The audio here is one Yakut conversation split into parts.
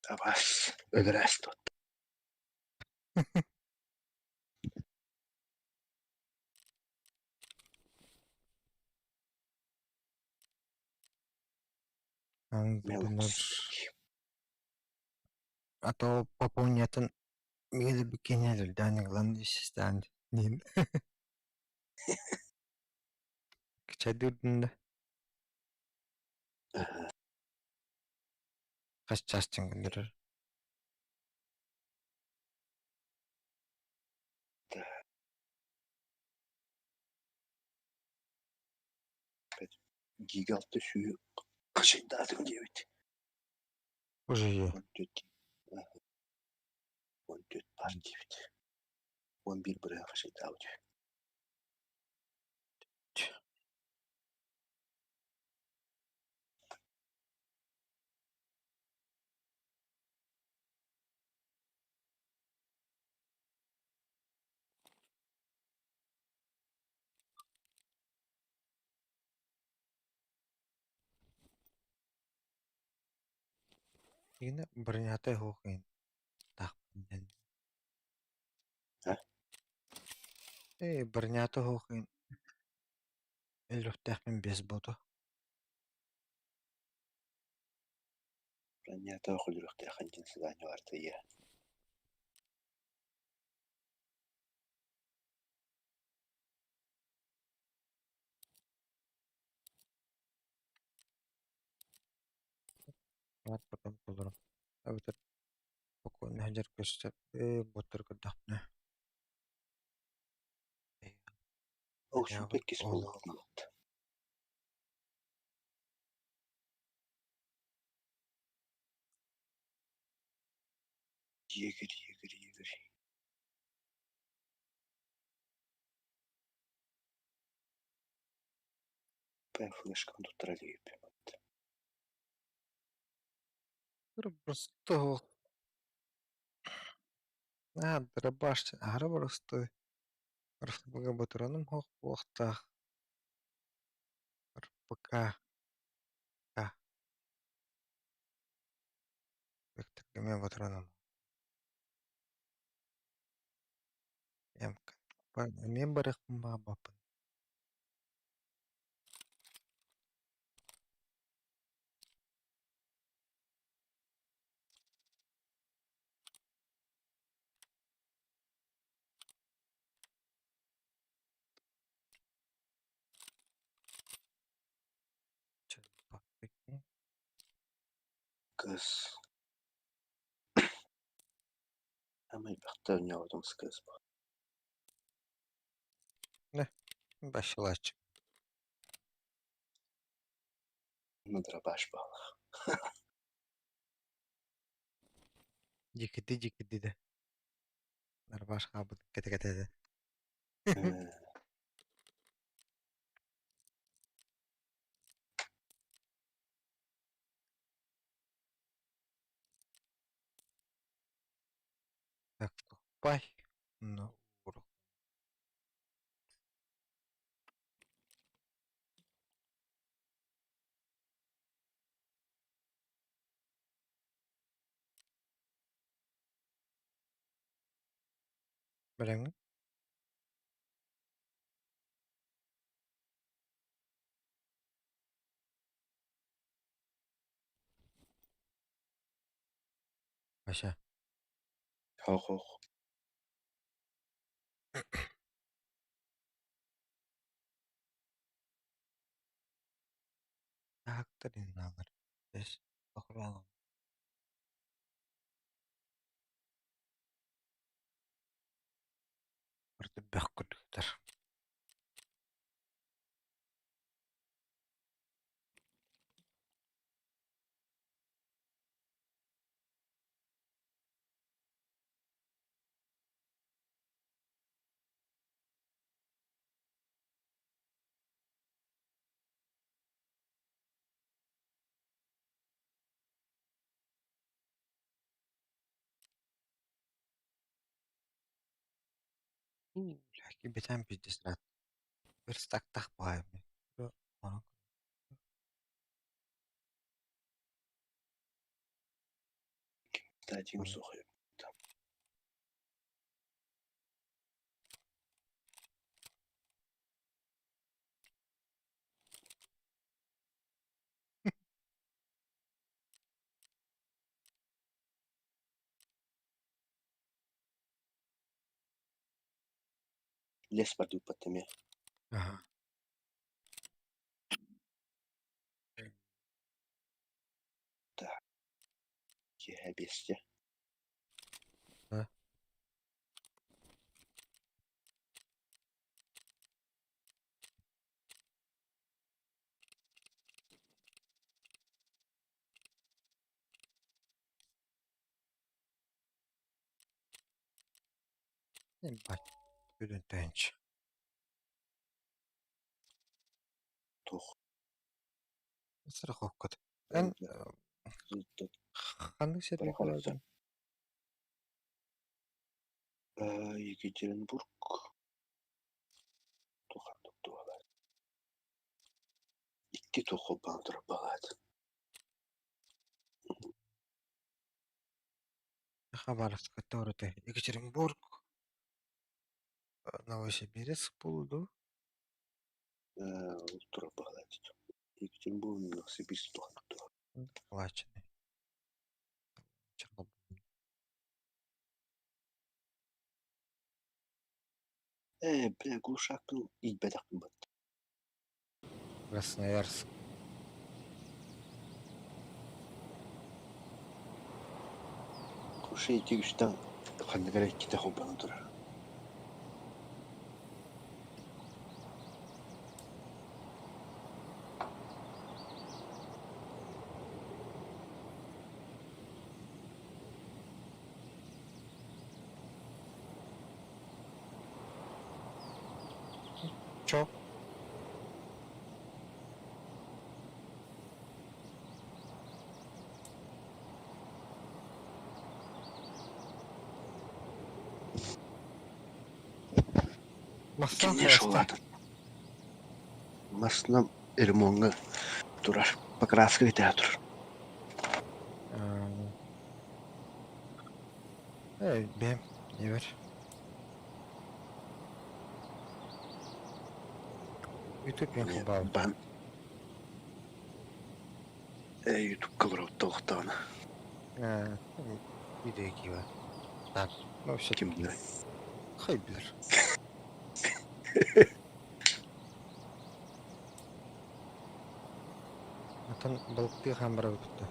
Абаас өлөрөөс дуо? Мелокс. А то пополнятын миэдэ биккиэнэ главный систан нин кичэдүрдүндэ хас чаас гыннырар Гига алта сүү хачайдаатым диэбит. Уже 14 14 бар диэбит. 11 бырыһа хачайдаабыт. Ина бронята хуохин таахпын А? Ээ бронята хуохин өлүөхтээхпин бэс буолуо. Бронята өлөрүөхтээххин диэн сыдаанньа баартыйа. Потом толору. Эбэтэр спокойно сылдьар көстөр ээ буоттар көрдөхпүнэ Ол сүүрбэккис буолуохтаах. Егерь, егерь, егерь. Флешканы туттара илигиппин. Просто аа дробаш аһара боростуой РФБ ботуруонум суох буолуохтаах РПК Векторга ботуруонум Эмиэ барыахпын баҕарбаппын Кыс Ама элбэхтэ оонньообутум кыс Башылааччы Дробаш буолла. Дьикти дьикти да Дробаш хаалбыт кэтэ-кэтэ Так, пай ну Бэлэҥҥин? Вася Хоох-хоох. Таһактар иннаалар Эс охраана Бөх курдуктар. Кибитэн пиздец Верстактах баайым. Датим суох Лес бардыыппат эмиэ. Аха. Так, киэһэ биэстэ. А? Ебать, бүгүн тэнч. Туох Страховката. Эн ханнык сиргэ Барахоловка. олордуҥ? Екатеринбург туох туһалаах. Икки туох холбоон турар балаат. Хабаровска тоҕо Екатеринбург, Новосибирск буолуо Турар баҕалаат. Екатеринбург, Новосибирск туох туох. Калачины. Ээ, бля, глушакпын иирбэтэхпин батта. Красноярск. Кушай ити үстэн ханнык эрэ иккитэ холбонон турар. Чо? Массаан Кимниэ хайаста? шолаатын. Массыынам ремоҥҥа турар, покраска кэтэһэ турар. Ээ, бэйэм ийэбэр. Ютуб мин холбообут. Бан Ютубка олорбут олохтоҕуна. Ээ, видео киирэ. Так, ну Ким все-таки билэр? хай билэр. Оттон балыктыы хаан барабыт да?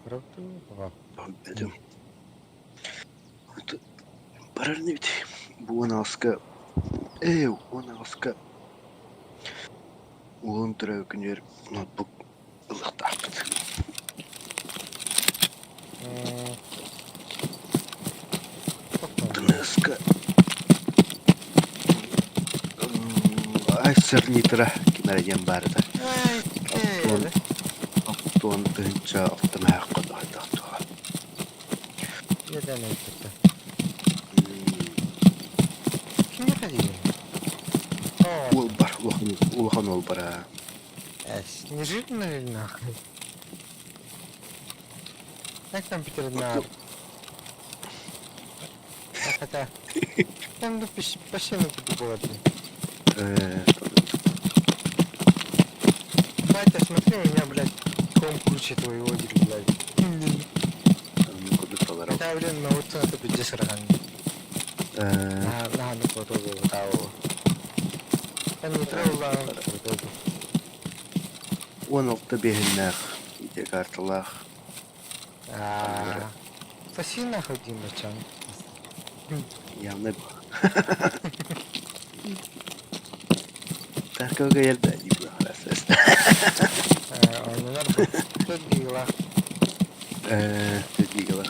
Барабыт дуу? Этим. Барар инибит. Бу уон аҕыска ээ уон аҕыска уолун төрөөбүт күнүгэр ноутбук ылыахтаахпыт. Тыныска Айсер Нитро ким эрэ диэн баар этэ. Оттон оттон тыһыынча алтымаһаахха хайдах туоҕа. Neden öldürdü? Кимиэхэ диибин? Оо, Уолбар улахан улахан уолбара. Снежит нахуй. Как компьютер на... Хотя... Там ну почти ну было, блин. Батя, смотри, у меня, блядь, комп круче твоего, блядь. Хотя, блин, на вот это пиздец раган. На, на, ну, вот, вот, вот, вот. Не трогал, вот, Уон алта биэһиннээх ити карталаах А, соси нахуй, Димычан. Явно Таркова елбэ Оннунар тут гигла. Э, гигала.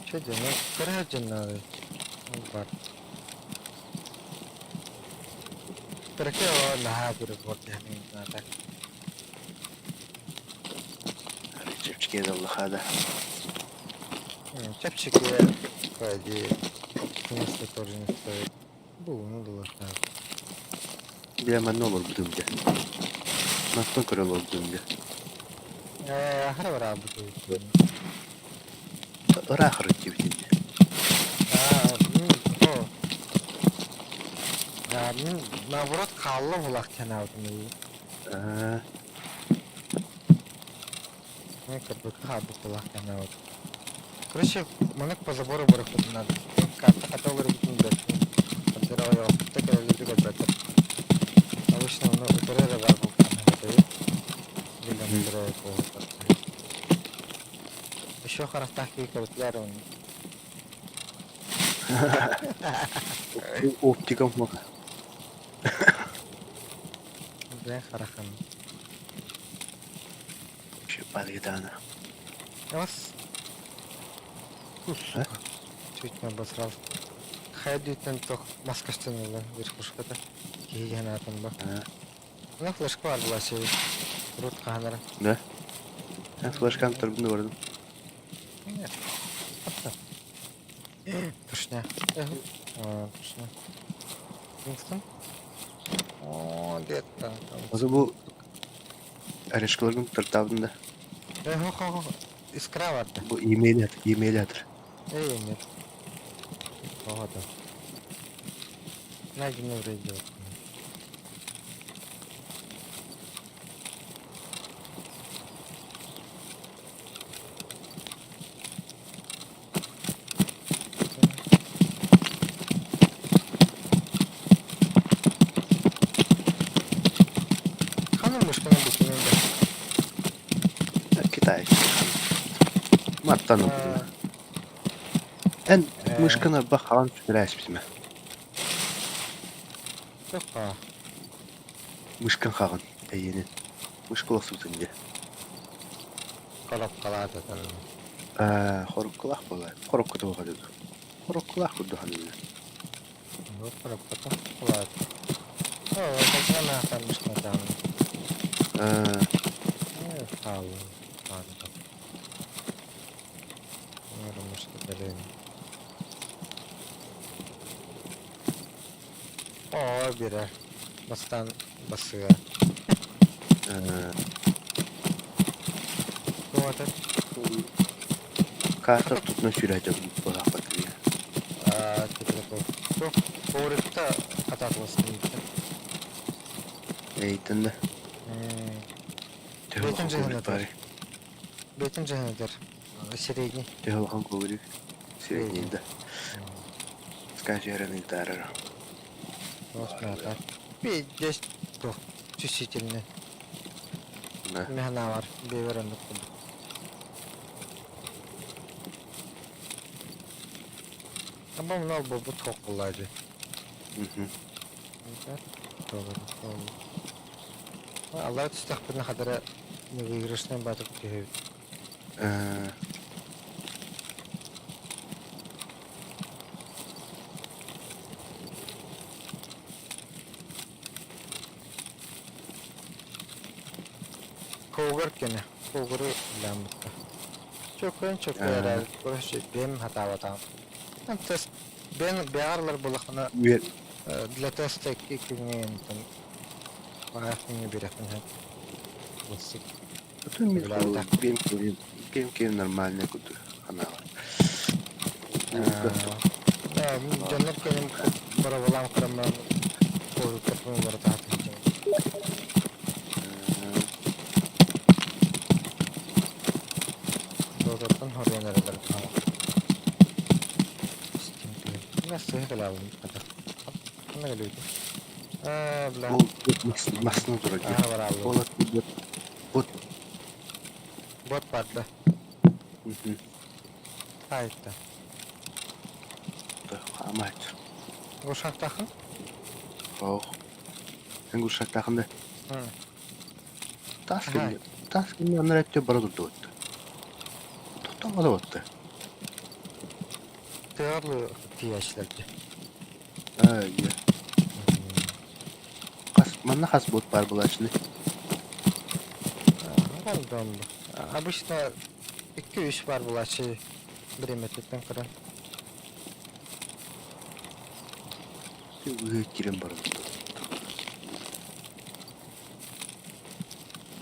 Что делать? Ну, короче, надо. Бар. Perché наһаа вот так. Чэпчэки аллахада. Чэпчэки, по идее, место тоже не стоит. Бу, ну да ладно. Бля, манна олорбутум дьэ. Мантан көрө олордум дьэ. Ээ, аһара бараабыт эбит. Ыраах ырыт диэбитин. Аа, мин о, аа, мин наоборот хаалла булах санаабытым ии. Аа, Мен көрбөккө хаалбыт булах санаабытым. Короче, маннык по забору барыахпытын наада. Карта хата олорбутун билбэппин. Хантара ойоҕоспутта кэлэллэри көрбөтөр. Обычно ону утары эрэ баар буолбутун Билэн утары буолбут. Еще харахтаах киһи көрүтлэр оны. Оптикам мага. Бля харахым. Баргытаана. Вас А? Чуть не обосрал. Хайдүйтэн тох маскаштаныла верхушката. Киһи санаатын ба. А, Ну флешка бар була сей. Рут хаанара. Да? Ben флешкам турбunu vardım. Нет. Тушня. Тушня. Кингстон? О, где-то там. Озы бу орешкаларгын тыртабын да. Э, хо хо хо. Искра барда. Бу e-mail atır, e-mail atır. Эй, нет. Ого, да. На гимн вроде. Ханын мышканы битинен да. Китай. Маттан okudum. Эн мышканы бахалан сүрәс битме. Тоққа. Мышкан хагын әйенин. Мышка олсубутун де. Қалап қалады там. Аа, хоруккулах буолар. Хорукку туга деди. Хоруккулах курду ханына. Ну, коробка қалады. О, это там мышканы там. Аа, Хал. О, бирер. Бастан басыга. аа, Вот это. карта тутна сүрәҗә булах батыр. А, типа такой. Орыкта кататылсын. Эйтин да. Бейтин Төһөлхан жыһынатар. көбүрүк бары. Бейтин жыһынатар. Средний. Төһөлхан көбүрүк. Средний да. Скажи, тарара. Вот Здесь то чувствительный. Да. Механавар. Беверен. Абам нал бу токуллады. Мгм. Алла түстәхпин хадара невыигрышный батып түһү. Аа, Когар кене. Когары ламытта. Чөкөн чөкөр короче бем хатабата. Тест бен бягарлар булахына үер для теста кикүнген там Аахтыңы бирәхтин һәм. Булсык. Бем кем бем кем нормальный куду. Ана. Да, дьоннор кэлин бороболаан кырамман куоруттарбын барытаатын Дотаттан хоруйан эрэлэр Насыһы кэлэбин хата. Ханна кэлэбит? Аа, бля. Ол масына турар. Аа, барааллы. Ол бот. Бот барда. Айта. Хамат. Ушактахын? Ох. Эн гуршактахында. Тас ким тас ким анар өттө бара турду отты. Токтомады отты. Тыарлы тиячлерди. Аа, я. Кас манна хас бот бар булачны. Рандом. Обычно 2-3 бар булачы биремететтен кыран. Үгө кирен бар.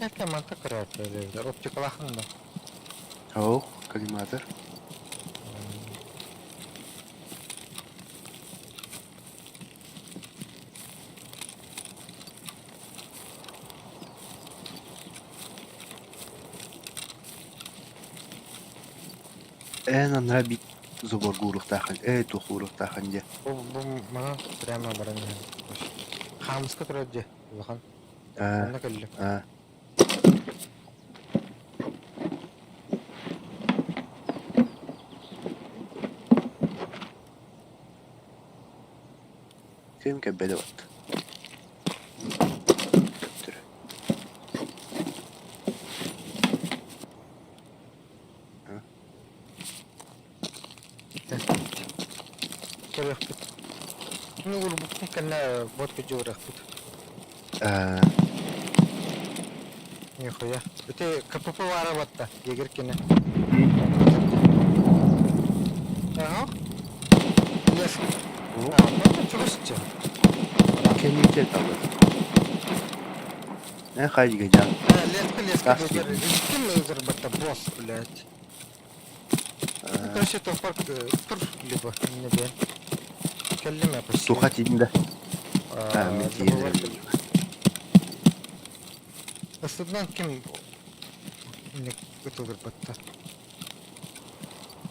Кэккэ манта көрөөччүлэр оптикалаахын да. Оох, коллиматор. Эн анараа бит заборгууруохтааххын, ээ туохууруохтааххын дьэ. Бу манан прямо баран иһэн. Хаамыска турар дьэ улахан. Аа, Онно кэллим. аа. Ким кэлбэтэ вот. Төптөрү. Көрүөхпүт. Ну, урбуккун кэннэ бот күдьү Аа, Нихуя. Ити КПП баара батта, егер кини. Ага. Лес. А, ну чугасчы. Кэнниктер талыр. Эн хайдыга жан. Леска, леска, ким лазер батта, босс, блядь. Ну, короче, тохпар тур либо не бен. Кэллим я почти. Туха тиинде. Аа, мен тиийэн Астыдынан ким ытылырбатта.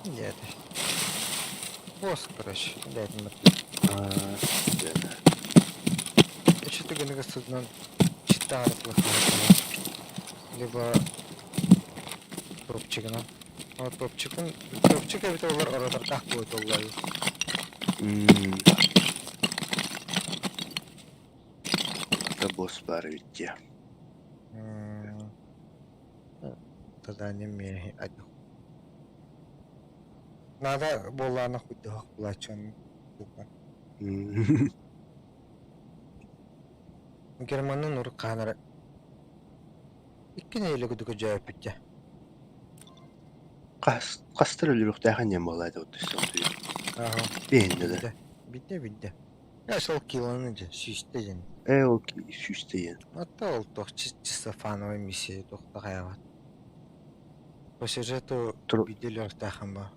Нет. Босс, короче, блядь, Аа, Что-то гынныгы читарытлых либо топчигынан. А топчикын топчик эбит олар ородордаах буотоллай. Это босс баар эбит дии. Тогда не мне Надо буоллаана хуйдах булааччан Германын ур хаанара икки нэһилиэк үрдүкү дьөөппүттэ. Хас хастар өлөрүөхтээхин диэн буолла этэ Ааһа. Биһиннэ да. Бидде бидде. Я сол килоны дьэ сүүстэ дьэн. Ээ ол сүүстэ диэн. Ата ол туох чисто фановая миссия туох тахайаҕат. По сюжету бидде өлөрүөхтээхин ба.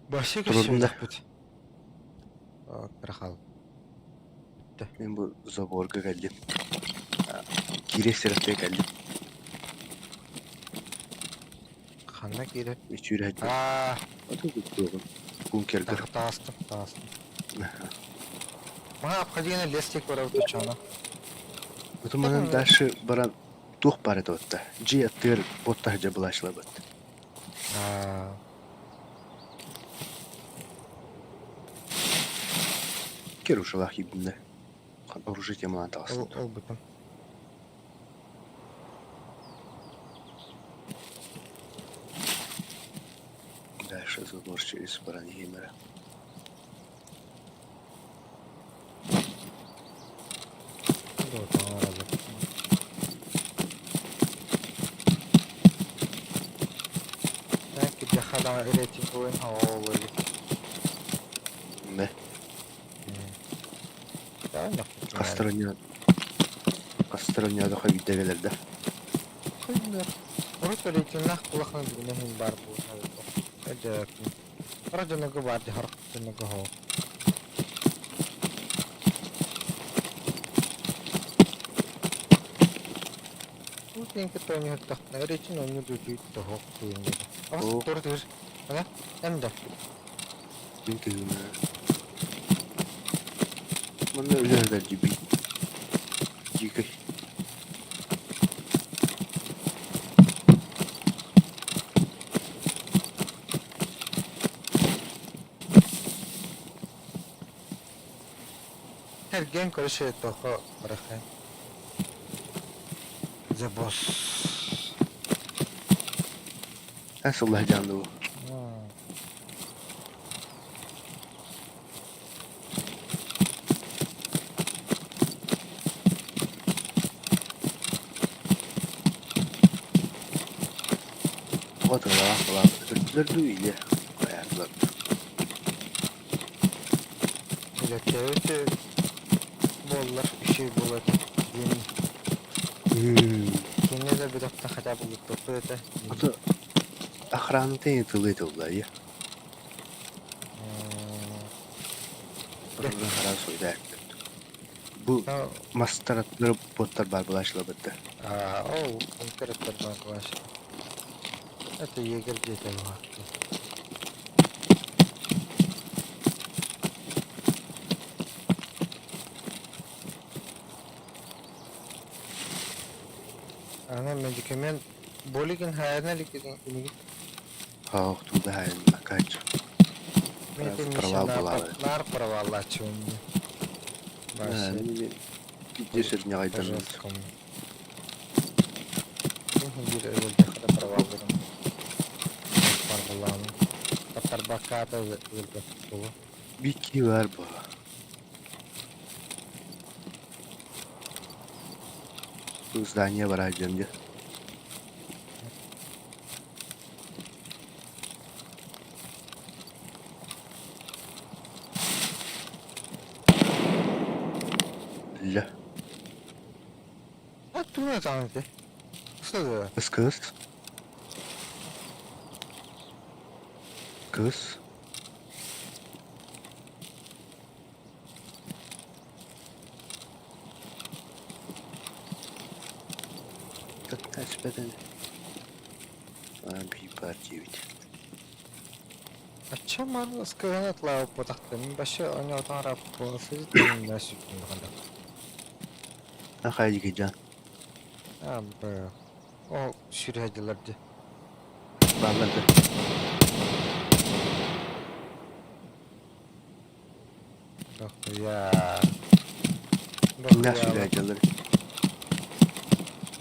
Вообще Турурдум да. көссүбэтэхпит. Кыра Мин бу заборга кэллим. Киирэ сирэттэ кэллим. Ханна киирэр? Үчүрэ Аа, бункерга. таастым, таастым. Мага обходина лестик барабыт учана. Утуманан дальше баран туох бар этэ отта. Дьиэ аттыгар боттаһа дьабылаачылабыт. Аа, Керушалаах киирдиннэ. Оружие темалаан таҕыстым. Ылбытым. Дальше забор через баран иһиэмэрэ. Мэ. Хастарыня хастарыня да биирдэ кэлэрдэ. Урут рейтиннах улахан билинэн баар буолар. Хара дьоного баар дьахар дьоного хоо. Путин кытта оонньуһуттахтына рейтин оонньуу дуу тоһох туйун диэн. Абас тур тур. Ана эм да. Мин кыһына. Манна үлэһэлэр дьиби. Дьиикэй. Эрген короче тохо барахай. The boss. Эн сыллаһа дьаанды бу. Тоҕо тыалаах былаан өлөрдүлэр дуу или хайаатылар дуу? Үлэччэбит буоллар үчүгэй буолуо этэ диэн. Кинини да бөлөхтөн хотя бы луттуохпут этэ. Ото охраната тылы тылла я. Бу мастар аттылары боттар бар былаачылабытта. Ол бункер аттар бар былаачы. Это егерь дьиэтэ буолар. Аны медикамент Болигин хайана илик инигин? Хаох туда хайан акач. Провал буолаары. Наар проваллааччыбын. Биир сүрнэҕайдан. Биир өлбөххө проваллырым. Барбалаамын. Таптарбакка өлбөт буолу. Бикки бар буола. Здание бар дьон дьэ. Бля. А тугу этаҕын ити? Что Кыс. Кыс. Как биир баар диэбит. Ачча маны ыскыһын атлаабыппатахтым. Вообще оньоотон араппын Ахайдыгыдьан. А, б. О, сүрһэдилэр дии. Бааллар да. Дохуя. Кимнээх сүрһэдилэр?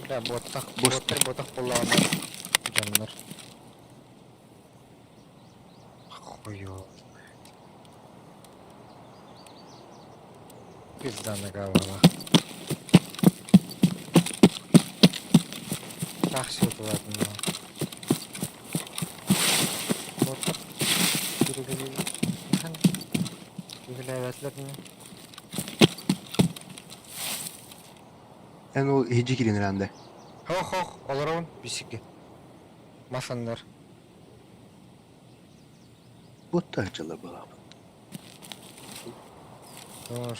Бля, буоттах, буоттар буотах буоллаҕына дьоннор. Хуё. Пизда нога была. Так все это ладно. Вот так. Үлэлээбэтилэр Эн ол иһдьи киирэн эрэ Хох-хох, олоробун бисики. Масаннар. Буотта дьыла буолаабыт. Dur.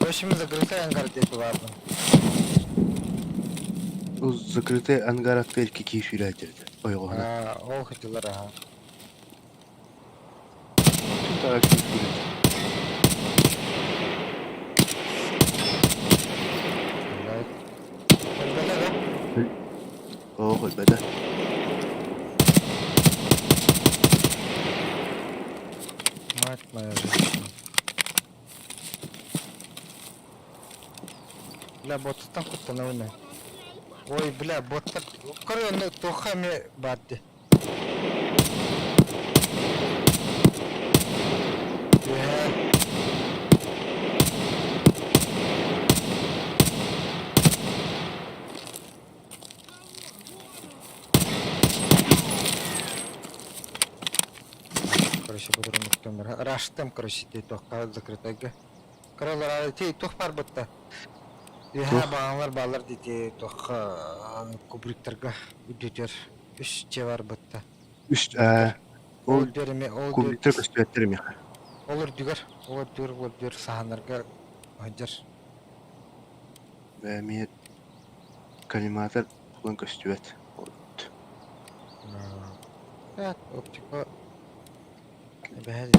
Başımı закрытый ангар диэки баарбын. Ол закрытый ангар аттыгар кикии сүүрээччилэр ойоҕоһуна. Аа, ол хытылар аха. Оо, өлбөтө. Мать моя женщина. Бля, боттан куттанабын. Ой, бля, боттар. Көрө, онно туохха эмиэ баар дии. Үөһээ. Короче, бутрун Раштым, короче, ти туохха закрытайга. Кыралар ти туох бар бытта. Үөһээ баҕалар баалар дии туохха кубриктарга үрдүтэр үс дьиэ бар бытта. Үс Ол ол үрдүөр ол кубриктар көстүбэттэр эмиэхэ. Ол үрдүгэр, ол үрдүгэр, ол үрдүгэр саһанарга сылдьар. Эмиэ коллиматор булан көстүбэт. Evet, оптика эбэһэ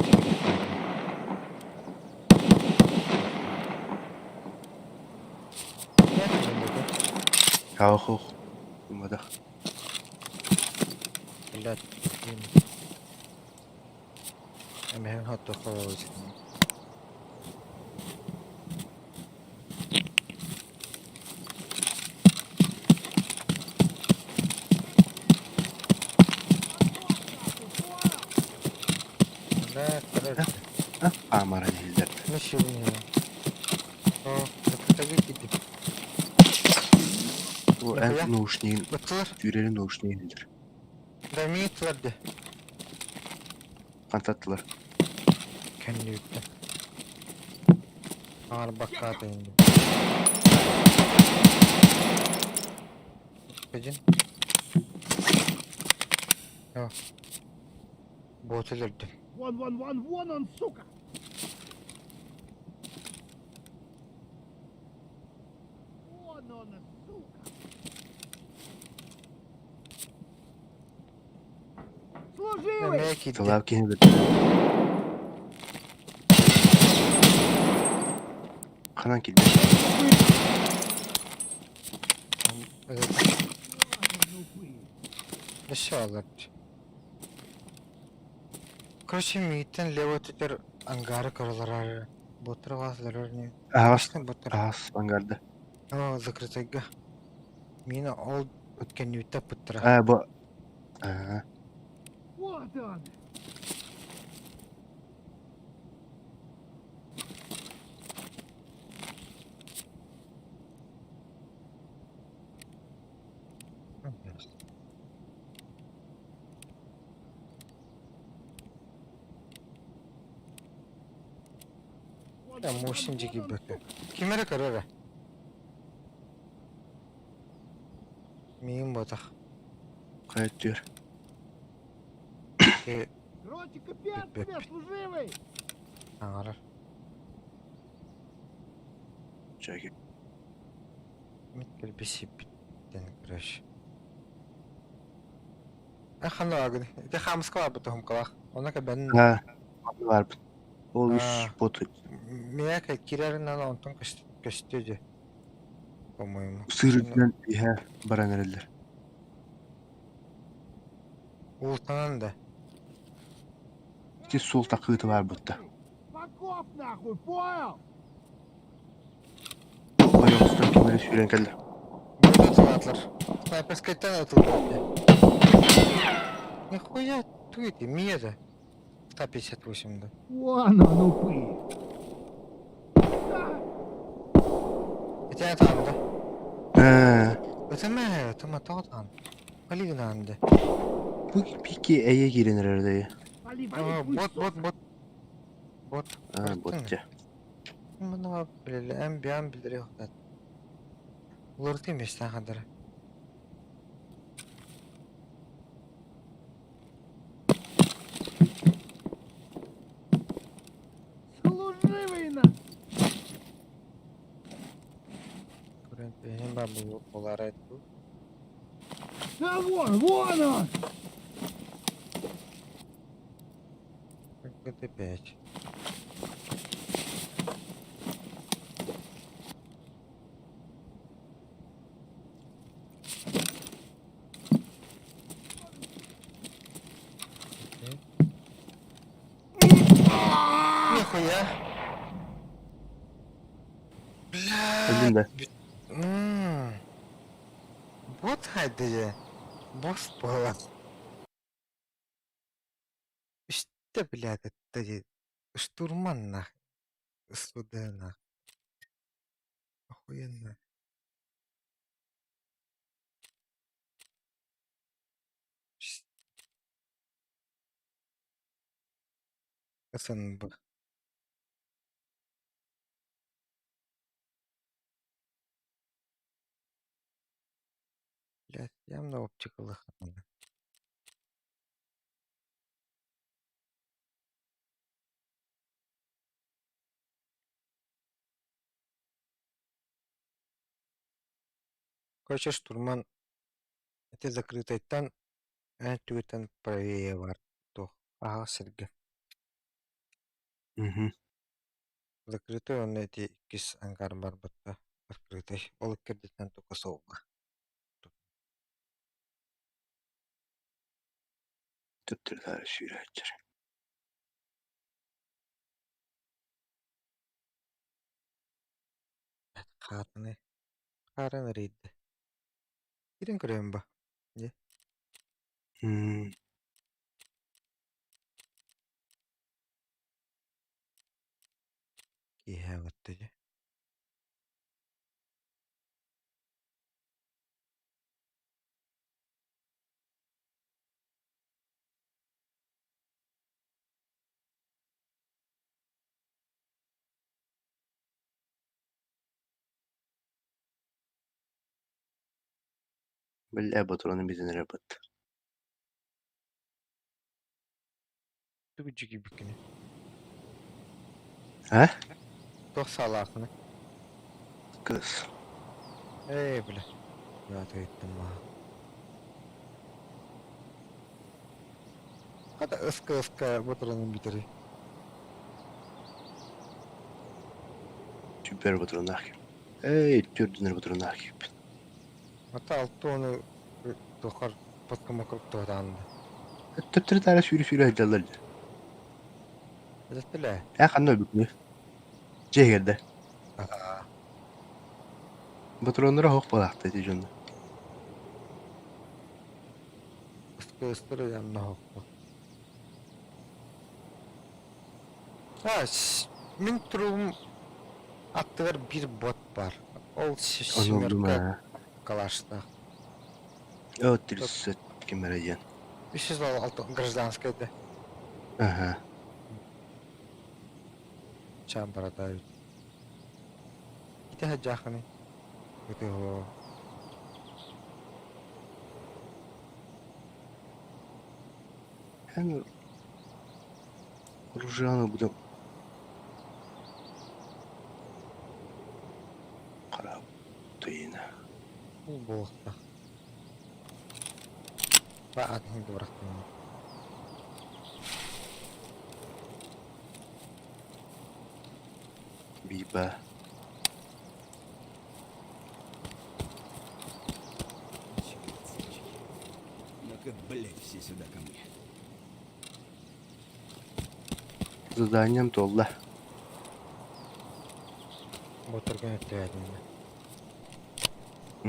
Хаох умадах. Блядь, Эмэһин хоттохо Бля, короче. Аамаран иһиллэр. Ничего. О, закрытый киди. Бу эн наушнигын Быттылар. түүрэрин наушнигын иһиллэр. Да миитлар де. Хантаттылар. Кэннибиттэн. Аҥарбакка инним. Один. О. Бот өлөрдүм. Вон, вон, вон, вон он, сука! Вон он, сука! Служивый! Эмиэ киирдэ. Тылаап киһи бит. Ханан киирдэ? Өссө олорд. Короче, миигиттэн левый өттүгэр ангары көрөлөр Боттор бааллар не Аһаҕас боттор. аһаҕас ангарда. О, закрытайга. Мина ол өткеннүүттэ аппыттара. Аа бу аа Вот он! Вон, Я вон, вон, мощный вон дикий он, бөкө. сука! Ким эрэ көрөр ээ. Миигин буотах. хайа өттүгэр. Ки Короче, капец Бэп. тебе, служивый! аҥарар. Чэки. Мин кэлбисиппиттэн короче. Ханна агын. Ити хаамыска барбыт туһумкалаах. Онно кэбэн Аа манна баарбыт. Ол үс Аа. бот Миэхэ киирэринэн онтон көстүө дии, по-моему. сыырынан иһэ баран эрэллэр. Уултанан да. Ити суол такыыта баар бутта. Покоп нахуй, понял? Ойоҕостон ким эрэ сүүрэн кэллэ. Burada тылаатылар. Снайперскайтан ытыллар. Нихуя ты это, Мия 158 да. Вон он, упырь! Ити атаан да. Аа Ытама, ытама тоҕотаан. Полигон да. бу пики эйэ киирэн эрэр дии. Вали, вали, Бот, хуй, бот, бот. Бот. Аа ботча. Мына билели, эн биан билери хатат. Уларытыы местен хадара. Служивый на! Көрөн бэйэм ба булары бу. Да вон, вон он! ГТ5. Нихуя. Бля. Өлдүм да. М. Вот хайдые. Босс буолан. Үстэ блядь, это штурман нах. СВД нах. Охуенно. СНБ. Блядь, явно оптикалых. Короче, штурман ити закрытайтан эн түгэтэн правее бар туох аһаҕас сиргэ. Мгм. Закрытай уонна ити иккис ангар барбытта открытай. Ол иккирдиттэн тука суолга. Төттөрү сүүрээччэр. Хаатаны хаарын эрийдэ. Кирин көрөйүн ба? М Киэһэ батта дьэ. Биллэ ботуруону бүтэн эрэр быт. Тугу дьигийбиккиний? А? Туох саалааххыный? Кыс. Ээ, бля. Я ыйыттым маа. Хата ыска-ыска ботуруонун бүтэрий. Супер ботуруоннаах киһи. Эй, төрдүнэр ботуруоннаах киһиппин. Ата алта уону тухар подкомокруг туһатаан да. Төптөрү таара сүүрэ-сүүрэ сылдьаллар дии. Этэттилээ. Ээ ханна өлбүккүнүй? Дьиэ иһигэр да. Аа. Ботуруоннара оһох буолаахтар ити дьонно. Ыска-ыстар ыйанна оһоххо. А, мин туругум аттыгар биир бот баар. Ол Ону семерка ыллым калаштаах. Оо, 30 ким эрэ диэн. 306 гражданскай да. Аха. Чаан барата Ити садьаахыный? Ытыһоо. Эн оружианы будем харап тыйына. Ол буолуохтаах. Ба атын бырахтым. Биба. Черт, сучки. Ну-ка, блядь, все сюда ко мне. Заданием туолла. Боторгун өттөөтүннэ.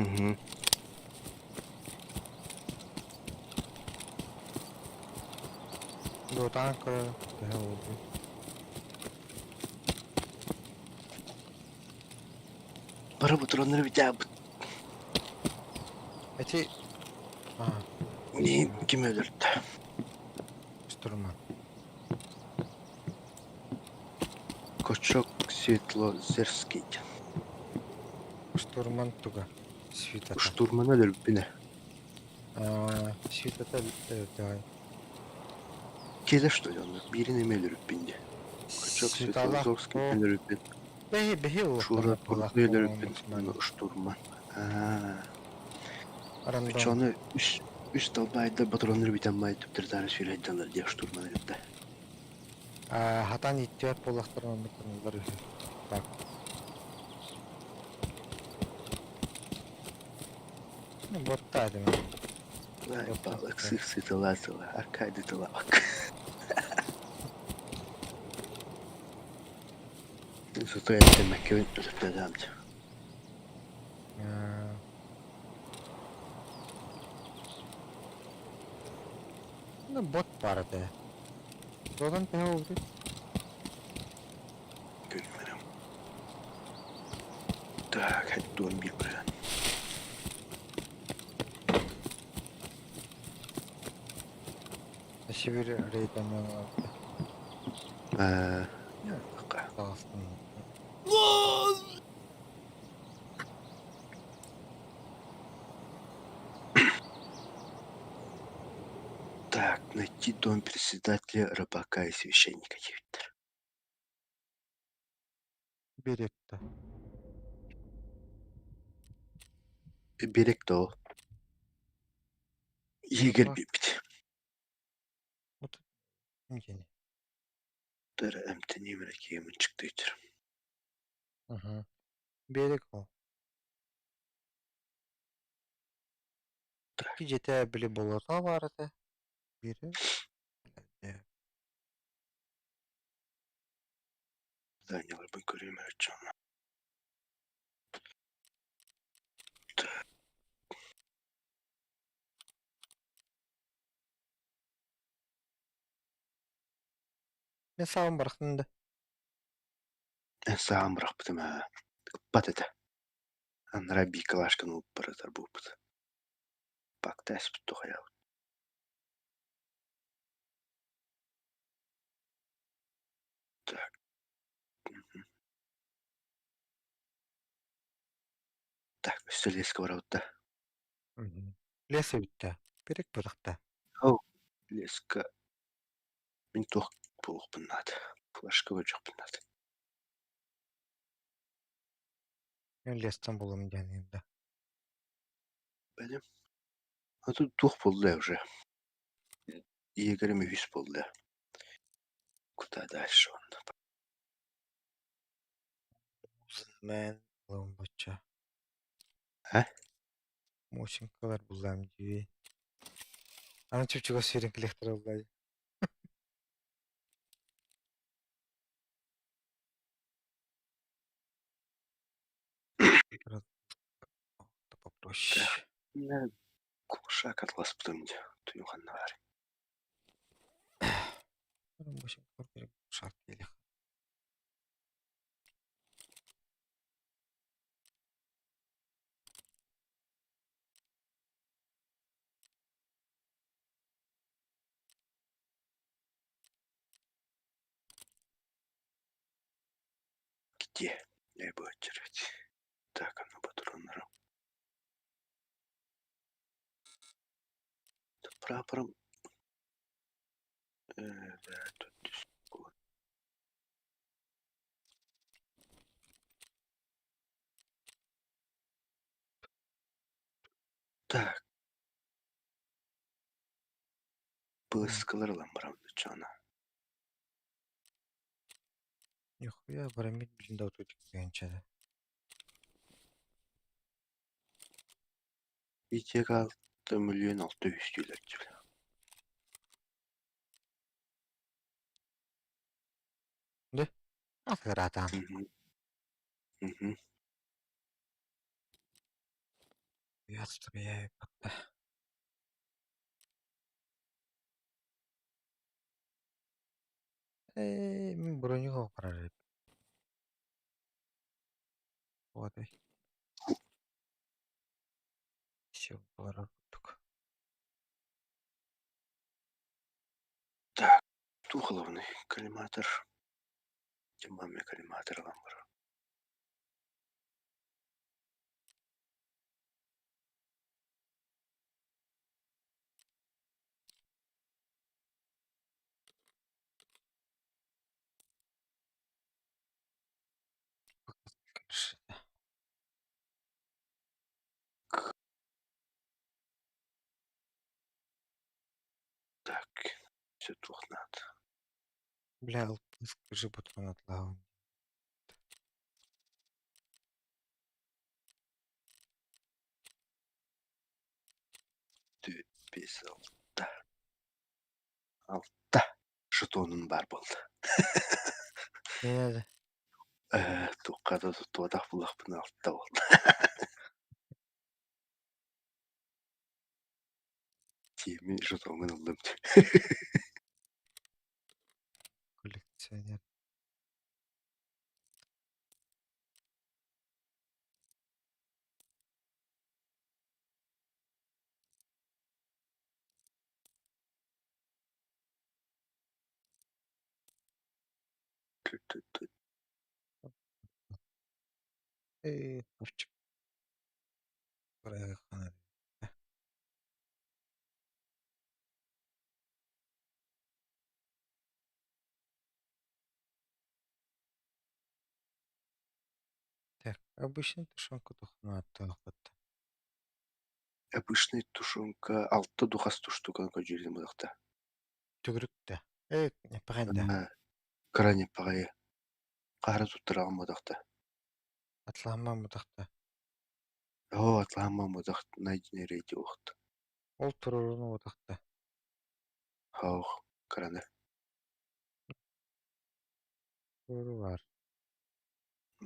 Угу. Дуотаан көрөр төһө буолбут. Бары ботуруоннары бүтээбит. Эти а, Мин ким өлөрдө? Штурман. Кочок Светлозерский. Штурман туга. Свитата. Штурмана өлөрбүнэ. А, свитата өлөрдөй. Келе что ли онно? Биирин эми өлөрүппүн дии. Кочок Свиталаах Светлозерский өлөрүппүн. Бэһи бэһи Шура улахтана буолаах Тургай өлөрүппүн. Штурман. Аа. Рандом. Чону үс үс талбайда патроннары бүтэн бай түптэр сүүрэ дии штурман өлөрдө. А, хатан иттиэт буоллахтарына оннук гыналлар үһү. Так. Ну, боттаа дим. Ай, балык сых сытыла сыла, Аркадий тылабак. Зато я темәккә өлөртөдәм. А, Ну, бот бар этэ. Туодан төһө буолбутуй? Көрүмэрем. Так, хәттуан бир бирген. Сибирь рейдами Аа, таҕыстым. Так, найти дом председателя, рыбака и священника диэбиттэр. Беректе. Берек то Егер Рыбак. биппит. Вот диэни. Тэр эмтэний мэрэ чыктыйтыр. Мгм. Берег ол. Так. Икки дьиэтэ били болуота баар этэ. Биири Заданьяларбын көрүм эрэ Мен саабын бырахтым да. Эн саҕан бырахпытым ээ. Ыппат этэ. Анараа биикалашканы ылбарытар буолбут. Бакта эспит тухайабыт. Так. Мгм. Так, өссө леска барабыт да. Мгм. Лес эбит да, перек бырахта. Ол леска мин туох буолуохпун наада, флешка көрдүөхпүн наада. Мен лестан булам диэн да. Бэлэм. А тут туох буолла уже? Иэгэрим үһүс буолла. Куда дальше он? Мэн ылым бочча. А? Мощенкалар буллам дии. Аны чүпчүгө сирин килехтер ыллай. Попроще. Кушак атласпытым дии. Туйуханна баар. Шаг келих. Где? Я буду терять. Так, а ну патроннарым. Прапором. Да, тут Так. Быскалар ылан барам чана. Нихуя барамит блин да тут кончада. Итек 6 600 000 түүлэрчилэр. Да? Атыратан. Мгм. Мгм. Я стреляю как-то. Э, мин бронюга барар. Вот. Все, барар курдук. Так, туох головный коллиматор. Тем коллиматор ылан барар. Конечно. Так, все туох надо. Бля, скажи патрон отлаган. Ты писал. Да. Алта. Жетонун баар буолла. Не Туохха да туттубатах буллахпына алта буолла. Тиэмин жетоҥҥун ыллым. Коллекционер. Ту-ту-ту. Э, хавчик. Проехали. Так, обычный тушенка тухмааттаахпыт. Обычный тушенка алта духас туштукан көдьүлүн буолуохта. Түгүрүктэ. Э, неппэҕэн Кыра ньаппаҕайы. Хаара туттараҕын буолуохта. Атлаамман бутахта. Оо, атлаамман буолуох найденный рейди уохта. Ол туруруну бутахта. Хоох, кыраны. Туру бар.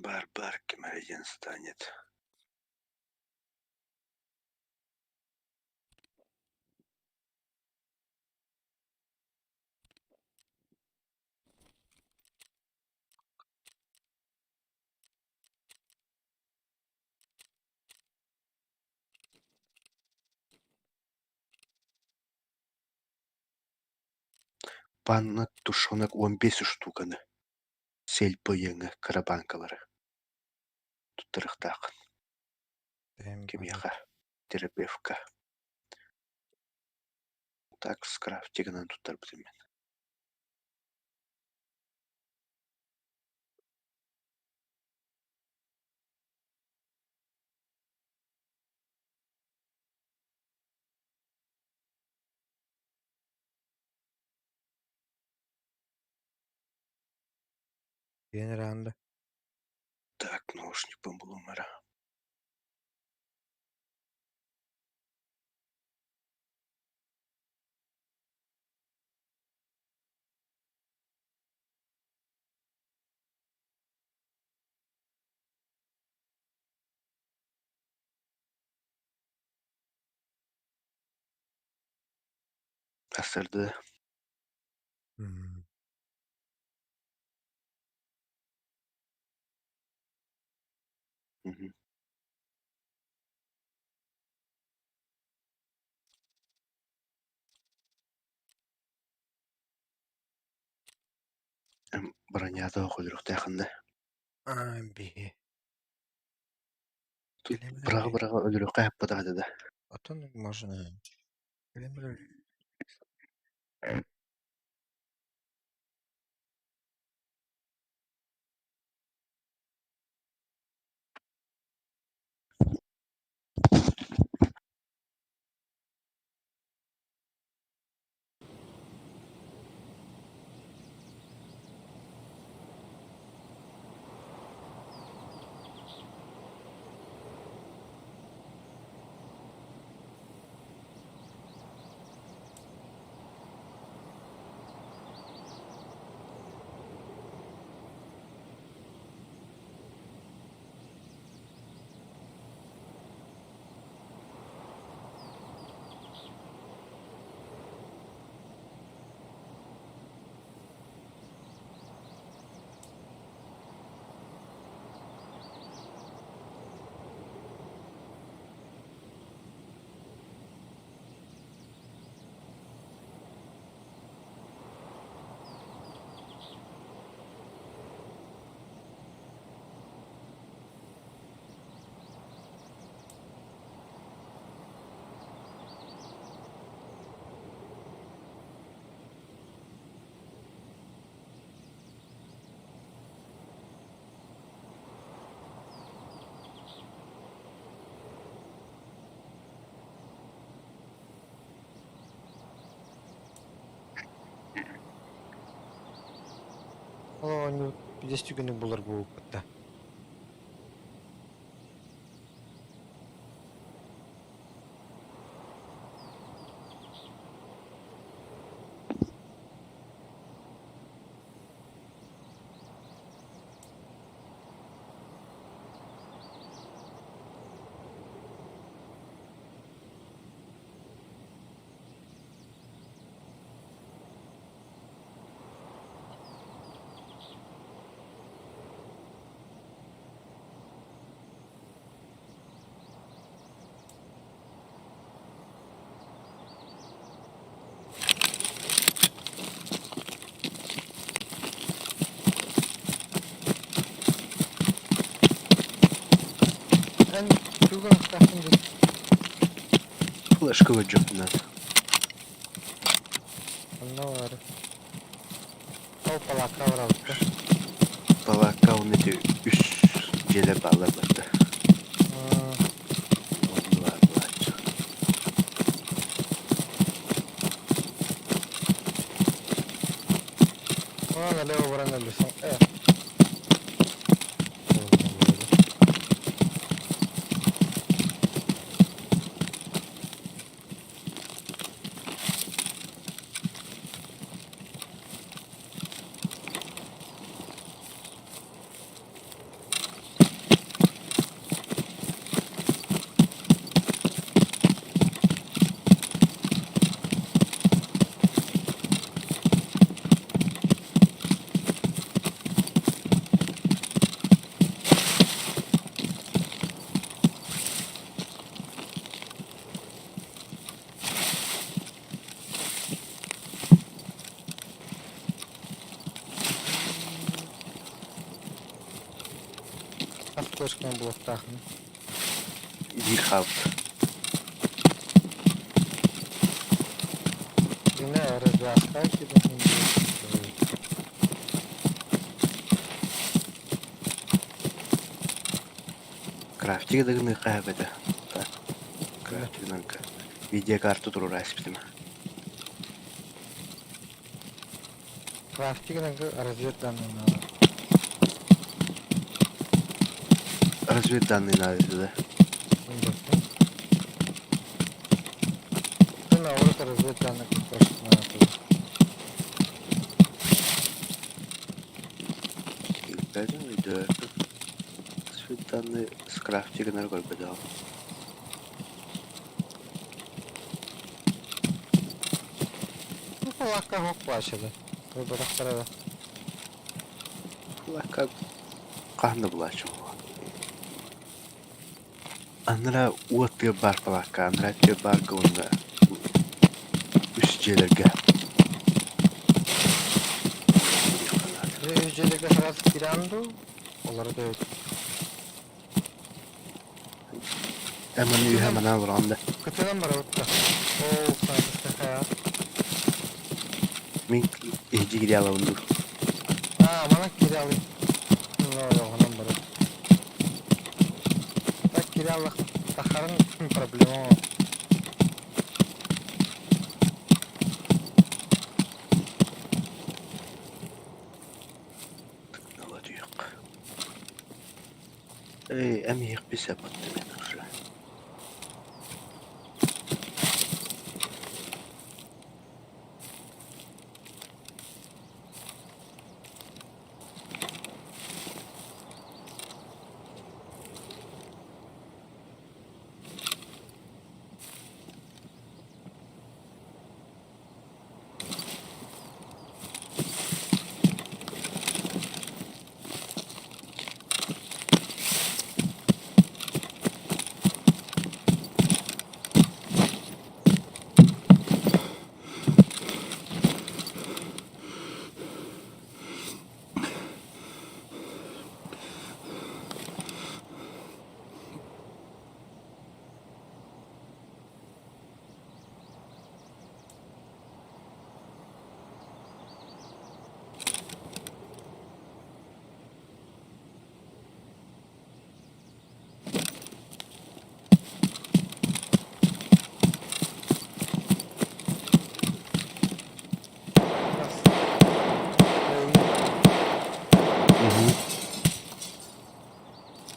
Бар-бар ким эрэ диэн станет. Панна тушенок 15 штуканы. Сельпо иэҥэ кыра бааҥкалары. Туттарыахтааххын. Тэм Кимиэхэ? Терапевка. Так, скрафтигынан туттарбытым мин. Диэн ыраанда. Так, наушникпын булуом эрэ. Сарсыарда Мгм. Бронята өлөрүөхтээххин да Аа, биһи. Быраҕа-быраҕа өлөрүөххэ хаппатах этэ да Отон можно. Ол оонньуу биэс түгэнэ булар буолбут да. Эн тугу гыныахтааххын дии? Флешка көрдөхпүнэ Онно баар. Ол палаакка барабыт да? Палаакка уонна ити үс дьиэлэр бааллар барда. Онно баар буолааччы. О, налево баран өлүсүҥ. Э. Хас точканы булуохтааххын? Биир хаалбыт. Развязка кидахин. Крафтига да гыныахха эбэтэ. Так, крафтигынан видеокарта туруора испитим. Крафтигынан разведданные надо. Разведданные надо, да? Ты наоборот разведданных просто надо. Разведданные с крафтигынан көрбөтөҕүм. Ну, кулакка хоп бачыды. Выборахтара да. Кулакка хаһан да булааччы Анараа уот тыа баар палаакка, анараа тыа баарга уонна үс дьиэлэргэ. Үс дьиэлэргэ сразу киирэн дуу? Олары да Эманы үһэ манаа олорон да. Кытынан барабыт да. Ол саатыстахаа. Мин иһдьи кириэ алабын дуу. Аа, мана кириэ алый. Онон барабыт. Так кириэ аллах тахарын проблема. Налатыйык. Эй, эмиэх бисэ баттым уже.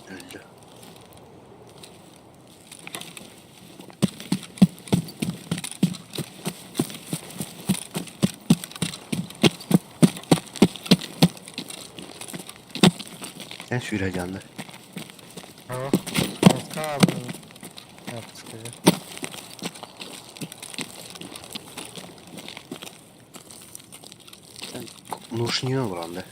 Өлдө. Эн сүүрэ дьааннар. Нушнина олорон да.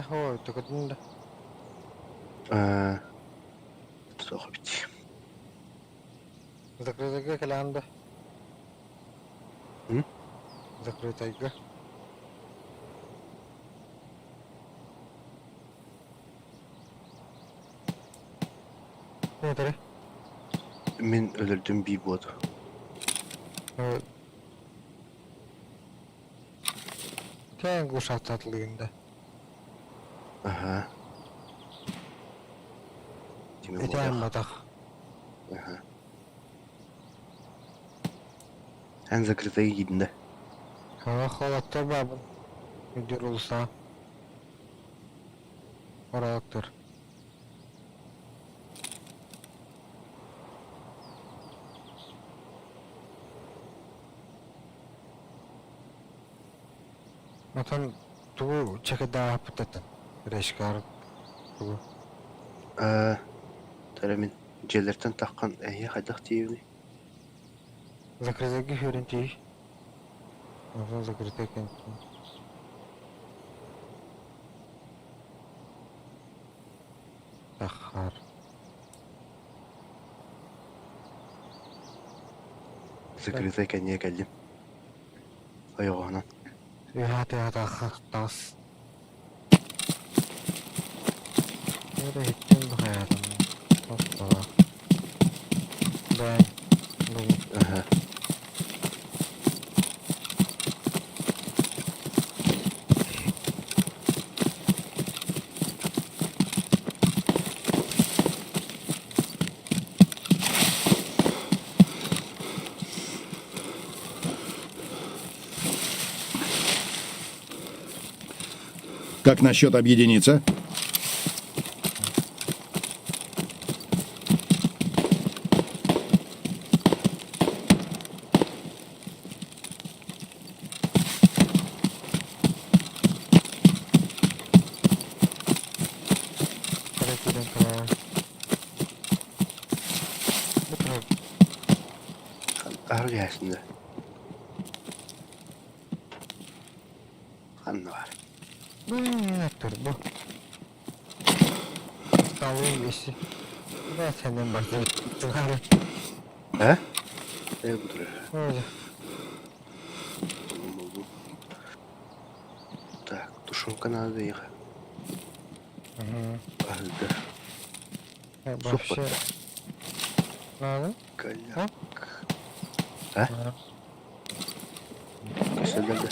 Ой, только да. Суох эбит. Закрытайга кэлэҕин да? М? Закрытайга. Смотри. Мин өлөрдүм бии буоту. Кэҥ глушаттатылыгын да. Аха. Тимир Этэн буолуох. батах. Аха. Эн закрытайга киирдин да? Ха холоттор бабын. Үдүр улуса. Оралыктыр. Отон тугу чекэдээһэппитэтин Решкар тугу Ээ, Төрө мин дьиэлэртэн таххан эһиэхэ хайдах тиийэбиний? Закрытыйга үөрэн тиий. Онтон закрытый кэнниттэн таххар. Закрытый кэннигэ кэллим. Ойоҕоһунан. Үһэ тыа таҕыс. Эрэ иһиттим да хайаатым. Оппа. Бэйэҥ бүгүн Аһа. Как насчет объединиться? Хара киирэн кэлээр. Бу туһа Аһар дьээсиннэ. Ханна баар? Бу бу. Столы вещи. Да, сенен бардым. Тугары. Э? Э, бу турар. Ой, Так, тушенка надо ехать. Угу. Аһыыга. Вообще. Надо? Голяк. А? Көстөллөр да.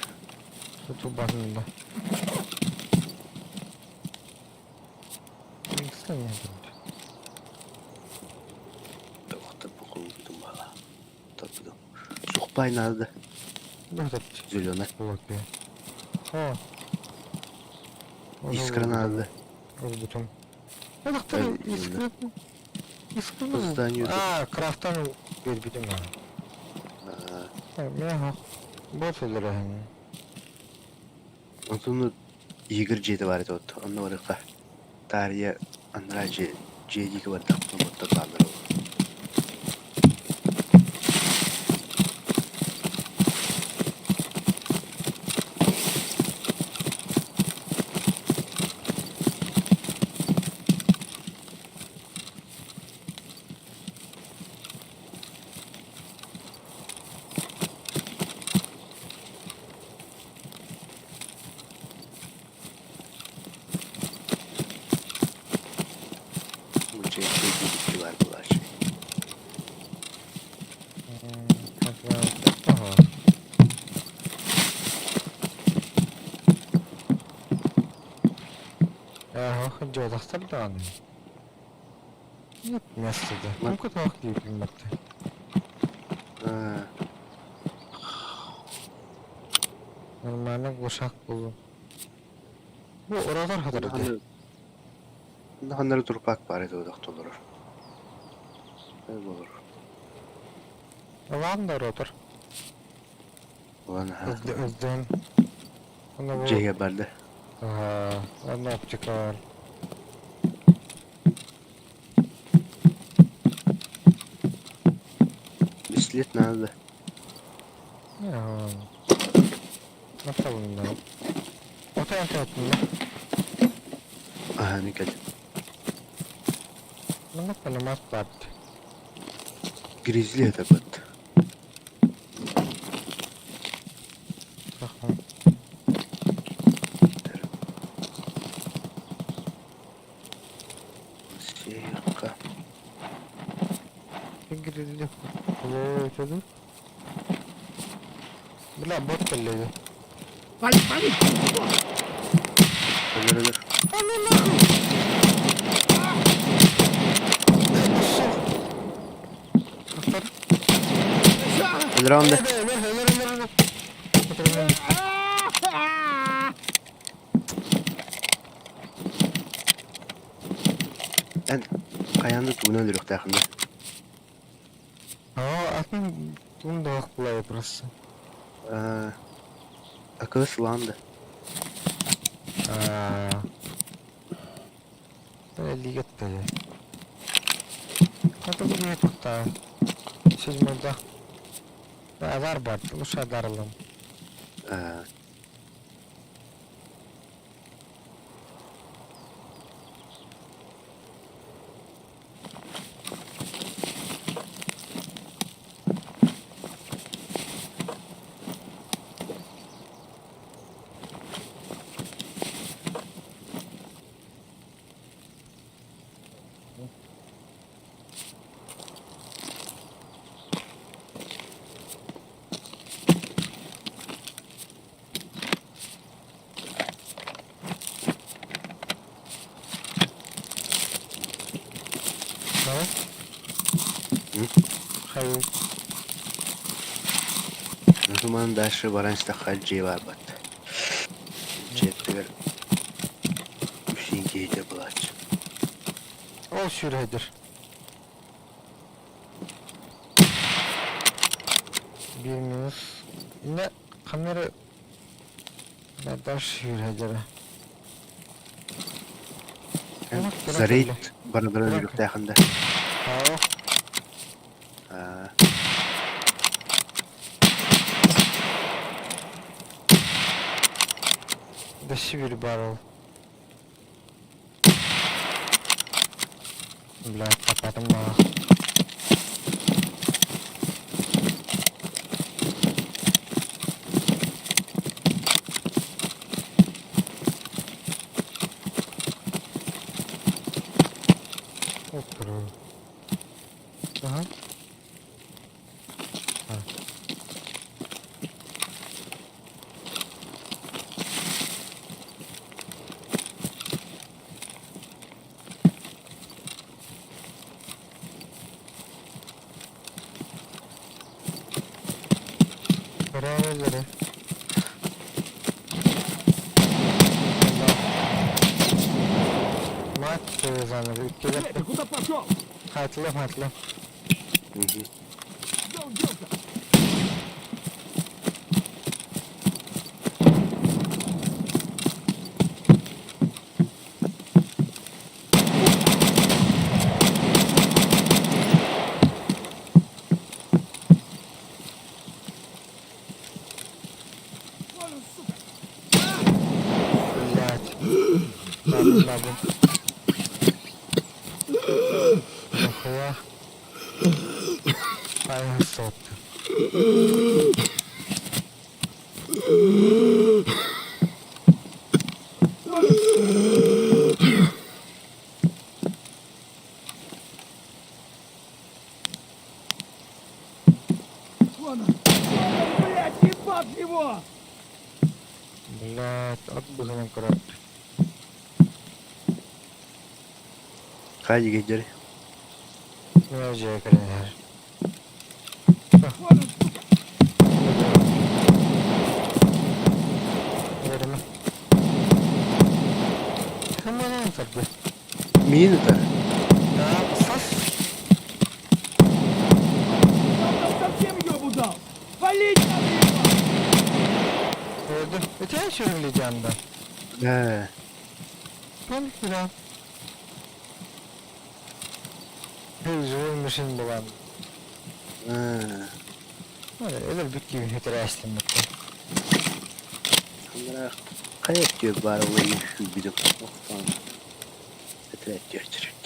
Тут убанында. Сухпай надо. Зеленый. О. Искра надо. Ылбытым. Ылыктар искра. Искра. Зданию. А, крафтан бербитим. Мен бот өлөрөһүн. Онтон Игорь дьиэтэ баар этэ вот онно барыахха. Таарыйа анараа дьиэ дьиэ диэки бардахпына уоттар бааллара буолуо. Бу дьиэ дьиэ баар буолааччы. Дьуолахтар даҕаны. Нет места да. Ну-ка туох диибин барда. Нормально глушак буллум. Бу оралар хатырды. Ханнары турпак баар этэ одох толорор. Болор. Ылаан да ротор. Ылан аха. Өздөн. Дьиэгэ барда. Онно оптика бар. Бислет надо. Напалында. Отойон төттүнэ. Аха, Николь. Манна панамас баар. Гризли это бат. Сиэххэ. Гризли Ой, Бля, бот кэллэги. Пали, пали! Өлөр өлөр. Өлөр онда. Эн хайаан да тууна өлөрүөхтээхин да. Аа, атын туун да булай просто. Акылы сылаан да. Аа. Лига Т. Это будет тут седьмой, да. Адар бар, лучше адарлым. Аа. Давай. Хай. Нутуман дальше баран истэххэ дьиэ баарбат. Дьиэттигэр үсүн киһитэ булааччы. Ол сүүрээдир. Биир минус. Не, ханна эрэ дальше сүүрээдирэ. Зарейт барыларын өлүктээхин да. Аа. Аа. Да Сибирь барыл. Бля, тапатым баҕа. Otur. Aha. Ha. Beraberleri. Мать заново. Эй, ты куда пошел? Хатлым, хатлым. Где он делся? Вон он, сука! Блять. Бабу, бабу. Нахуя? Павел сотка. Вон он! Вон он, блядь, ебать его! Блять, от быһынан көрөт. Хайа дигейдери. Мен дьиэ кэлэн Вон он, сука! Верно. Хаманан тарбы. Миин ытар. Да, сас. Он там совсем ёбу дал! Валить надо его! Öldü. Öte sürüleceğim ben. Ээ. Ben bir Живой машин буолан. Аа. Өлөр бүт киһи хүтэрээстим бутта. Анараа хайа өттүгэр баар ол сүүрбүтүм. Охтон. Этэрээт түһэрчирит.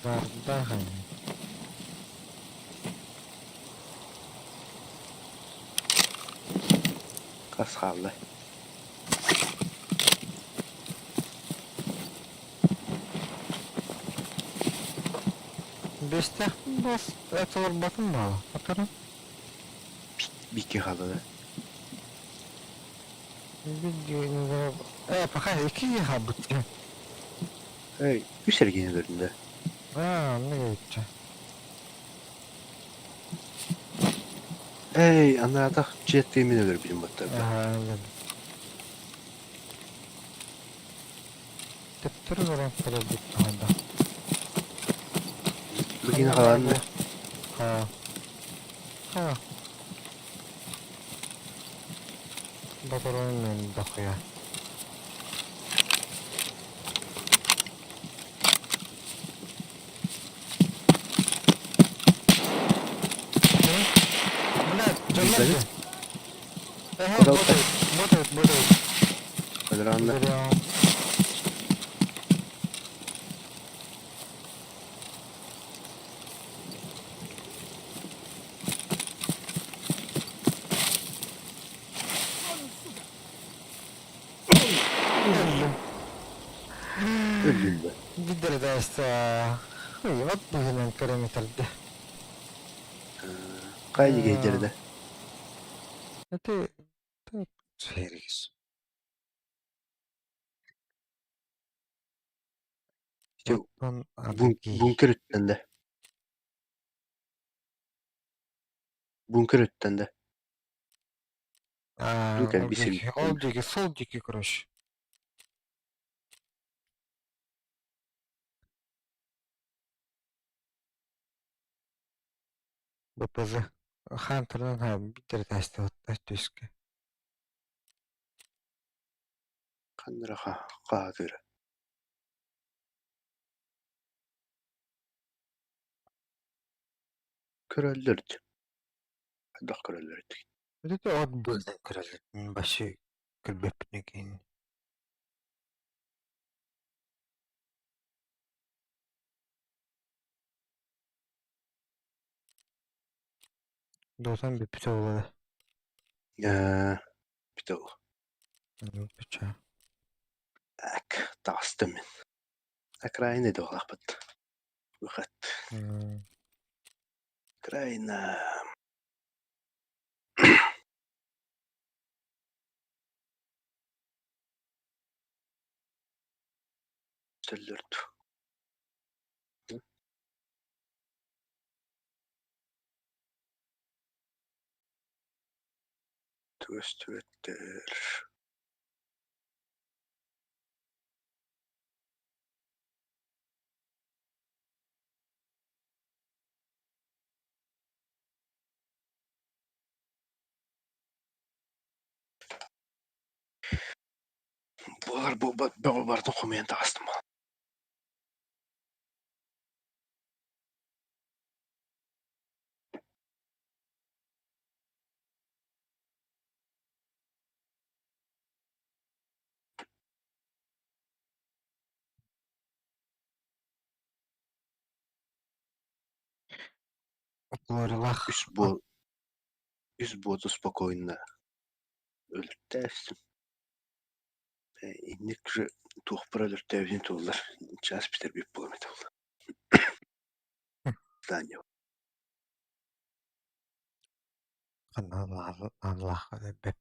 Бардахан. Хас хаалла. Бестэх бас этолор батын баа. Атарын. Бикки хаалла да. Э, пока икки хабыт. Эй, үс эргиэн өлөрдүм да. Аа, не кетче. Эй, анаатах дьиэттэн мин өлөрбүтүм баттарда. Аха, Төптөрү баран көрөр бүт да. Бу кини хааланна. Ха. Ха. Ботурун мен дохуя. Блядь, дьоннор Билбэбит. Эһэ, Куда ботают, ботают, ботают. Квадранна. Зря. Өллүм. Өллүм Бидердээстэ. От быһынан көрөмүтэрдэ. Хайа дигейдерде. Это Феррис. Ити бункер үттэнде. Бункер үттэнде. А, ол диэки, ол диэки, сол диэки, короче. БПЗ. Хантерынан ха биир этээстээх түскэ. Ханныра хаатыыра. Көрөллөр дии. Хайдах көрөллөр итигин? Ити от быдан көрөллөр. Вообще көрбөппүн экин. Дотан бүппүтэ буолла. Ээ, бүтэ ол. Бүччэ. Так, таҕыстым мин. Окраина дуолаахпыт. Выход. Окраина. Төллөрт. Түөстүбэттэр Буолар буолбат бөҕү барытын хомуйан таҕыстым. Лорилах Үс буол үс буоту спокойно өлөртөөстүм. Инник же туохпар өлөртөөбүтүн туоллар чаас бүтэрбит буолуом этэ буолла. Здание. Аллах бэп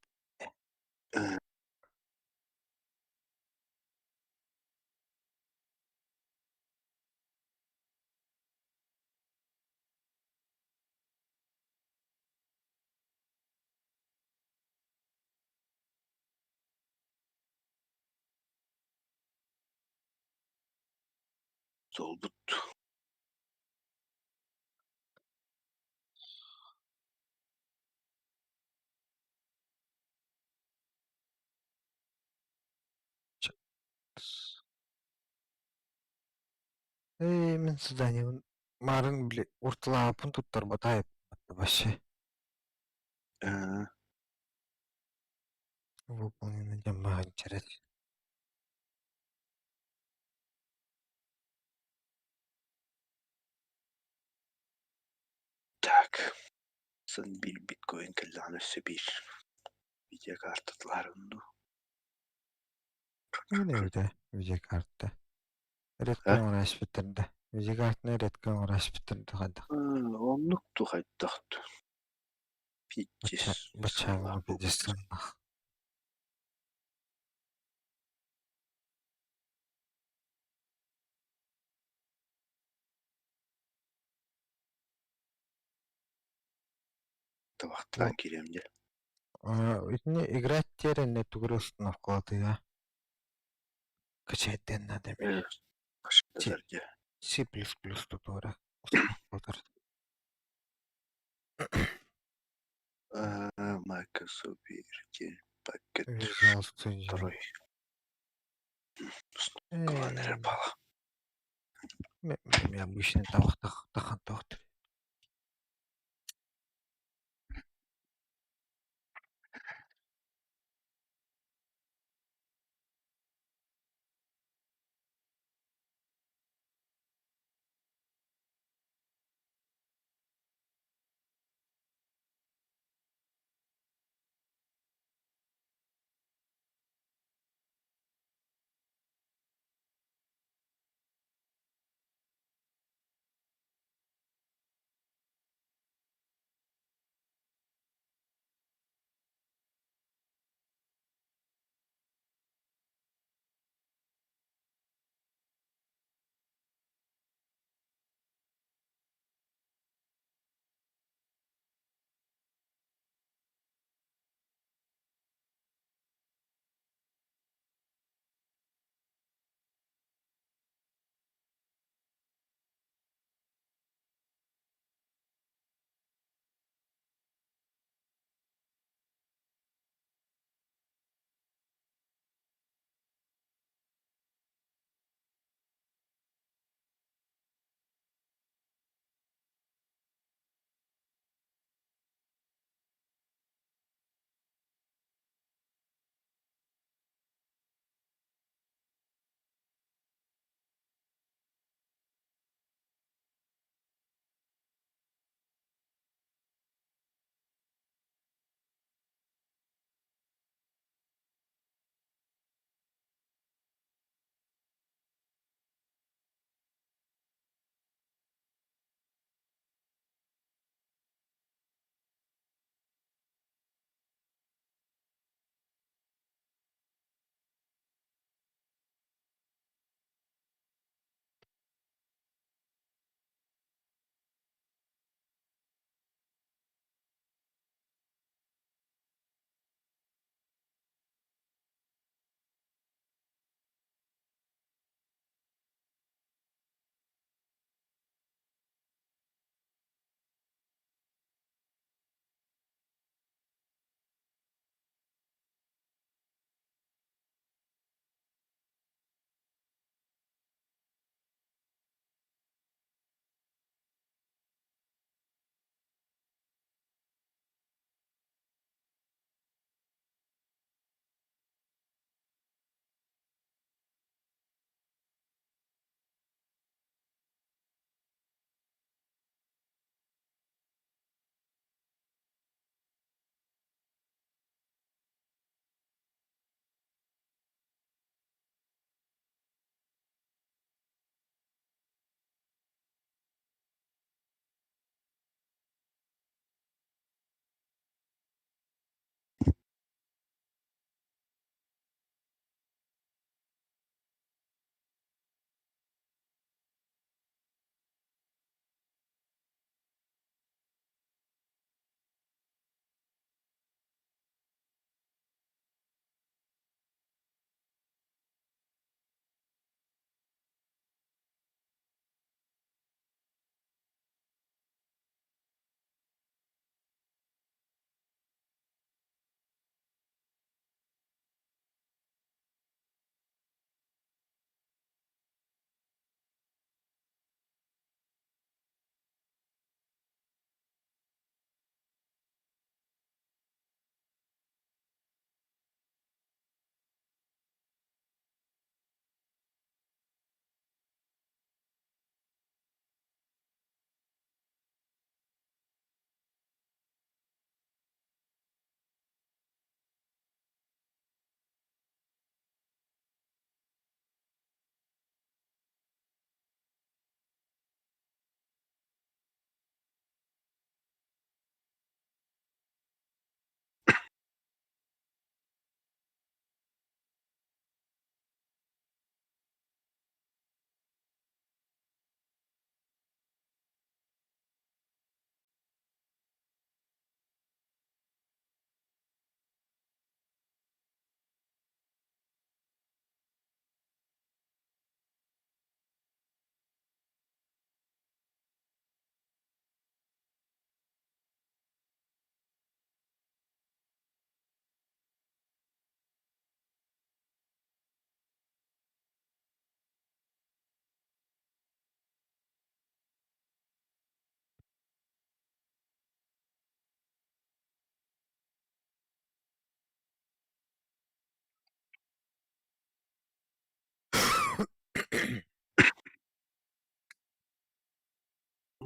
Суолбут Ээ, мин заданиебын маарын били урталаабыппын туттарбатаа вообще. Ээ Выполнено диэн баҕа чэрэт. Так, сын биир биткоин кэллэҕинэ өссө биир видеокарталаарын дуу? Мин эбитэ видеокарта. Редко оҥорооспуттар да. Видеокартаны редко оҥорооспуттар да хайдах. Оннук дуу хайдах дуу? Пиздец. Баччааҕы пиздец сыаннаах. Табахтаан киириэм дьэ. Итини играть диэрэннэ тугу эрэ установкалатыа. Качайдыан наада эбит. Дьэ. C++ тутуура. Microsoft пакет Вязался. второй. Клан Обычный тахан тохтор.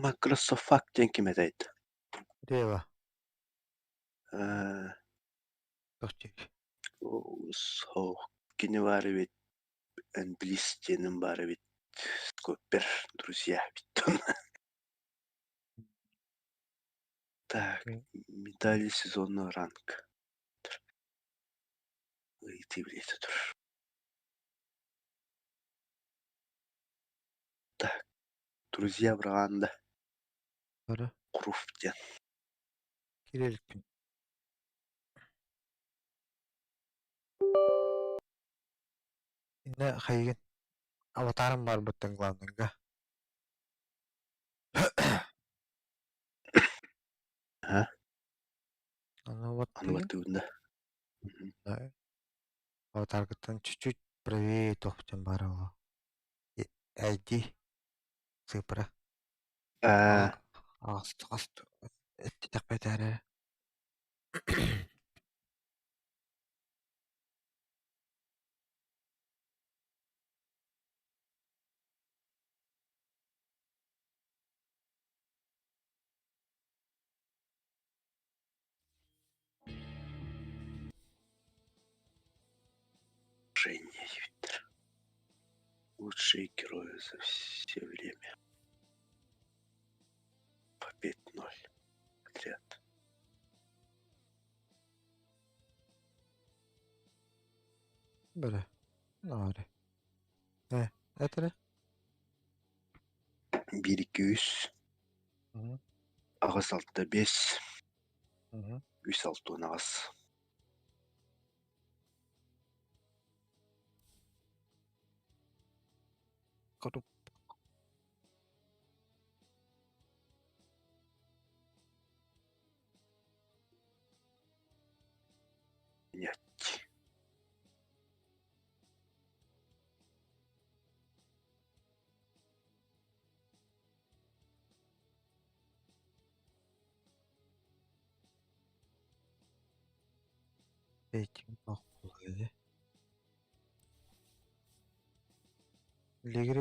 Microsoft диэн ким этэй? Рева. Э, Тохтик. Суох, кини баар эбит, Энблис диэним баар эбит, Скоппер, друзья эбит. Так, медали сезонного ранг. Ыйытыы билиэтэ турар. Так, друзья быраганда Бары. Круф диэн. Кириликпин. Инна хайыгын. Аватарым бар быттан главныйга. Аха, Аны вот аны баттыыбын да. Мгм. Аватаргыттан чуть-чуть правее тохтен бар ол. ID цифра. Аа, Аст аст эттек бетәре. Женя Юпитер. Лучшие герои за все время. По 5-0. Отряд. Бere. Наре. Э, это 1 200 Мгм. аҕыс алта биэс Мгм. үс алта уон аҕыс. Круп. Нет. Рейтинг бахулы. Лигри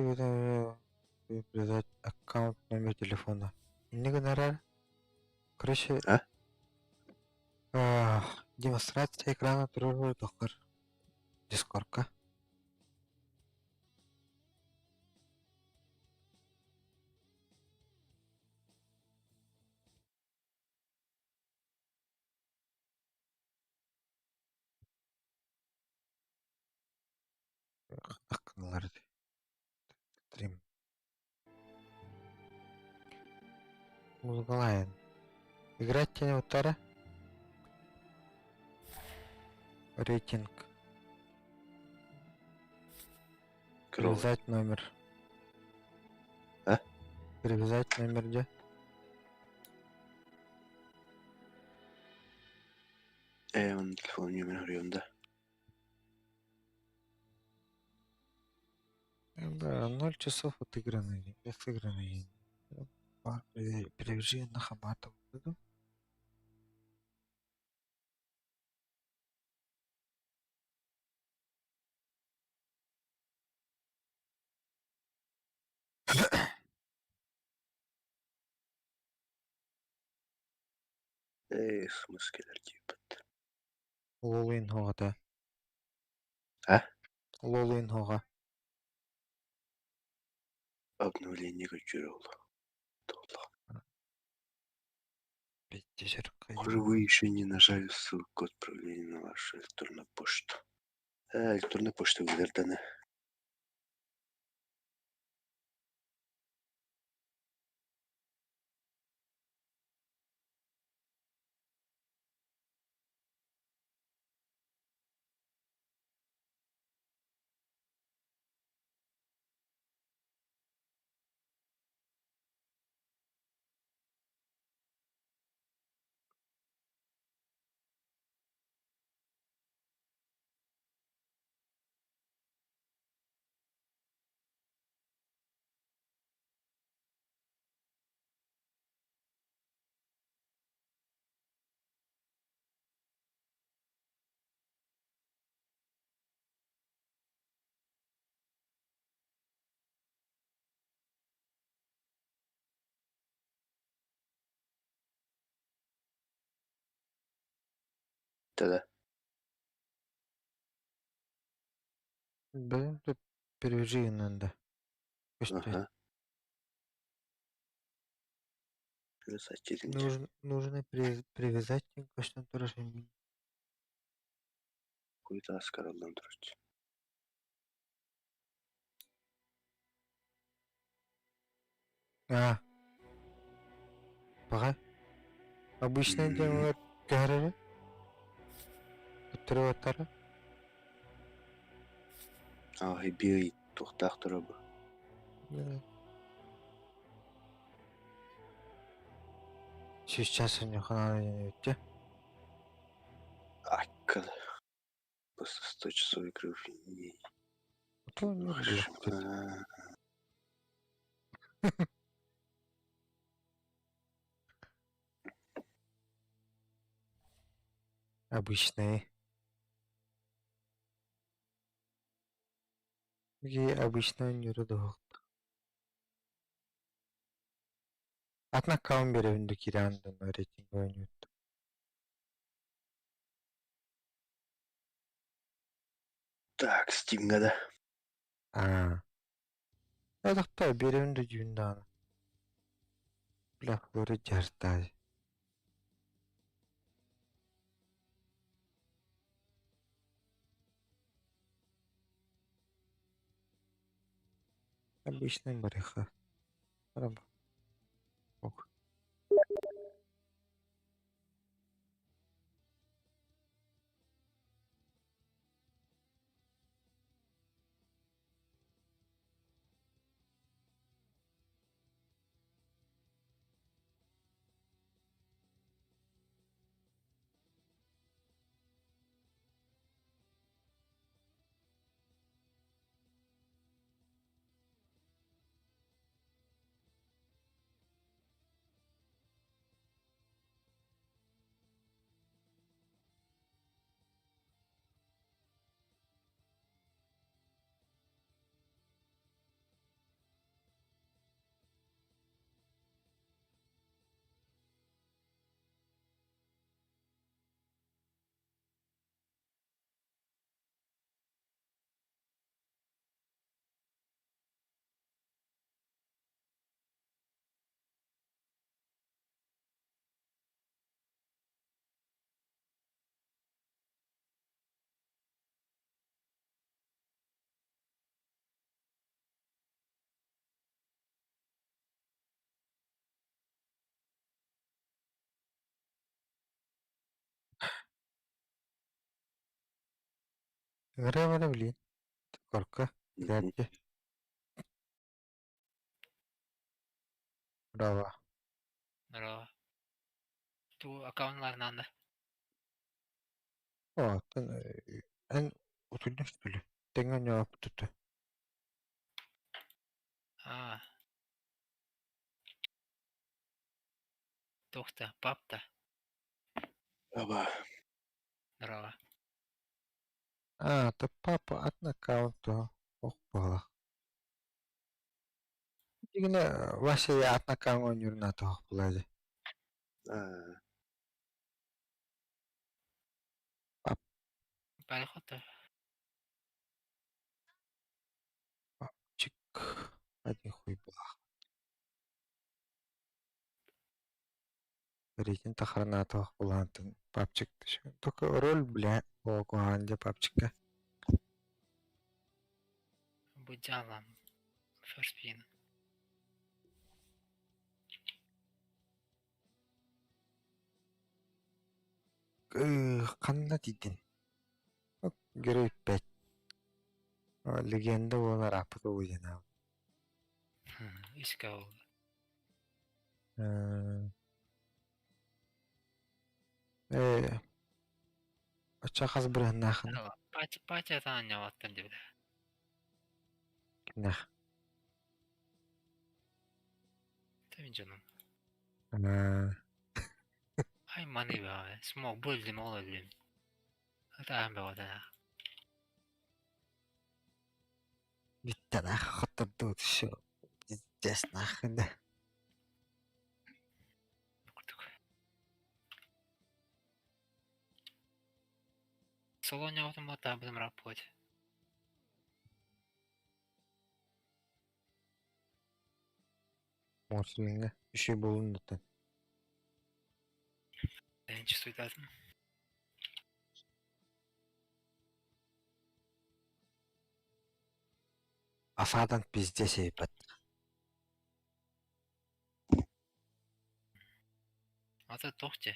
привязать аккаунт номер телефона. Не гонорар. Короче, А? Демонстрация экрана туру дохар. Дискорка. Аккаунтлар. Стрим. Музыкалайн. Играть тени утара. Рейтинг. Кровать. Привязать номер. А? Привязать номер где? Э, он телефон номер говорю, да. Да, 0 часов отыграно, не сыграно. Привяжи на Хаматову. Э, смысл кэлэр диэбит. Лолин хоҕата. А? Лолин хоҕа. Обновление көрдөрөр. Пятьдесят. Похоже, вы еще не нажали ссылку отправления на вашу электронную почту. Э, электронная почта вывердана. Бүттэ да? Блин, тут перевяжи надо. Көстөр. Аха. Плюс отчислить. Нужно привязать көстөн турар. Хуй аскараллан турар. А. Пока. Обычное дело көһөрөрү. Туттарыбаттара. Аа, биир туохтаах турар бу. Сейчас у них надо не идти. Аккал. После 100 часов игры в ней. То не было. Обычные. Какие обычные нюродох. Атын аккаунт биэрэбин да киирэн да рейтинг оонньуут. Так, Стимҥа да. Аа. Э, биэрэбин да дьүүн даҕаны. Бля, Флори дьартай. Обычный барыха. Ок. Ыҥырыа блин. Корка. Дядя. Браво. Здорово. Ту аккауннарынан да. О, аттан эн утуйдуҥ что ли? Тэҥҥэ оонньообуппут Аа. Туох да, пап да. Аба. Здорово. Аа, то папа атын аккаунт ох буолла. Дигинэ Вася атын аккаунт оонньуурун аата буолла дии. Аа. Переход. Папчик. Один хуй была. Рейтинг тахаранаатах булаантын папчик Только роль бля оогуһаан дьэ папчикка. Будялам. First pin. Ханна тиийдин? Герой 5. Легенда буолар ааппыт угуйанаабыт. Үскэ ол. Ээ оччо хас бырыһыннаахын Патя патя таанньабаттан дибилэ. Кимнээх? Тэмин дьонум. Аа Ай маны баа. Смог бөлдүм ол өллүм. Ытаан бөҕөтө. Бүттэ нахуй хоттордубут всё. Пиздец нахуй да. Курдук. Соло оонньообутум буолла, будем раппот. Морсуҥҥа үчүгэй буоллун да Эн чувствуйдаатым. Асаатан пиздец эйбэт. Ата туох дии?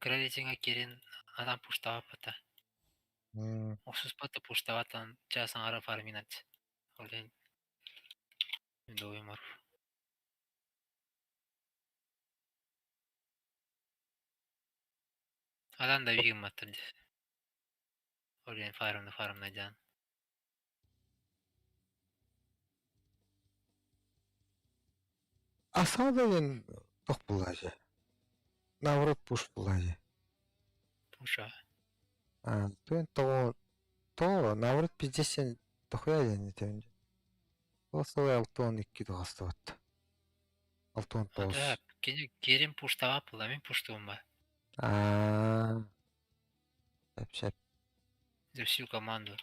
Кыра рейтингэ киирэн анаан пуштаабаппыта. Охсуспат да пуштаабаттан чаас аҥара фарминать. Ол иһин дуойумар. Адан да гымматтар дии. Ол иһин фармна фармнайдаан. Асаада диэн туох буоллаачы? Наоборот пуш буоллаачы. Пуша. Аа, туон тоҕо тоҕо наоборот пиздец диэн дохуя диэн этэбин дии. Ол сыл 62 тоҕостубут. 69. Ата кини киирин пуштаҕа буолла, мин пуштуум ба. Аа, сөп сөп. За всю команду.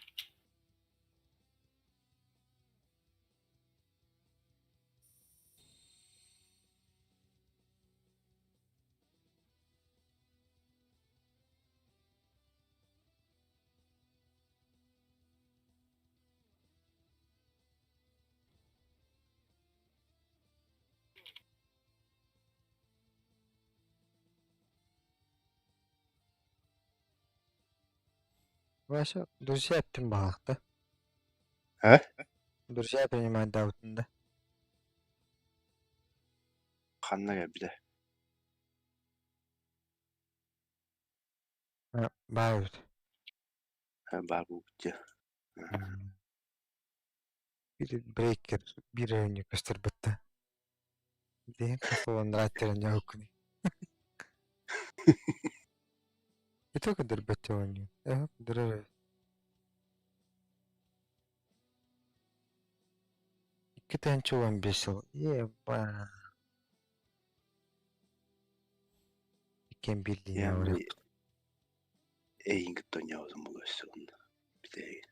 Вася, друзья эттим баҕахта. А? Друзья принимать даабытын да. Ханна кэлбитэ? Баар эбит. Баар буолбут дии. Биир брейкер биир өрүнньүк көстөрбүттэ. Диэн хосолоннарааччы ньоһуккуний. Ити көрдөрбөттө оонньуу. Э, көрдөрөр. 2015 сыл. Еба. Иккиэн биир Я линия эйигин кытта оонньообутум буолуо өссө уонна бүтэһигин.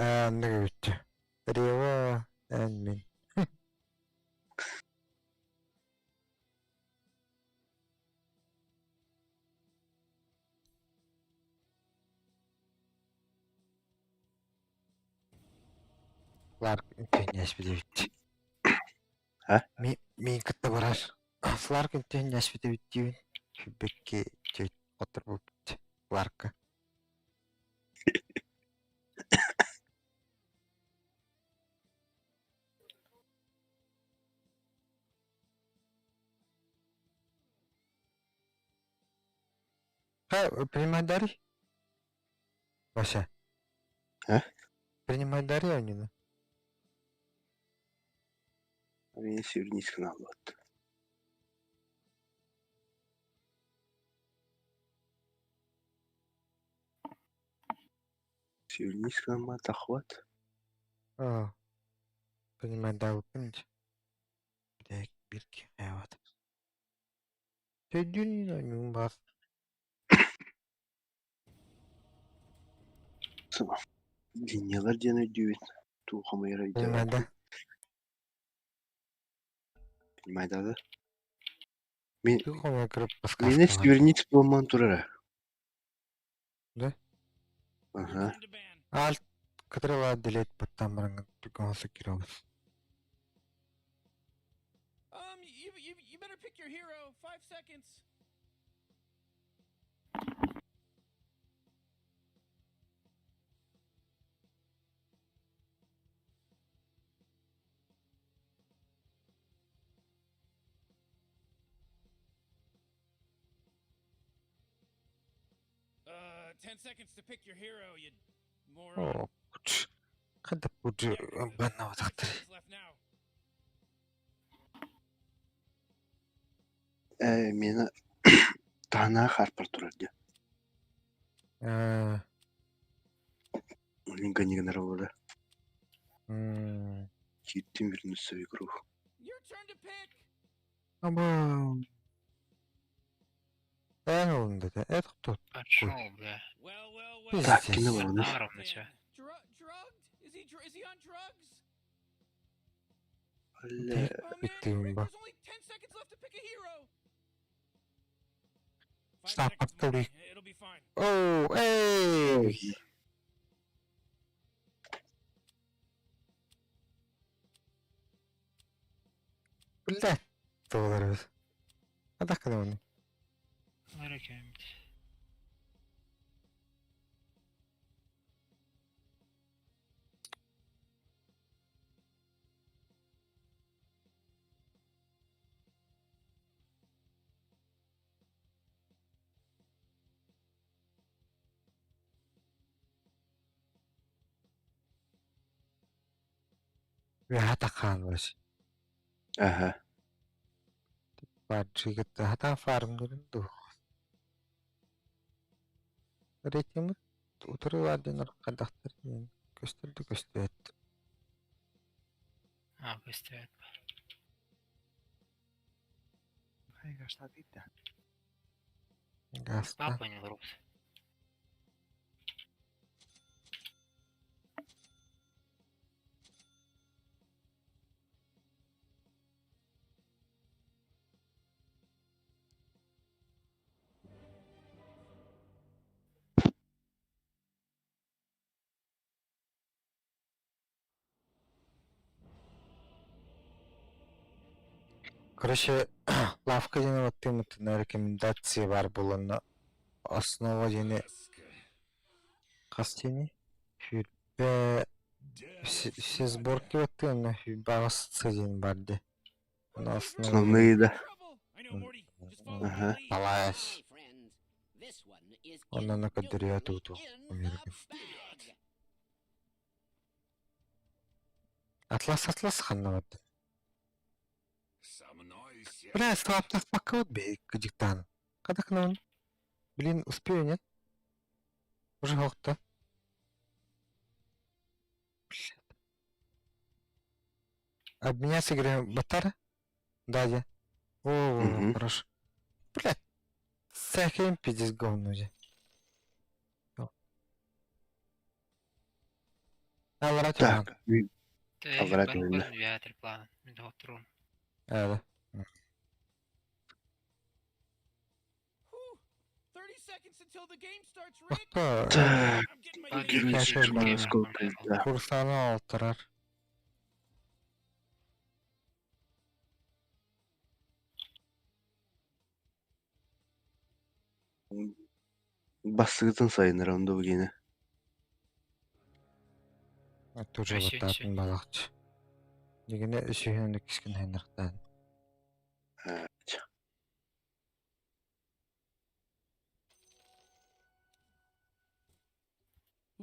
Ээ, оннук эбит. Рево эн мин. Ларк интеннээспит эбит. А? Ми миин кытта барар. Фларк интеннээспит эбит диибин. Сүүрбэкки хотторбуппут Ларка. Ха, принимай дари? Вася. А? Принимай дари оонньууну. Мин сүүрнис гынааллыбыт. Сүүрнис гынаммат таххыбат. Аа, принимай даабыппын дии. Бүтэһик биир киһи Төдүүн оонньуум баар. Линиялар диэн өйдүүбүн. Туу хомуйар Принимай да. өйдөөбөппүн. Принимай да. Мин Туох хомуйар кырып Миэнэ подсказкалар. сүүрнис буолман турара. Да? Аха. Альт кытырыла делет баттан баран түгэн киробус. You better pick your hero. 5 seconds. 10 seconds to pick your hero, you moron. Оо, ханта пуж Yeah, банна 5 тахтар. seconds left now. Ээ, миэнэ таһынаа хаарпар турар дии. Аа, Мин гынньыгынара буолар. м, Киирдим вернуться в игру. Your turn to pick. Аба. Эн ылын дэтэ, эт тут. Пошел, бля. Так, кини бараны. Ровно чё. Бля. Бүттүм ба. Стапаттылый. Оу, эй! Бля, туолар Хадах гынабын? Лара кэмит. Хатахаан бас. Аха. Баджигыт хатаан фармнырын дуу. Рейтингмит утары баар хайдахтар диэн көстөр да көстүбэт. А, көстүбэт. Гаста. Папа не рус. Короче, лавка диэн баттыыммытына рекомендация баар буоланна основа диэни хас диэни сүүрбэ все сборки баттыанна сүүрбэ аҕыс диэн баар дии. Ону основа Основные, да. Ага. Талаас. Онно көрдөрүө тууту Америка. Атлас Атлас ханна барда? Бля, слаптах вот диктан. Когда к нам? Блин, успею, нет? Уже хохта. Обменяться, говорю, Батара? Да, я. О, Мгм. хорошо. Блядь, сахим пиздец говно же. Алара Так. Аллара түһүннэ. Вятр план. Мин тоҕотторуум. Evet. Bak Так. Bak, Герой сколько, да. Kursağını altırar. Бастыгытын сайыннар онда бугене. Тоже Өсүн баттаатын сүн. балакчы. Дегене үсүһүн кискин хайнактан.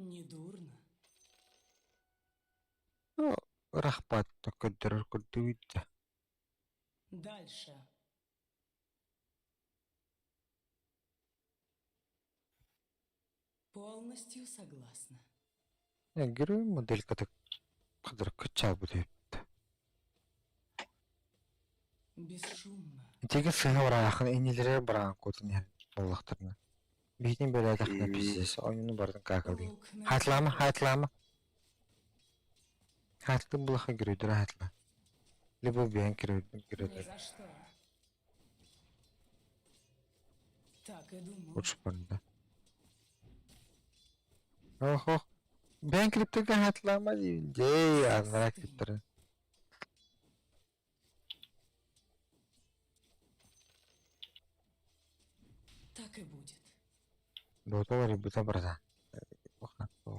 Недурно. Рахпат көддөрөр көрдүгүттэ. Дальше. Полностью согласна. Герой модель катык кадыр кыча бу деп. Бесшумно. Теге сыһы бараахын инилере бараан кутун ян боллахтарына. Бихтин бэлэтэхна пиздец. Ойнуну бардын какалды. Волк на Хатлама, хатлама. Хатлы булаха геройдер хатла. Либо биян Ни геройдер. за что. Так и думал. Лучше барында. Ох, ох. Биян криптеге хатлама дейм. Дей, анара криптер. Так и будет. Дотолар бута барда.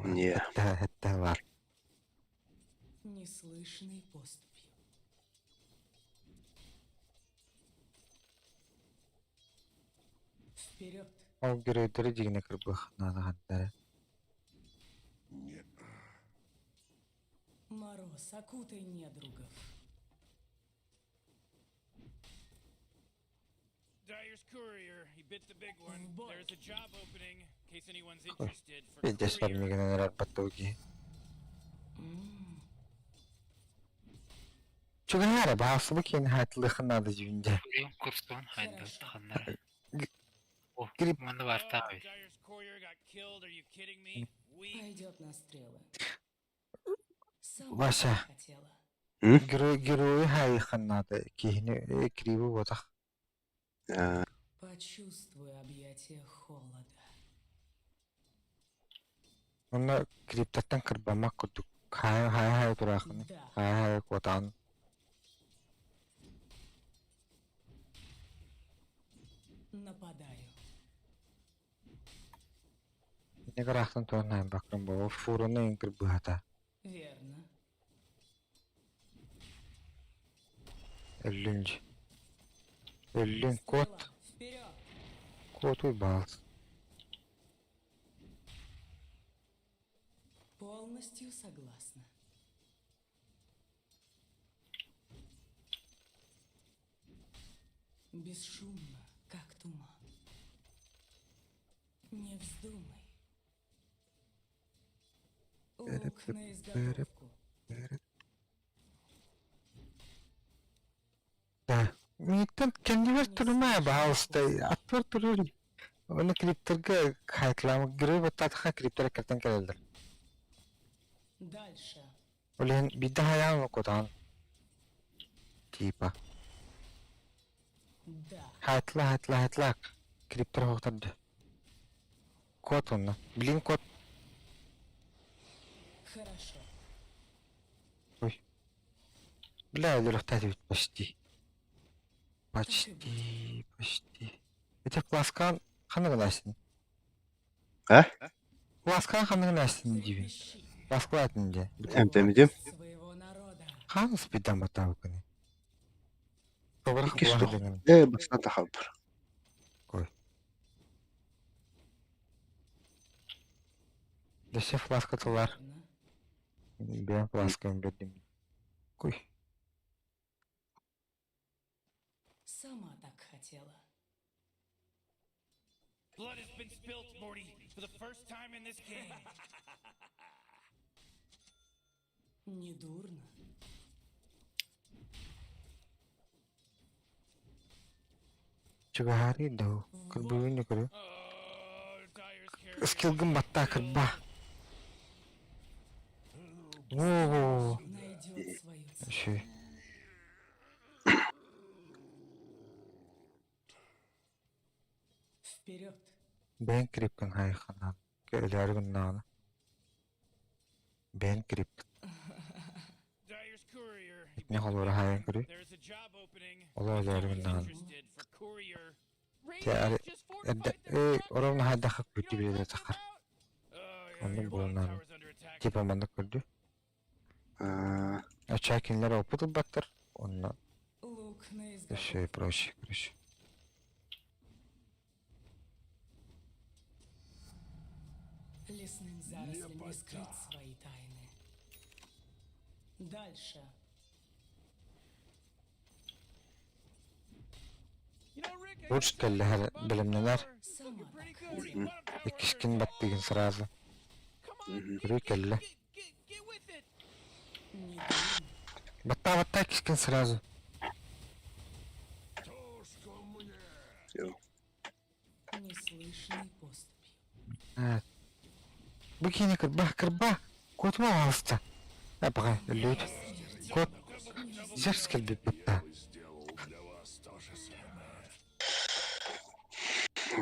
Не. Это бар. Неслышной поступью. Вперед. Ол геройдері дегене кірбі ханағандары. Мороз, окутай недругов. Dyer's courier. He bit the big one. В бой. There's a job opening, in case anyone's Ой, interested. For Пиздец, courier. мегенер баттауги. М, Чугунара баасы бу кин хатлы ханады жүйінде. Блин, курстон хайда Хорошо. ханнара. Крип Манна баартаах Oh, эбит. Dyer's courier got killed. Are you kidding me? We Пойдет на стрелы. Сама Вася. так хотела. Герой герой хайыхын надо. Киһини криви ботах. Аа, Почувствуй объятия холода. Онно криптаттан кырбамак курдук. Хай хай хай тураахыны. Да. Хай хай куотаан. Нападаю. Не карахтан туан хайын бакрым бо. Фуруну иҥкир быһата. Верно. Өллүн. Өллүн кот. Стрела, вперед! Кот уйбаал. Полностью согласна. Бесшумно, как туман. Не вздумай. Лук на изготовку. Да. Мииттэн кэннибэр турума баалыстай. Атпар турur. Оны криптерге хайтлам герой баттатха криптер кертен келелдер. Дальше. Олен бидде хаян кутан. Типа. Да. Хайтла хайтла хайтла. Криптер хоқтарды. Кот онна. Блин кот. Хорошо. Ой. Бля, өлөрөхтәт бит почти. Почти, почти. Это пласкан ханна гынасın. А? Пласкан ханна гынасın диби. Трепещи. Пласкалатын де. Эмтэмидим. Своего народа. Хан спидан батау күні. Тобырах Иккис була тух. деген. Ээ, бастан тахалбар. Дөсе фласка тылар. Верно. Бен фласка бердим. Куй. Сама так хотела. blood has been spilt, Morty, for the first time in this game. Недурно. Чугари дау. Кырбуын көрü. Oh, Dyer's carrier. Скилгын батта кырба. Оо. Найдет свою цель. Шүй. Вперед. Бен крипкин хайханан. Көләргін наны. Бен крип. Dyer's courier. He Не bit the холора big хайын one. көрü. There's a job opening. Ола If өләргін anyone's наны. interested for courier. Те ари Just эдде fortified their э front оровна хайдаха You күтү know what I'm биле talking тахар. about? Oh, yeah, Оннук your bottom буолунан tower's under attack. типа маннык көрдү. Аа, Ача кинилер опыт ылбаттар. Онно Лук на еще и изготовку. прочее, короче. Лесным зарослям не скрыть свои тайны. Дальше. You know, Rick, I Лучше gotta tell you, кэллэһэр your bottom бэлэмнэнэр. tower is Сама looking pretty так good. хотела. Your bottom tower Иккискин under attack. баттыгын сразу. Come on, Көрүү кэллэ. get, get, get with it. Недурно. Батта батта иккискин сразу. ёо. Неслышной поступью. А. Бу кини кырба кырба. Котума алыста. Апаға өлөт. Кот зерс кэлбит батта.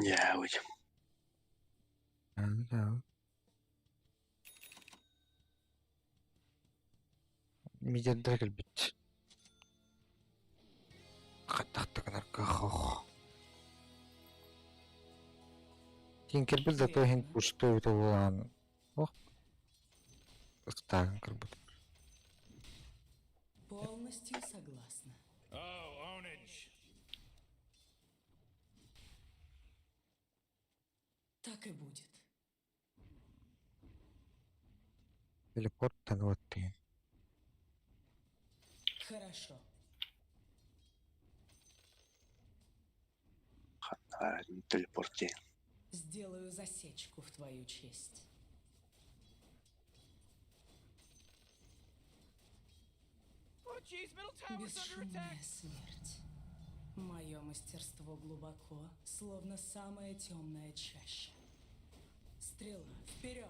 Яа, ой. Мидердер кэлбит. Хаттахтыгынар кахох. Тинкербил зато хин пуштой булан. Ох. Ыстагын кырбыт. Полностью согласна. Oh, ownage. Так и будет. Телепорт тануаттыгын. Хорошо. Аа, телепорт. Сделаю засечку в твою честь. Oh, jeez, middle tower's under attack. Бесшумная смерть. Мое мастерство глубоко, словно самая темная чаща. Стрела, вперед!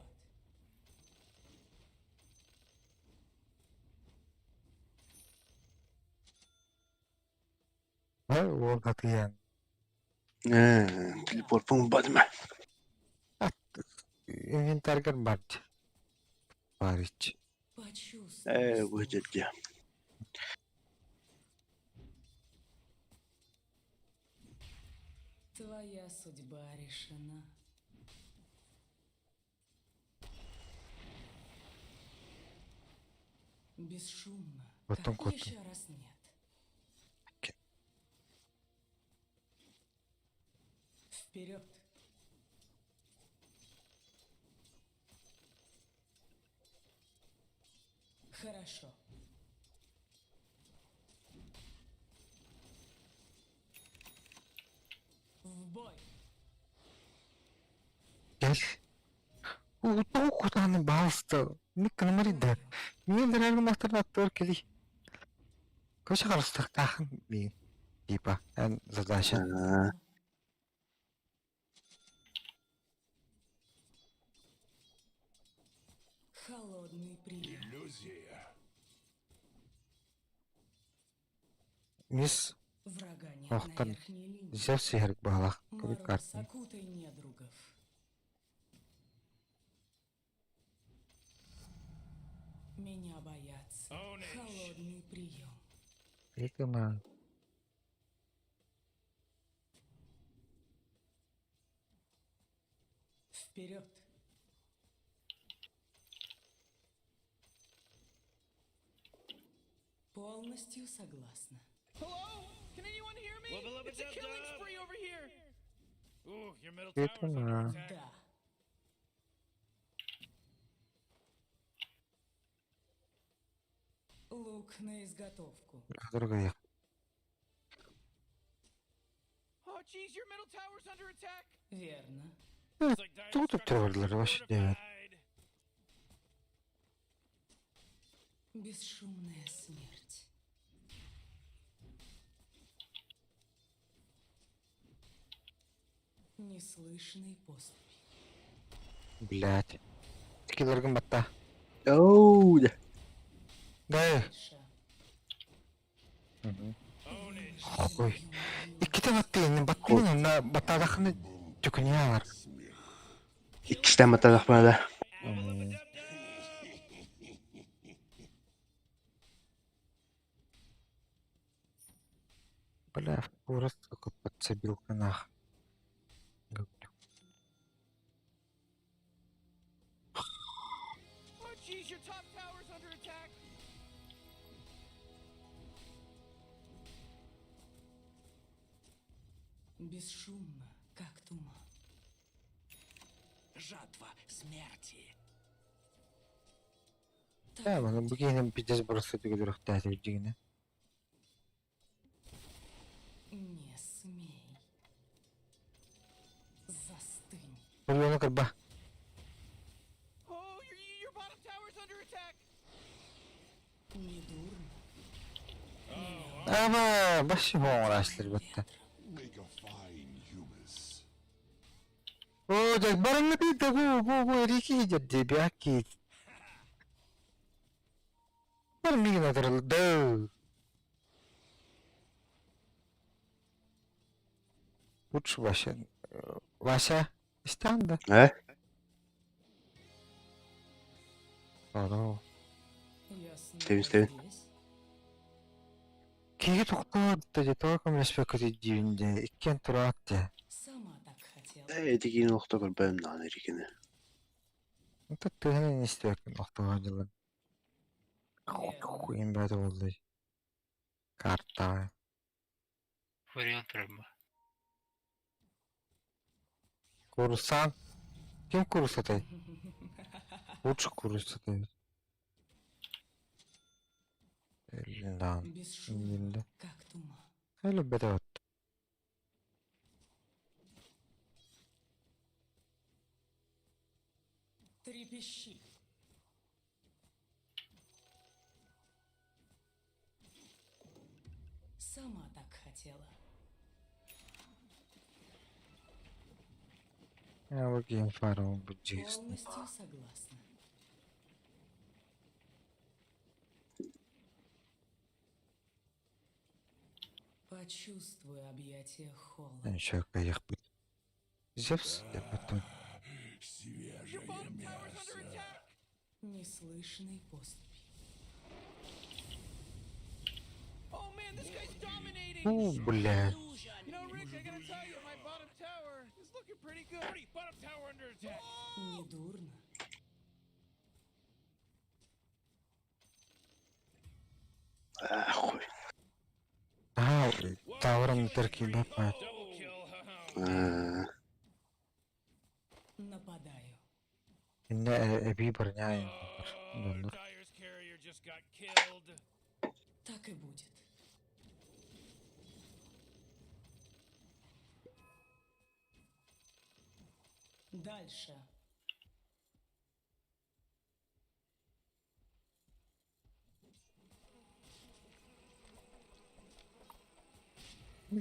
Уол хатыйан. Телепорт бадма. Инвентарьгар бар Барич. Почувствуй. Ээ, бу дьэ. Твоя судьба решена. Бесшумно. Потом Как кот. еще раз нет. Вперед. Хорошо. В бой. Gel. Тоҕу баалыста. Мик кынамар идэ. Мин дэрэргин аттар кели. Көшө харыстыктаахын мин. Типа, эн задача. Холодный прием. Иллюзия. Мисс Врага нет Ох, на там верхней линии. Зевс сиһэрик баалаах. Мороз, Карты. окутай недругов. Меня боятся. Холодный прием. Икема. Вперед. Полностью согласна. Hello? Can anyone hear me? It's a killing spree over here. Ooh, your middle tower's under Икема. attack. Да. Лук на изготовку. Другая. Oh, jeez, your middle tower's under attack. Верно. It's like dire Тут structures троллер вообще девять. fortified. Бесшумная смерть. Неслышный поступь. Блять. Киллергин батта. Оу, да. Да. Дальше. Ой. Икките батты энэ баттын онна баттаадахны түкүньялар. Иккистэн баталахмада. Бля, просто только подцепил нах. Oh, jeez, your top tower's under attack. Бесшумно, как туман. Жатва смерти. Да, маны бүгін пиздец просто түгілір дегені. Не смей. Застынь. Бұл кырба. Oh, your bottom tower's under attack. Недурно. Ама, башы хоңырашлар бітті. Make a fine humus. О, жак барыңны бейді, бу, бу, бу, реки деді, бяки. Бар мигін отырылды. Лучше Вася. Вася, истанда. Э? Ано. Я снова Стивен, Стивен. здесь. Киги тоқтады де, только мен дейінде, иккен тұрады. Сама так хотела. Э, этигин олохто көрбөм наан эрикини. Тут тыгын не истебекин оқтоға жылы. Хуйын бәді болды. Карта. Фурион турар Курсан. Ким курсатай? Лучше курсатай. Да. Бесшумно, Енді. как туман. Әлі бәді от. Трепещи. Сама так хотела. Логин фарм буддист. Полностью согласна. Почувствуй объятия холода. Ничего, кайыхпыт. Зевс, я потом. Your Свежее bottom tower's under мясо. attack. Неслышной поступи. Oh man, this guy's dominating. У, бля. You know, Rick, I gotta tell you, my bottom tower is looking pretty good. Morty, bottom tower under attack. Недурно. А, хуй. Аа, Таурын терки бапа. Double kill. Э, Нападаю. Инне эби барняйын. Oh, Dyer's carrier just got killed. Так и будет. Дальше.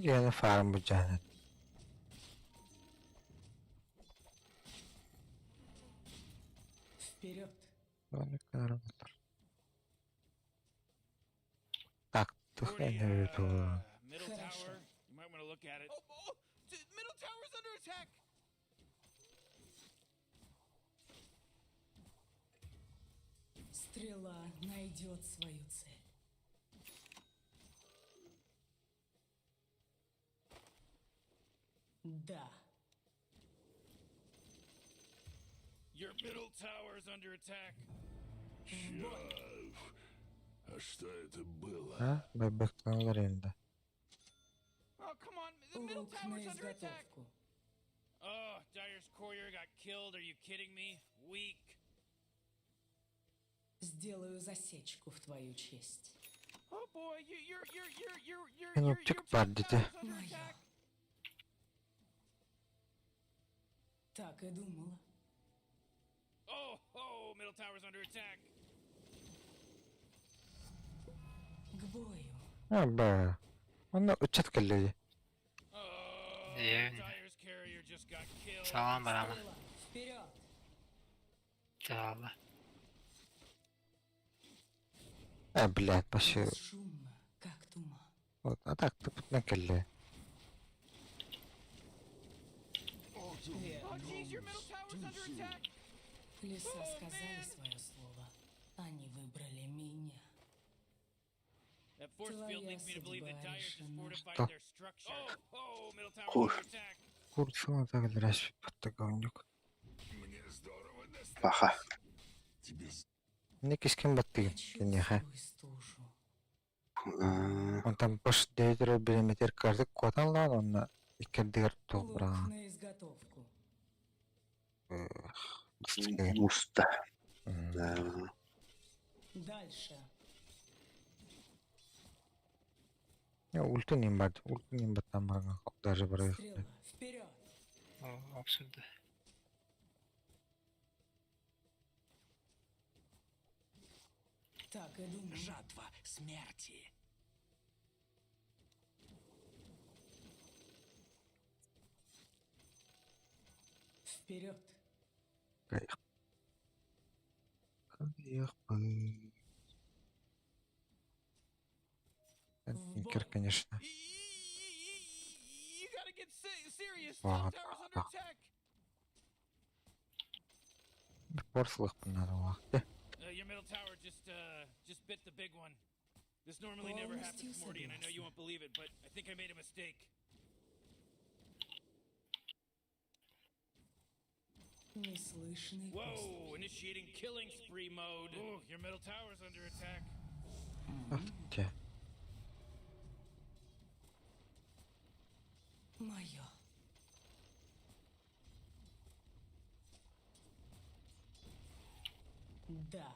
Гена фарм буджанат. Вперед. Так, Morty, тухай middle Хорошо. tower. You might want to look at it. Oh, oh, middle tower's under attack. Стрела найдет свою цель. Да. Your middle tower's under attack. Чё? А что это было? А, бэбэк аренда. Oh, come on. The middle Лук на tower's under attack. изготовку. Oh, Dyer's courier got killed. Are you kidding me? Weak. Сделаю засечку в твою честь. Oh boy, you, you're you're you're you're you're Ну, your, your чик top бардите. tower's under Моё. attack. Так и думала. Oh, oh, middle tower's under attack. К бою. А, ба. Онно учат кэллэги. Oh, Yeah. Dyer's carrier just got killed. Салам барама. Стрела, вперед! Чаалла. А, блядь, вообще. Шумно, как туман. Вот, а так тупотна кэллэ. Oh jeez, your middle tower's under attack. Леса сказали свое слово. Они выбрали меня. That force field Твоя leads me to believe that судьба Dyer's just решена. fortified Что? their structure. Oh, oh, middle tower's Хуй. under attack. Курсуна так дрась под говнюк. Мне здорово досталось. Паха. Тебе с- Никискин баттыгын киниэхэ. Почувствуй стужу. Э, Онтон баш дэйдер билеметер кардык куоталлаан онна иккердигер Лук туох на изготовку. Муста. Да. Дальше. Ультун им бат, ультун им баттан барган даже бар. Стрела, вперед! Обсуду. Так и думала. Жатва смерти. Вперед! Никер, конечно. You gotta get serious. Ладно, Top tower's under да. attack. Порслых надо Your middle tower just bit the big one. This normally never happens, Полностью Morty, and I know you согласна. won't believe it, but I think I made a mistake. Неслышный Whoa, поступь. initiating killing spree mode. Ooh, your middle tower's under attack. Те. Мое. Да.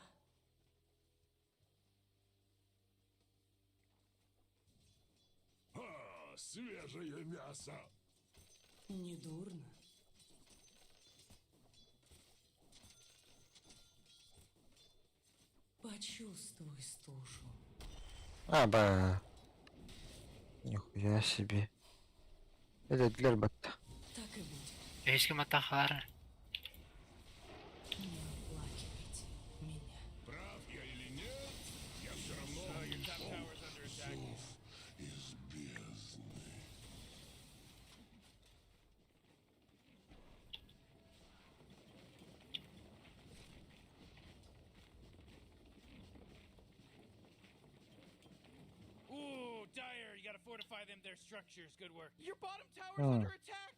А, свежее мясо. Недурно. Почувствуй стужу. А, ба. Нихуя себе. Это для бат. Так и будет. Үһүскэ мата хаалар. Не оплакивайте меня. Прав я или нет, я все равно услышал зов из бездны. Ooh, Dire, you gotta fortify them their structures. Good work. Your bottom tower's Hmm. under attack.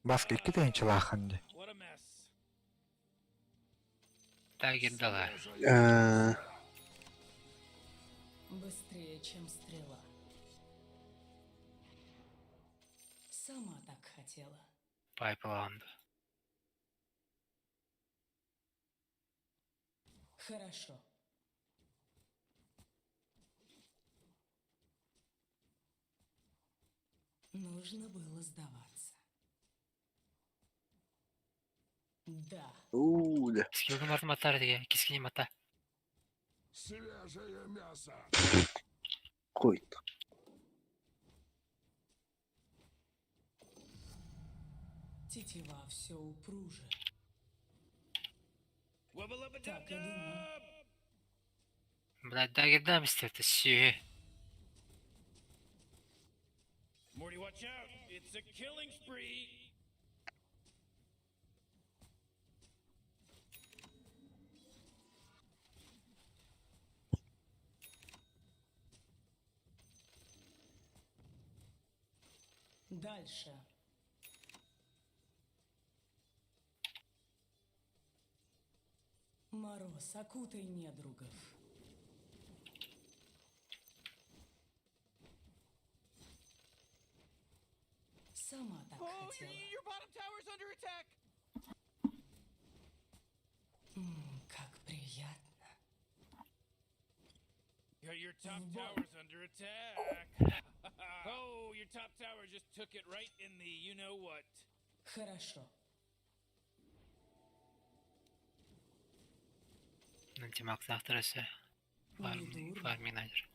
Баска 2 тыһыынчалааххын дии. What a mess. Тагирдала. Э, Быстрее, чем стрела. Сама так хотела. Пайпаланды. Хорошо. Нужно было сдаваться. Да. уу, да. Скилгы мата матар диye. Кискини мата. Свежее мясо! Койт. Тетива все упруже. Wubba lubba dub Так и думал. dub! Блядь, дагирдам истерти сүйе. Morty, watch out! It's a killing spree! Дальше. Мороз, окутай недругов. Сама так Oh, your, хотела. your bottom tower's under attack. М, как приятно. Your, your top В бой. tower's under attack. Oh, your top tower just took it right in the you know what. Хорошо. Антимактахтарысы. Не дурно. Фарминадер.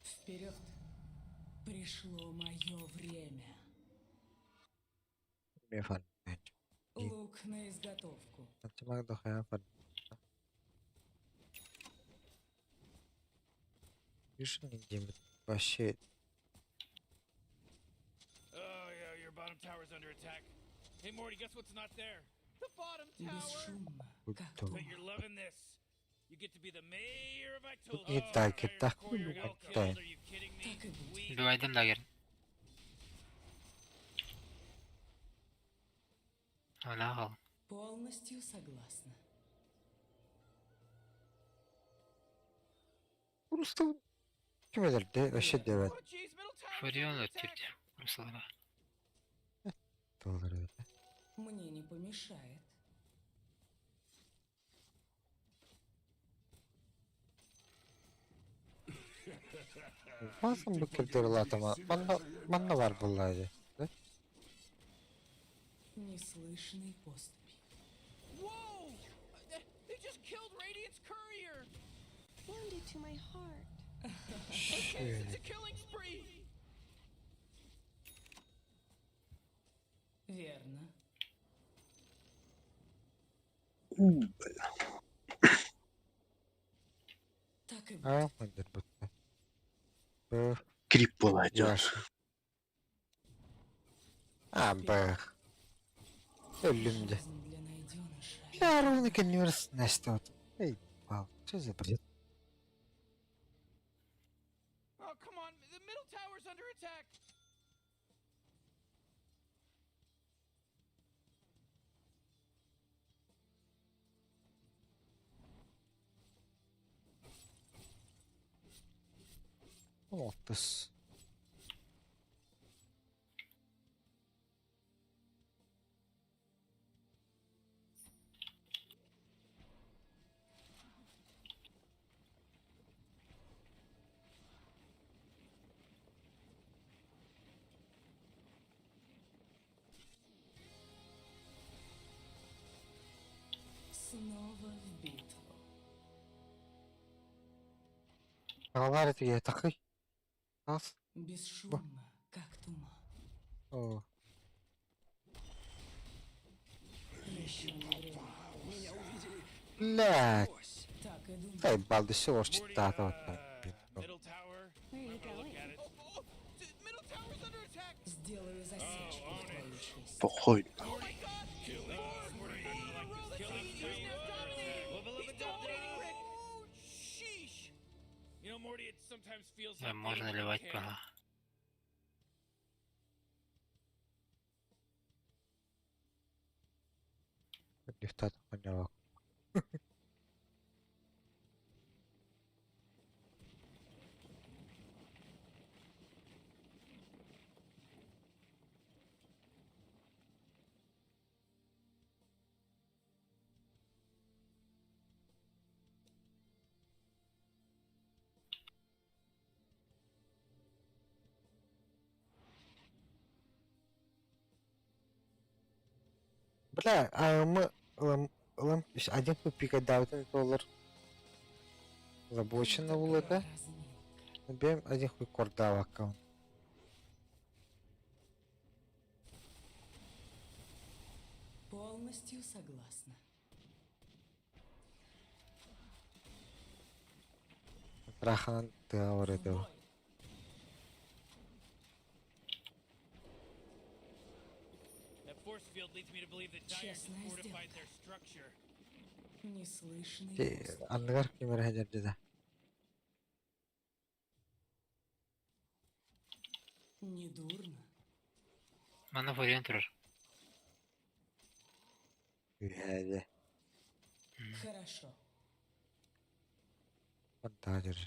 Вперед. Пришло мое время. Эмиэ фармнааччы. Лук на изготовку. Антимаг дохайа фарм. Решение вообще Oh, yeah, your bottom tower's under attack. Hey, Morty, guess what's not there? The bottom tower. Бесшумно, как Будто. Bet you're loving this. You get to be the mayor of Itola. И так, и так, Courier got да. killed. Are you kidding me? Так и будет. We Дуайдам дагир. Она Полностью согласна. Просто ким өлөрдө вообще диэбэт Oh, jeez, middle tower's Фурион under attack. өттүрдү. Руслана. буолар эбит. Мне не помешает. Басым бу кирдер улаатама манна манна бар буоллаа дии. Неслышной поступи. Whoa! They just killed Radiant's courier. Wounded to my heart. Okay, it's a killing spree. Верно. Уу, бля. Так и Аа будет. мындыр бутта. Бэх Крип буолааччы. яш. Аа бэх. Өллүм дии. Жизнь для найденыша. Я ровно конверс Настя вот. Эй, вау, что за бред? Oh, come on. The middle tower's under attack. Алтыс. Аҕалаар этигэ такый. Ас. Бесшумно, как туман. О, Еще не время. Меня увидели. блядь. Ось. Так и думала. Заебал, да все Morty, орчиттаата оттон. middle tower. Where are I'm you gonna look going? at it. Oh, oh, middle tower's under attack. Сделаю засечку в твою честь. Похуй. Oh my god! Killing spree. Killing He's spree. now dominating. Level up He's a dub dominating, Rick. dub. Oh, sheesh. You know, Morty, it sometimes feels Да, like they можно don't ливать care. было. Лифтат поняла. Бля, а мы лам, лам, один купи даутен доллар. Заблочено Это было была это. разминка. Бем один хуй кордал аккаунт. Полностью согласна. Раханан В ты бой. That force field leads me to believe that Dire just Честная fortified сделка. their structure. Неслышный поступ. Анныгар кимер хәдәрдә. Недурно. Мана фурен турар. Үһәдә. Хорошо. Фантазер.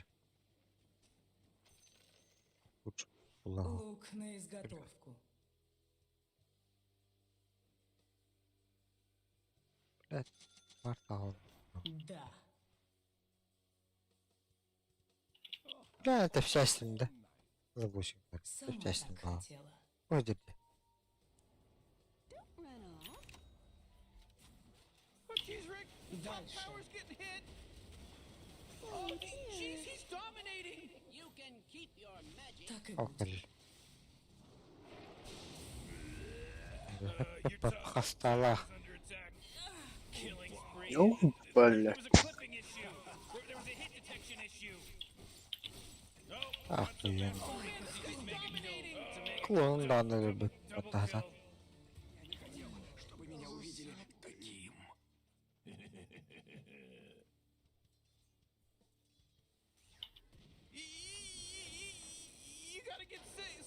Лучше Аллаху. Лук на изготовку. Блядь, квартал. Да. Бля, это вся да? Заблочен. Это Сама вся так да. хотела. Ой, дерби. Don't run off. Oh, jeez, Rick. Top Дальше. tower's getting hit. Oh, jeez, he's dominating. You can keep your magic. Так и Ох, будет. блин. Your top Хастала. tower's under attack. Killing spree. Ну, There блядь. was a clipping issue. There was a hit detection issue. Oh, Охуенно. it's mega kill. It's a mega Клон данный любит. double Вот так. kill. Я не хотел, чтобы меня увидели таким. You gotta get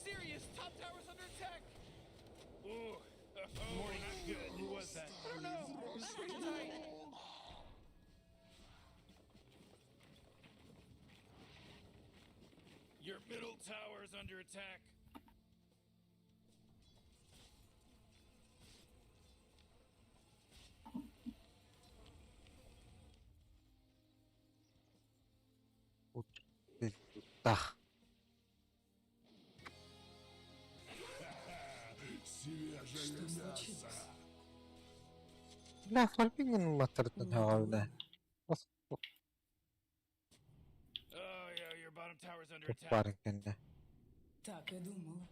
serious. Top tower's under attack. Ooh, oh, not good. Who was that? I don't know. It's pretty tight. Your middle tower is under attack. Так. Свежее Что мясо. случилось? Бля, фарминг матыртын хавалда. Oh yeah, your bottom tower's under attack. Тупарын кэннэ. Так и думала.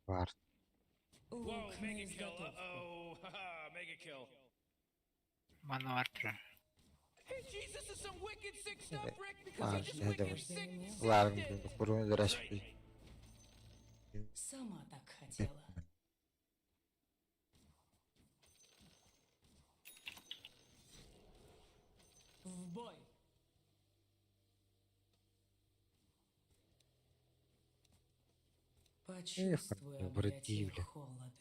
Бар. Whoa, Лук на mega kill. изготовку. Uh-oh. Haha, mega kill. Мана вар турар. Hey, jeez, this is some wicked sick stuff, Rick, because А, he just я wicked думаю, sick Ларм sicked it. курун дурашпи. Сама так хотела. В бой. Почувствуй объятия бративля. холода.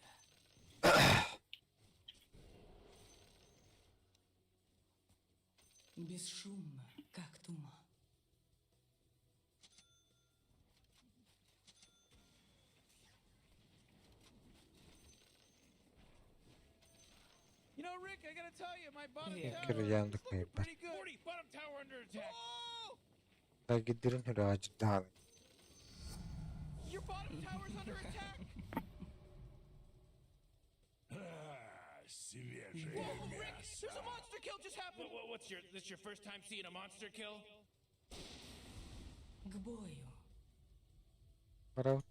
Бесшумно, как туман. You know, Rick, I gotta tell you, my bottom Yeah. tower Кирьян is такой, looking pretty good. Morty, bottom tower under attack. Oh, Тагидырын хүрэ your bottom tower's under attack. Ah, свежее Whoa, Rick, мясо. there's a monster kill just just happened? What, what's your this your first time seeing a monster kill? К бою. Барабыт.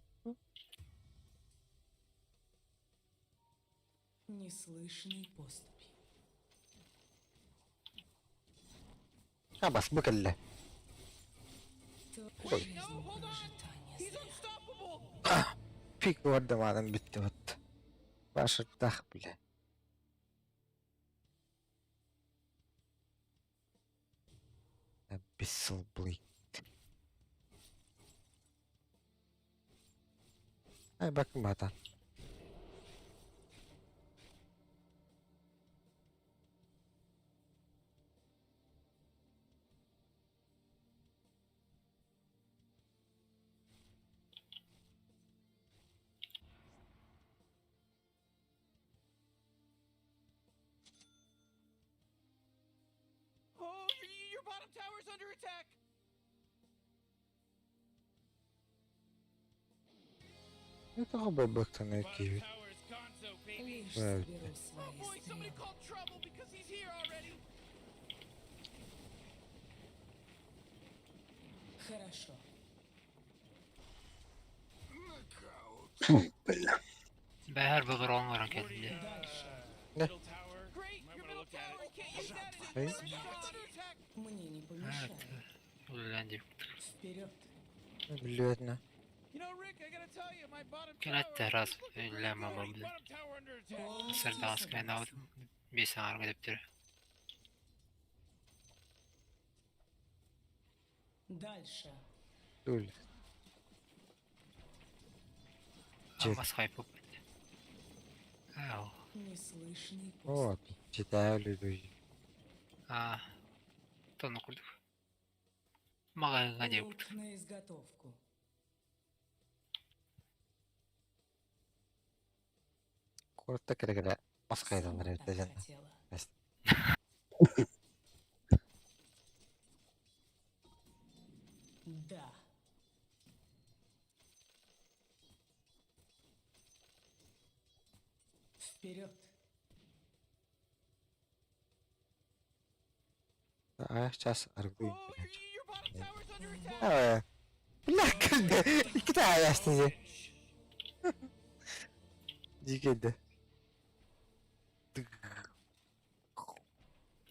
Неслышной поступью. Абас бу кэллэ. Твоя Ой. жизнь No, hold on. прожита не He's зря. unstoppable. Пик уордаманан бүттэ вот. Башыртах бля. Abyssal Blade. Ay bakın batan. Oh, your, your bottom tower's under attack. Ne daha babaktan Bottom erkeği. tower's gonzo, baby. Лишь Правда. соберу Oh свои boy, somebody стрелы. called trouble because he's here already. Хорошо. Бля. Бэхэр быгыр оҥорон кэллэ. Дальше. Ne? Middle tower. Great, Might your wanna middle look at tower. it. Can't use that Эй. anymore. It's under attack. Мне не помешают. Үлэлээн диэбит. Вперед. Билиэтнэ. You know, Rick, I gotta tell you, my bottom Кэлэт tower. раз is looking pretty үлэлээн good. мама блин. Bottom tower under attack. Полностью Сырдаҕас согласна. кэлэн биэс аҥаарга дөптөрө. Дальше. Үл. Чек. Мас хайпып. Ау. Неслышной Вот. поступью. Читаю люблю. Аа. Тону курдук. Маҕаҥҥа диэбит. Лук на изготовку. Курта кere Маскайдан Сама так эрден. хотела. Да. Вперед. А сейчас аргуй. Oh, your bottom tower's under attack. Э. Бля, кэллэ. İki tane yaşlı. Дигеде.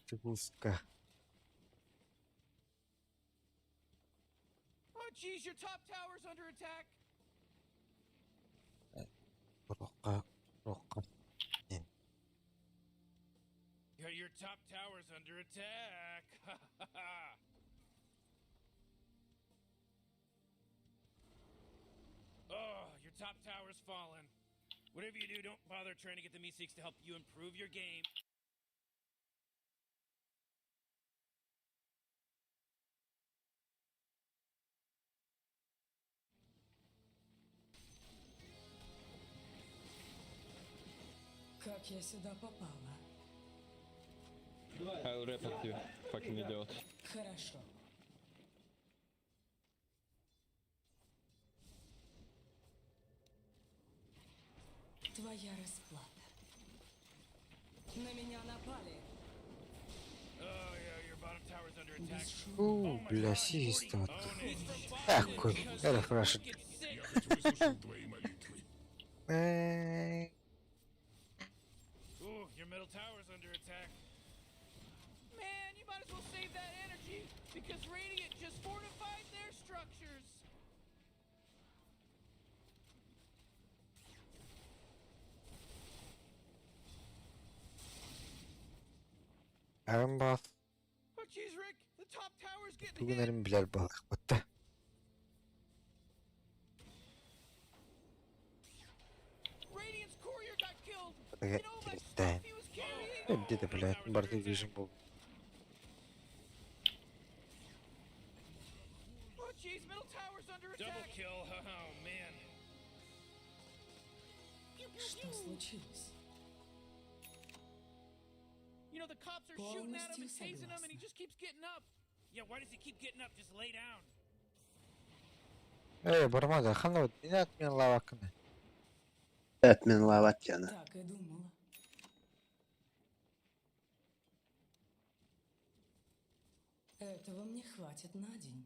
Тыгуска. Oh, jeez, your top tower's under attack. Рокка. Рокка. Yeah, your top tower's under attack. Ha ha ha. Oh, your top tower's fallen. Whatever you do, don't bother trying to get the Meeseeks to help you improve your game. Как я сюда попала? I'll report you, fucking idiot. Хорошо. Твоя расплата. На меня напали. Oh, yeah, your bottom tower's under attack. У, бля, сист вот. Oh, no. Эх, это хорошо. Get sick. Я хоть выслушал твои молитвы. Э, Ooh, your middle tower's under attack. Man, you might as well save that energy because Radiant just fortified their structures. Aaron Bath Oh, jeez, Rick, the top tower's getting тугун hit. эрин билэр буоллахпыт. Radiant's courier got killed. Э, You know how much киртэн. stuff he was carrying? Эдди блядь, барты вижен был. Oh, jeez, middle tower's under Double attack. kill. Oh, man. Что случилось? You know, the cops are shooting at him and Полностью tasing him, and he согласна. just keeps getting up. Yeah, why does he keep getting up? Just lay down. Эй, бармада, ханна инат мен лавакны. Этмен лават яна. Так и думала. Этого мне хватит на день.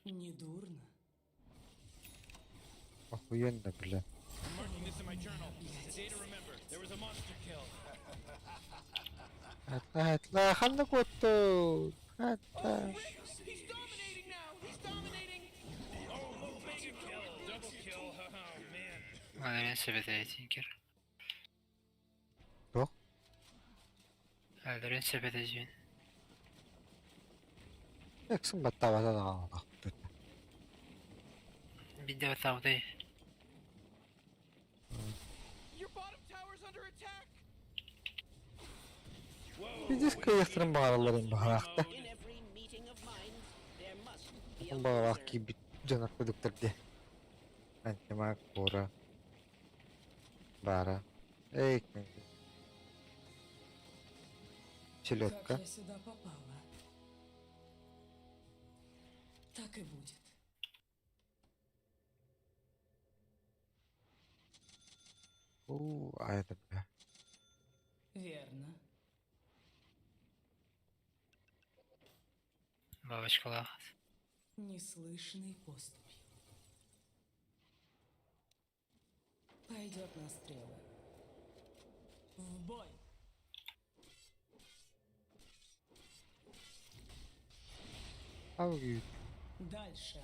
Недурно. Охуенно, бля. I'm marking this in my journal. It's a day to remember. There was a monster kill. Атла, ханна куотту. Атла. He's dominating now. He's dominating. Oh, mega kill. Double kill. Oh, man. Өлөрүөн сөп этэ Тинкер. Туох? Өлөрүөн сөп этэ дьиэн. Эксин баттаабата даҕаны Биирдэ баттаабытай. Your bottom tower's under attack. Пиздец кыайыахтарын баҕаралларын баҕалаахта. In every meeting of minds, there must be a Баҕалаах loser. киирбит дьон курдуктар дии. Антимаг куора баара. Эй, селедка. Как я сюда попала? Так и будет. У, а это, бля. Верно. Бабочкалаах. Неслышной поступью. Пойдет на стрелы. В бой! Ау, Дальше.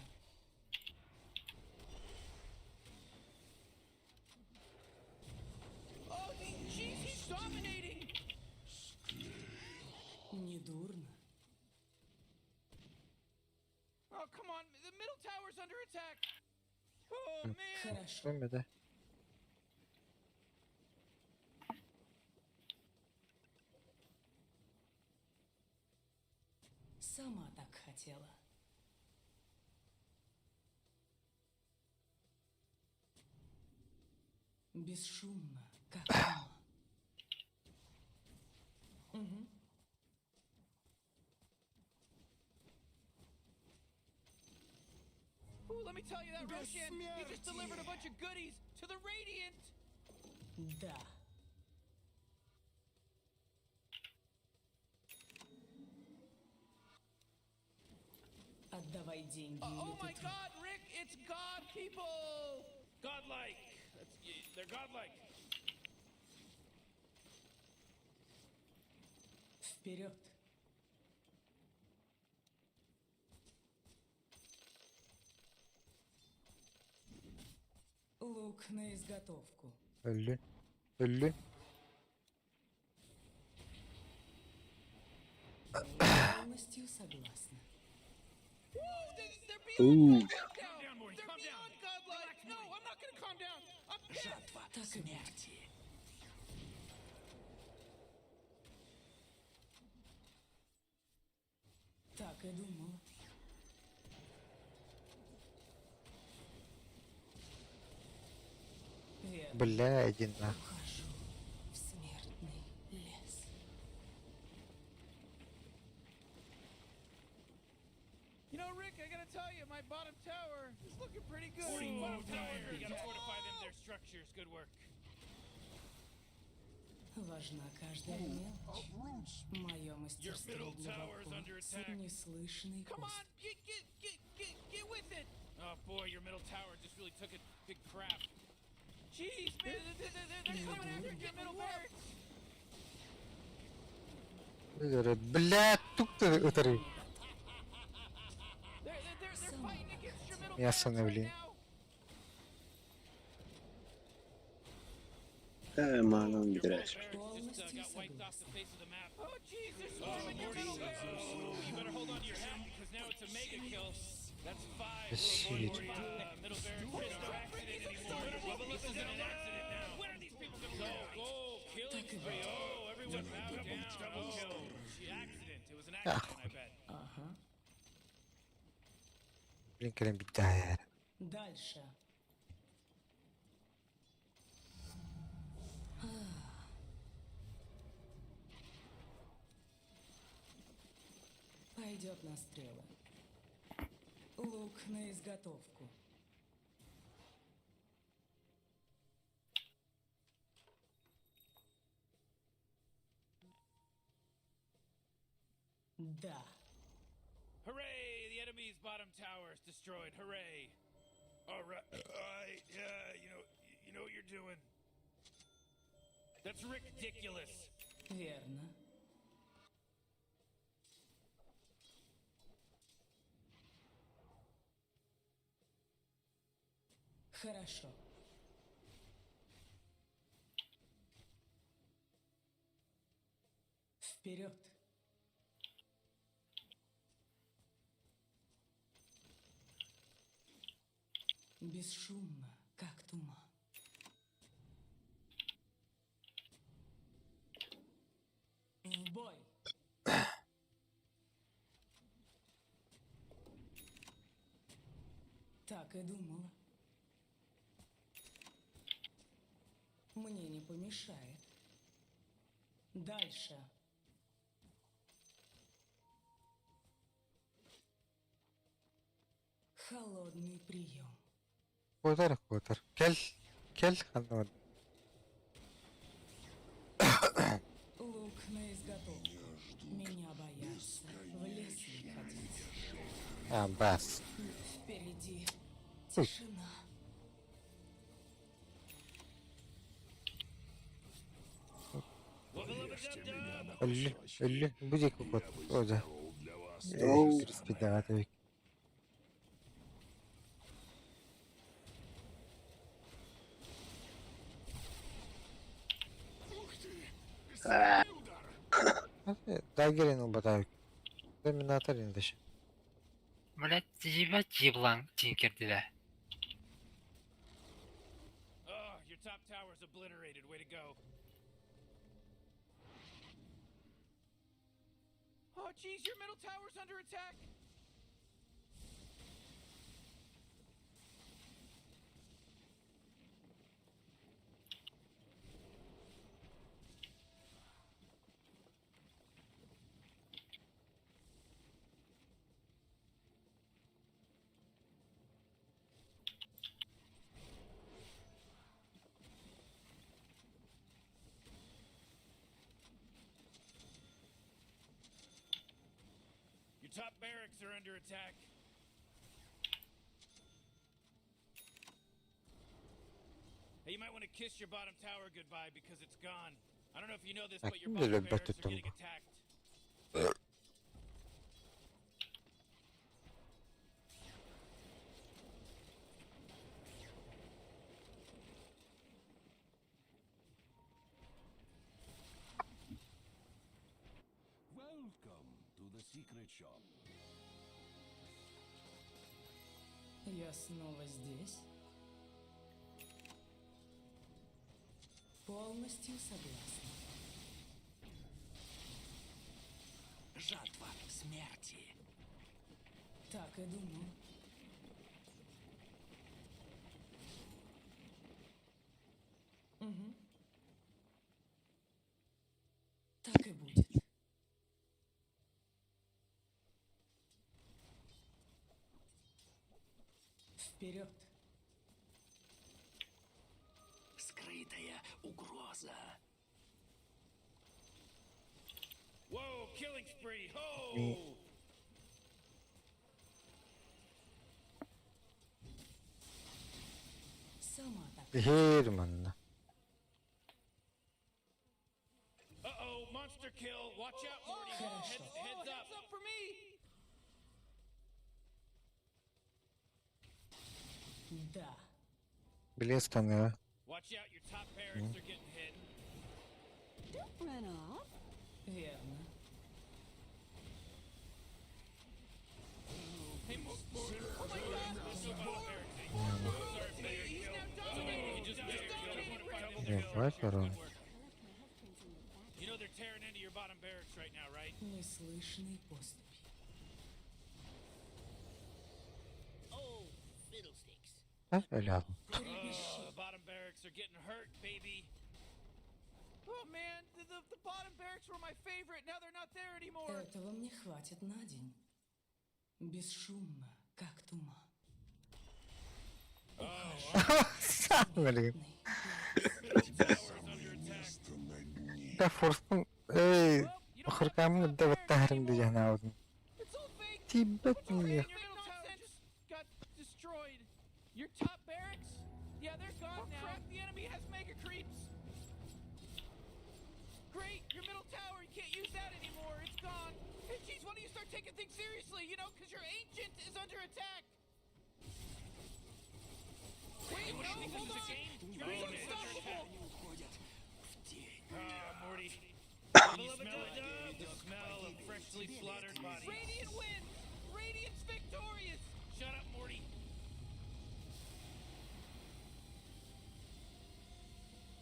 Oh, jeez, he's dominating. Недурно. Oh, come on. The middle tower's under attack. Oh, man. Хорошо. да. Сама так хотела. Бесшумно, как мама. Угу. Ooh, let me tell you that Roshan, he just delivered a bunch of goodies to the Radiant. Да. Отдавай деньги, или Oh ты my труп. God, Rick, it's God people. Godlike. That's, they're godlike. Вперед! Лук на изготовку. Өллү. Өллү. Полностью согласна. Woo, they're beyond Ooh. godlike now. Calm down, Morty. They're Calm down. beyond godlike. No, I'm not gonna calm down. I'm pissed. Так и будет. Так и думала. Верно. Бля, иди нахуй. Ухожу в смертный лес. You know, Rick, I gotta tell you, my bottom tower is looking pretty good. Morty, bottom tower. You gotta fortify them, their structures. Good work. Важна каждая мелочь. Мое мастерство middle tower's глубоко under с attack. неслышной Come on, поступью. get get get get get with it. Oh boy, your middle tower just really took a big crap. Jeez, man, they're coming after your middle barracks. Бля, тук ты ытырый. They're fighting against your middle Мясо barracks right навли. now. Э, манан Your middle бүтэрэр. barracks just Полностью got wiped off the согласна. face of the map. Oh, jeez, they're Oh, swarming your Morty, middle barracks. oh, you better hold on to your hat because now it's a mega kill. That's five. Shit. Morty, middle barracks. There's no accident anymore. Level up isn't an accident now. When are these people gonna go? Oh, killing spree. Oh, everyone bow down. Double kill. Gee, Accident. It was an accident, I bet. Ага. Блин, кэлэн бүттэ. Дальше. Пойдет на стрелы. Лук на изготовку. Да. Hooray! The enemy's bottom tower is destroyed. Hooray! All right, all right, yeah, you know, you know what you're doing. That's ridiculous. Верно. Хорошо. Вперед! Бесшумно, как туман. В бой! Так и думала. Мне не помешает. Дальше. Холодный прием. Куотар куотар. Кэл, кэл ханна Лук на изготовку. Меня боятся. В лес не ходить. А, бас. Впереди тишина. Өллө, өллө. Бу диэки куот. О, да. Для вас Спидават Дагерин ылбатаабыт. Доминатор индэш. Блять, ебать еблан тинкердиле. Oh, your top tower's obliterated. Way to go. Oh, jeez, your middle tower's under attack. Your top barracks are under attack. Hey, you might want to kiss your bottom tower goodbye because it's gone. I don't know if you know this, but your bottom barracks are getting attacked. Welcome to the secret shop. Я снова здесь. Полностью согласна. Жатва смерти. Так и думал. Угу. Так и будет. Вперед! Скрытая угроза. Whoa, killing spree! Ho! Сама так. Иһээр манна. Uh-oh, monster kill! Watch out, Morty! Хорошо. Heads, heads Oh, up! heads up for me! Да. Билиэс таныа. Watch out, your top barracks are getting hit. Don't run off. Верно. Hey, Mo- Morty! Oh my god! He's now dominating. He just He's dominating Rick. Ебать, ворон. I left my health prints in the back. You know they're tearing into your bottom barracks right now, right? Неслышной поступью. Oh, fiddlesticks. Өлөм. Oh, the bottom barracks are getting hurt, baby. Oh man, the bottom barracks were my favorite. Now they're not there anymore. Этого мне хватит на день. Бесшумно, как туман. Блин. Middle tower's under attack. Да форспун. Эй, Well, you Хыркааммын эрдэ баттаһарым дии санаабытым. Тиийбэт миэх.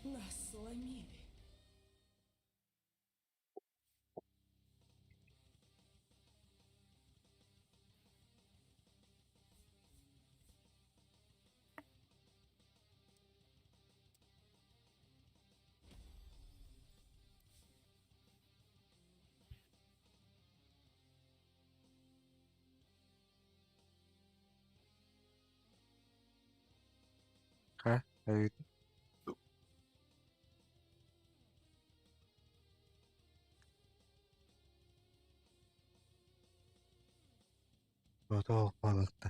Нас сломили. Хайа, эйигин Тоҕо буоллахта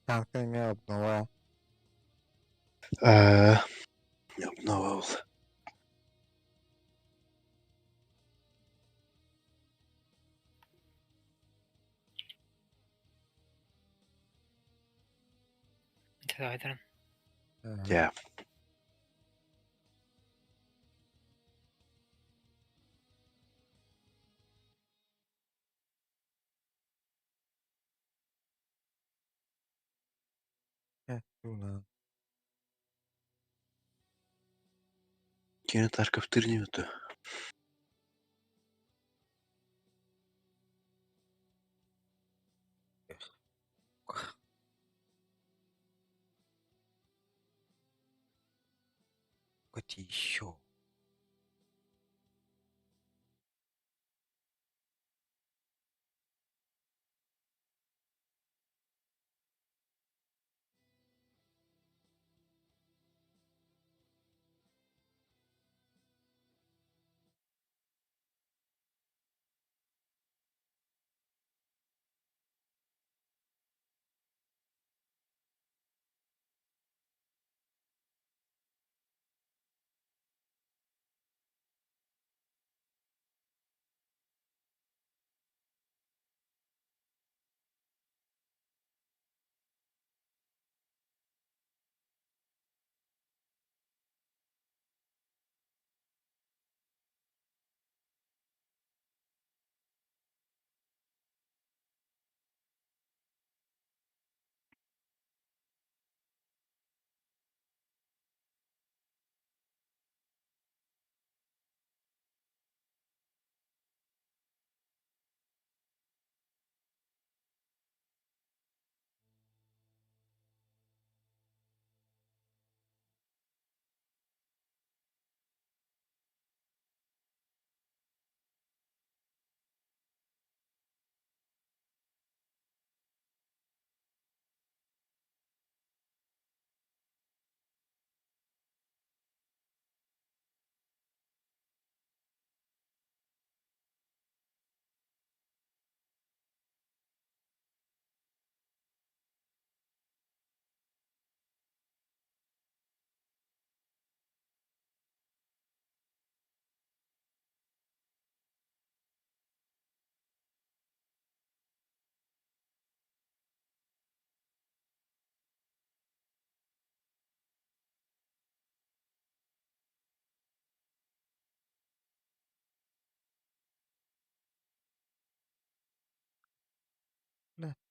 Таҥка эмиэ обнова Ээ, обнова ол. Давай, Дьэ. Кини Тарковтыыр ньымата. Котище.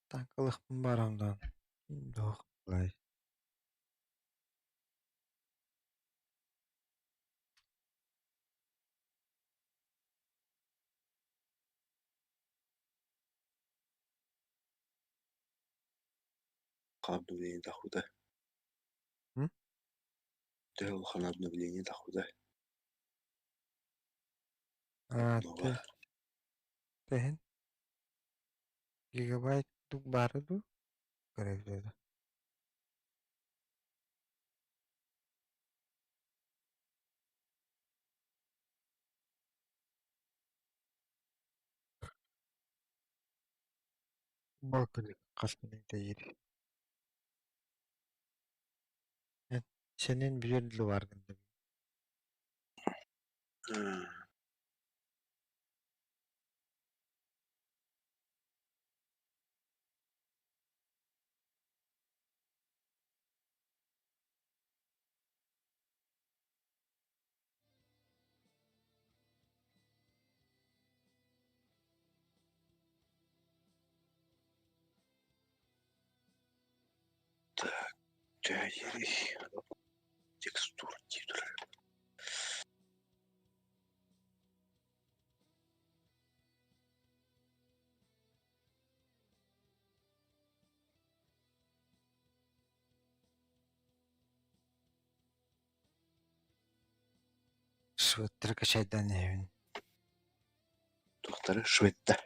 Таҥкалыахпын баран даҕаны Обновление тахуда. Төһө улахан обновление тахуда. Аа, Обнова. тэһин. Гигабайт баара дуу? Көрөбүт да. Балкыны хас күнү тэйиир. Сенин билер дылы баргын да. Так, чайри. Текстур титр. Шведтер качайдан иһэбин. Туохтары шведтэр.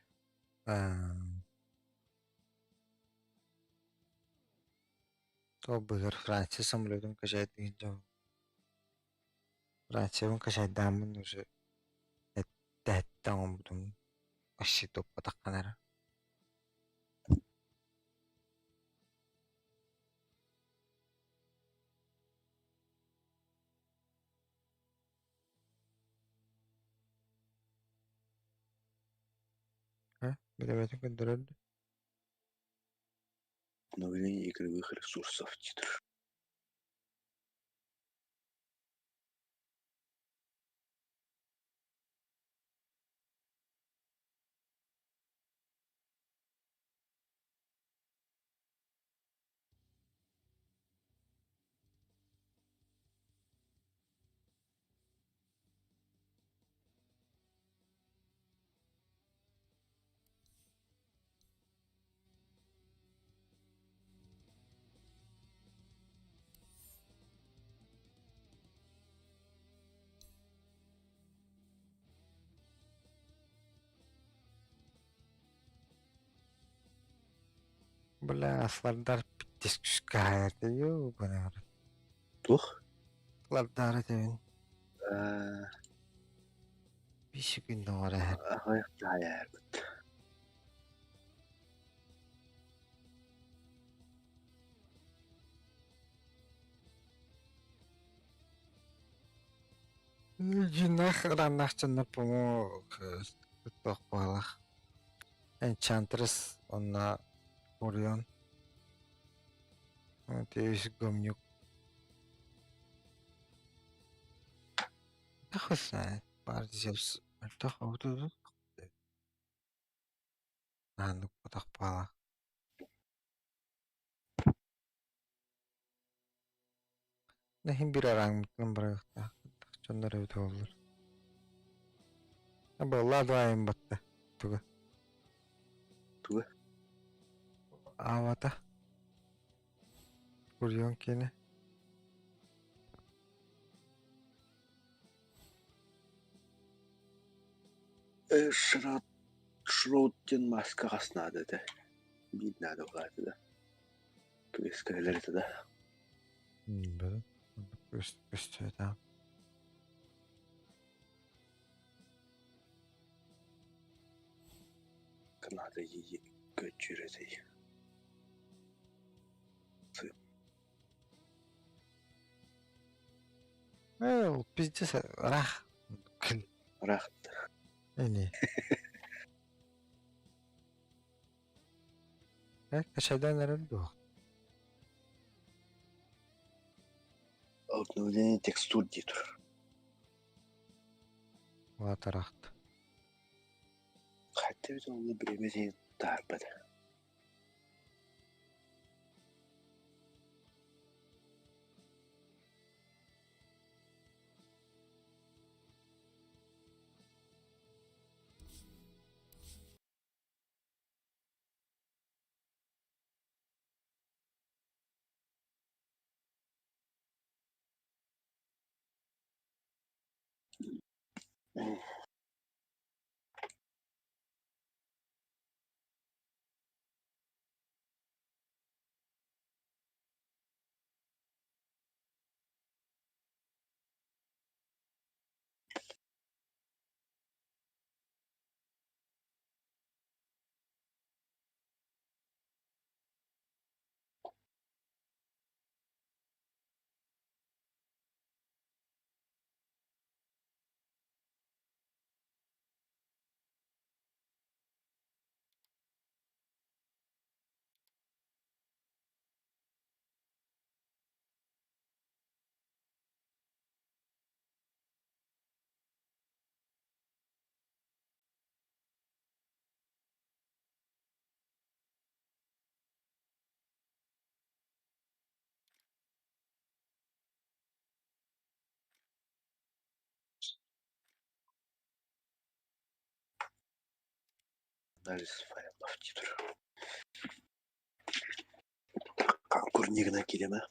Ол быһыгар Франция самолетун качайдыгын дьон. Франциябын качайдааммын уже эттэһэттэ оҥорбутум почти туппатаххына эрэ. Билэбэтин көрдөрөр дуу? Обновление игровых ресурсов титр. Бля, слардар пиздец күүскэ ёбаный Туох? Слардар этэбин. Биш күн доҕор эһэр. Аҕыйах таайарбыт. Дьиҥнээх ырааннаах дьоннор по-моему туох баҕалаах. Enchantress уонна Orion. Үс гомнюк. Хуй знает. Баар Зевс мөлтөх обутуутун Нааннык ботох баҕалаах. Иһин биир араҥмытынан барыахтаах дьоннор эбитэ буоллар. Буоллаа дуо айан батта туга Туга? Аабата Курьон киэнэ Шрот Шрот диэн мааска хас наада этэ? Биир наада буолаата да. Квест кэлэр этэ да. Бары көстүөтэ. Наада көччүр этэй. Ээ, пиздец, ыраах. Ыраах. Ини. Э, качайдан эрэр дуо? Обновление текстур дии турар. Латарахт. Хотя ведь он время таһаарбат. Анализ файлов дии турар. Курнигынан кииримэ.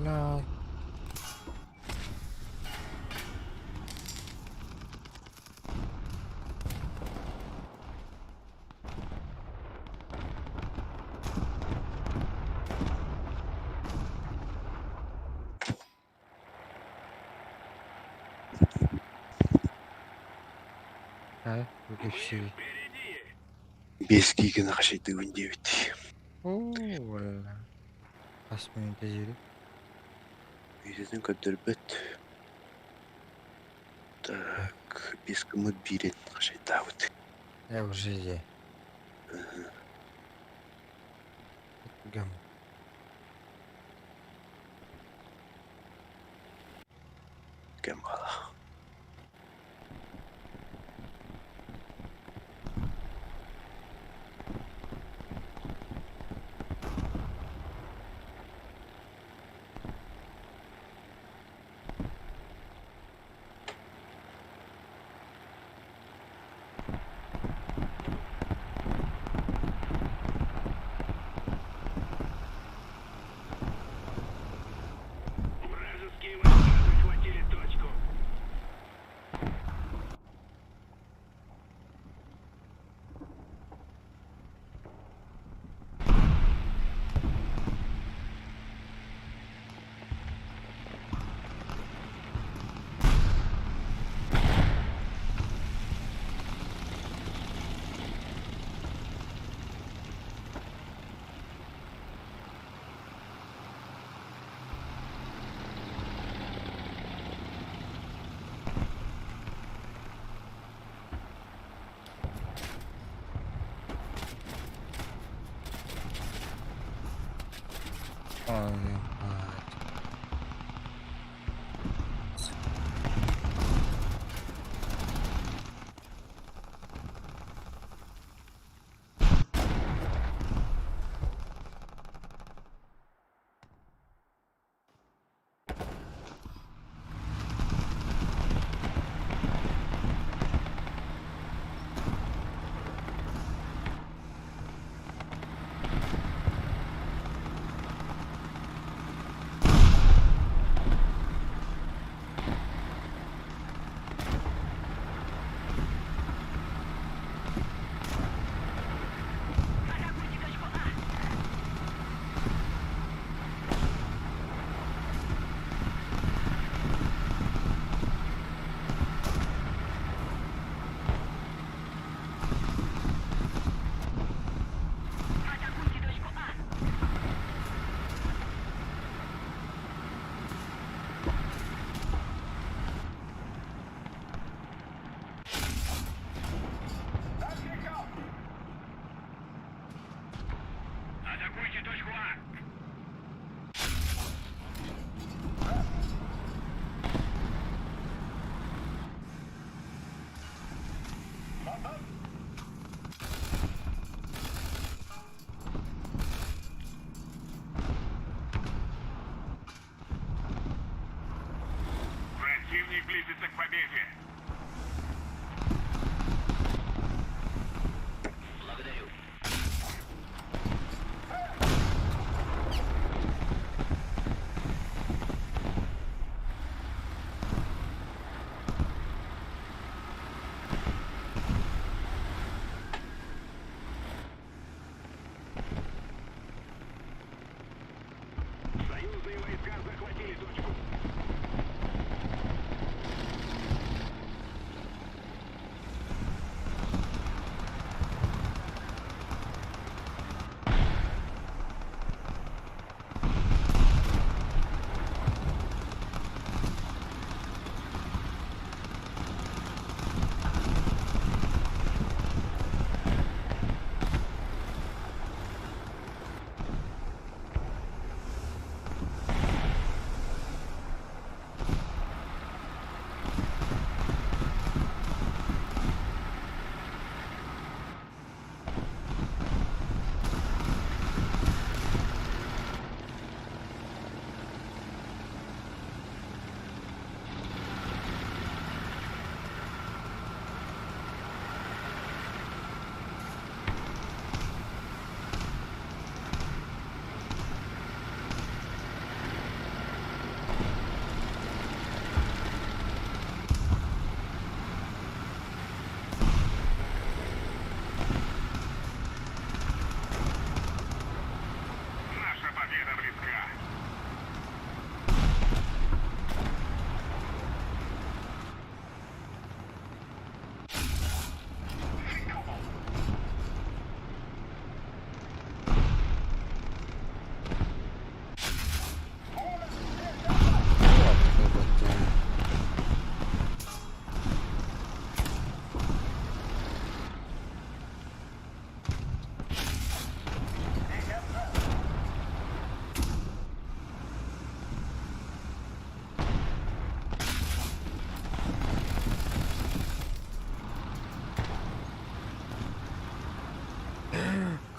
Бля. Э, выключи. Биэс киигин хашайдыыбын диэбит. Оо, бля. Хас мүнүүтэ диэри? Видеотын көрдөрбөт. Так, биэс гыммыт биирин хашайдаабыт. Я уже иди. Ыһы. Гам. Кэм хаалах. Вражеские войска захватили точку. Ой, мать.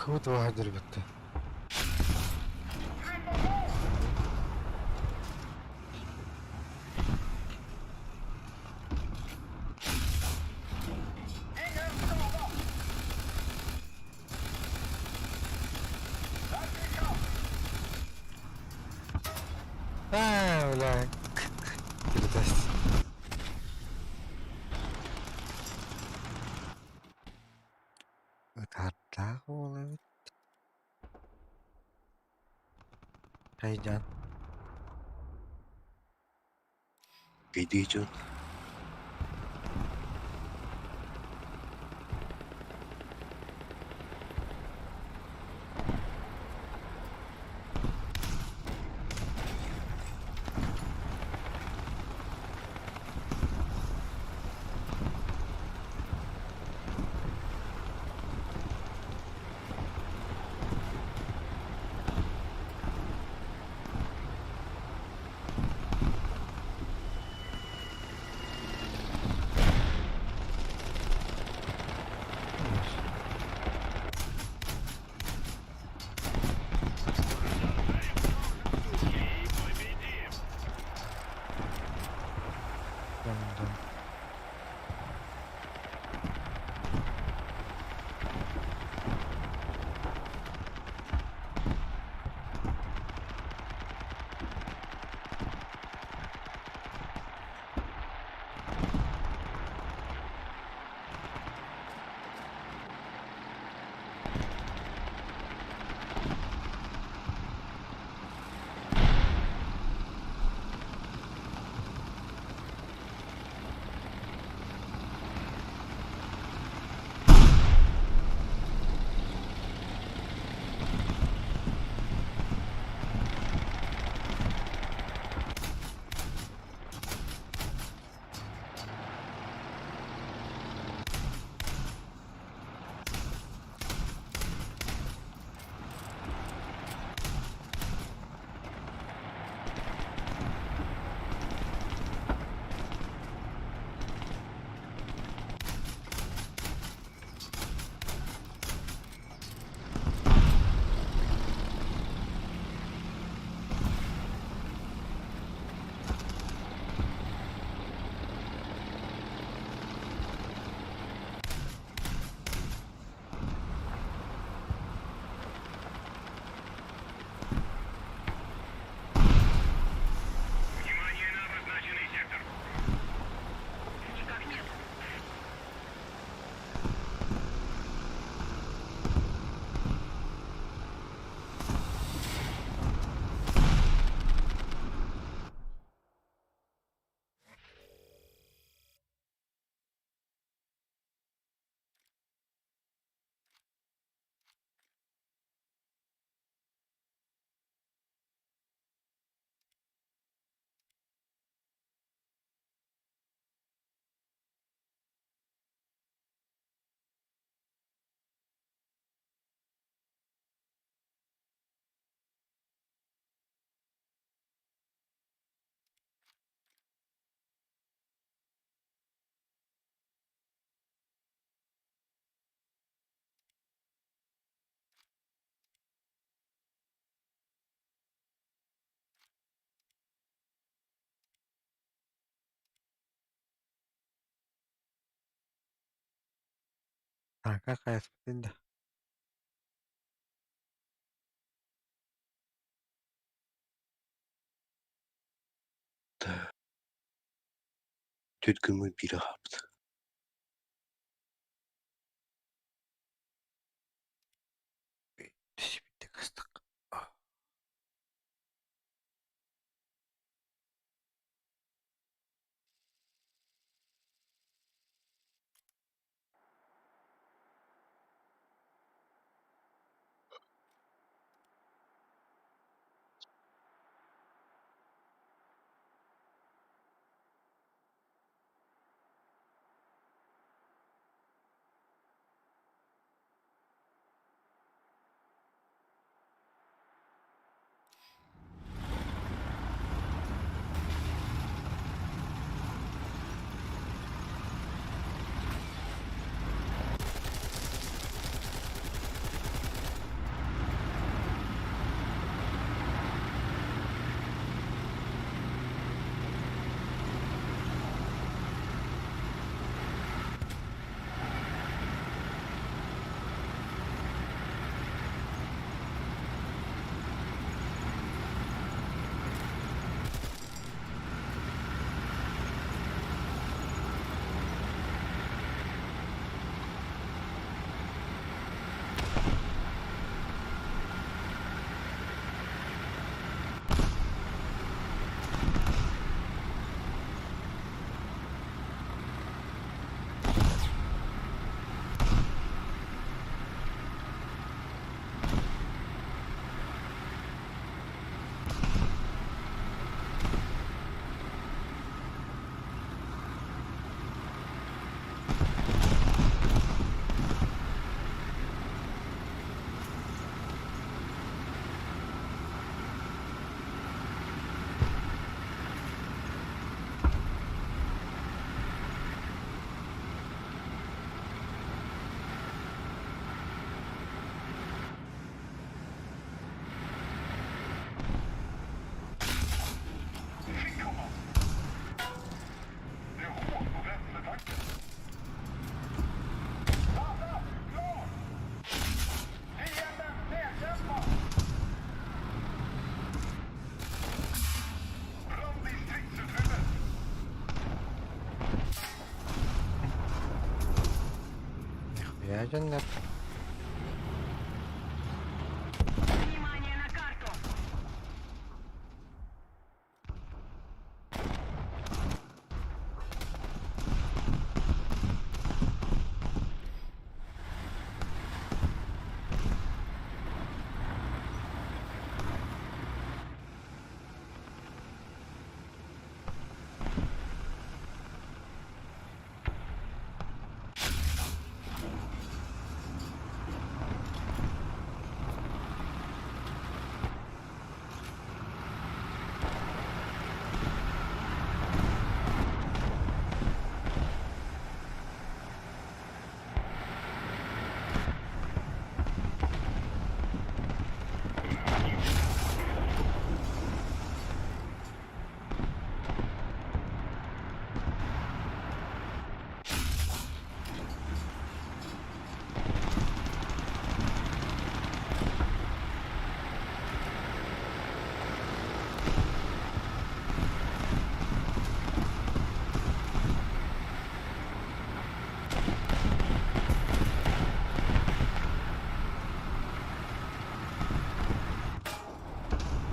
Кого-то ребята. А, бля. Передаст. Ытардаах уол эбит. Хайдьаан. Иди дьон. Дам-дам. Тааҥка хайаспытын да Түөрт күммүт биирэ хаалбыт. Түспүттэ кыстык. Бля дьоннор. Внимание на карту!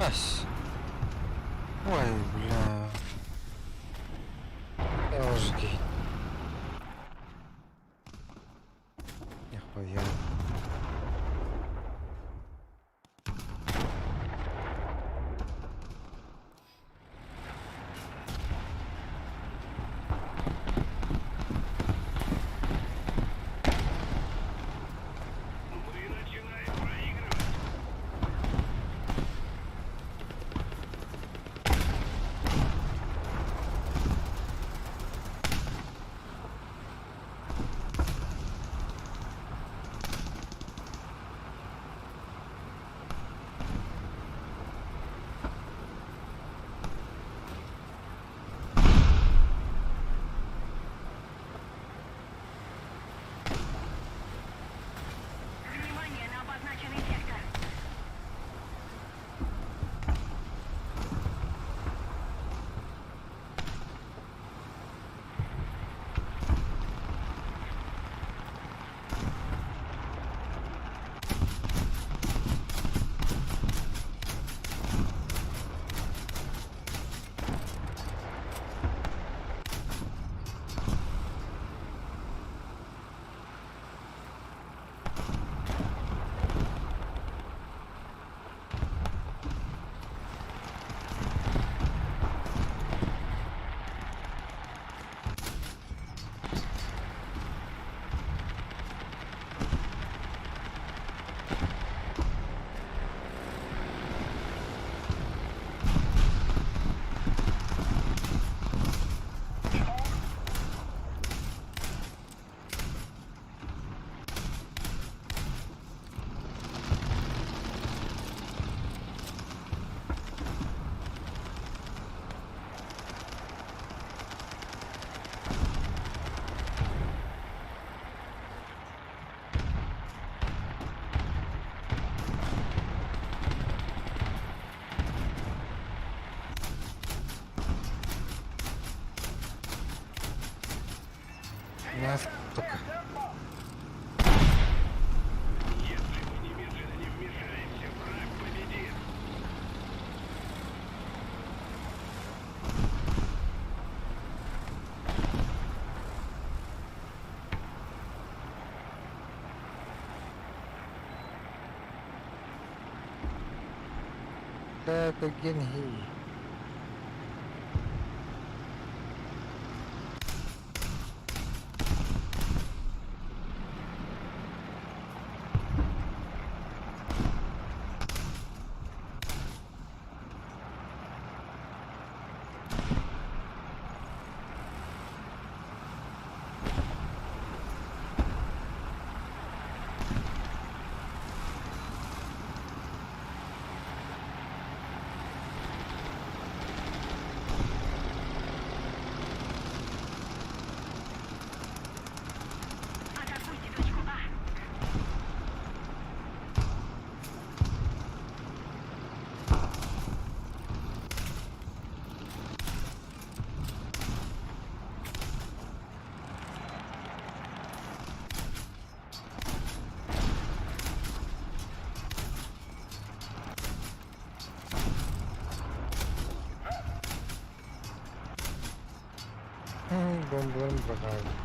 Ас. Ой, бля. Ёжги. Нихуя. Мы начинаем проигрывать. Внимание на обозначенный сектор! Нас только. Если мы немедленно не вмешаемся, враг победит. Да, это гений. Бомбаларын быраҕаабыт.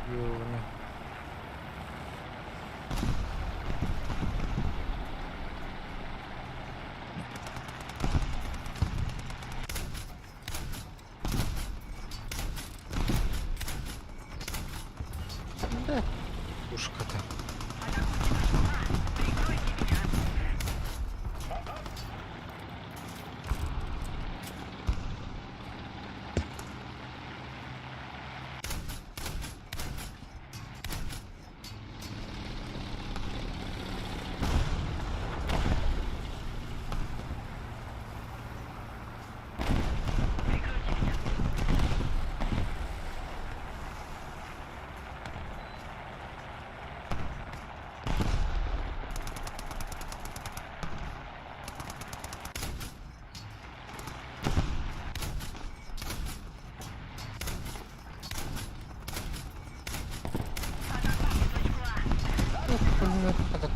Ёбаный. Да, пушка-то.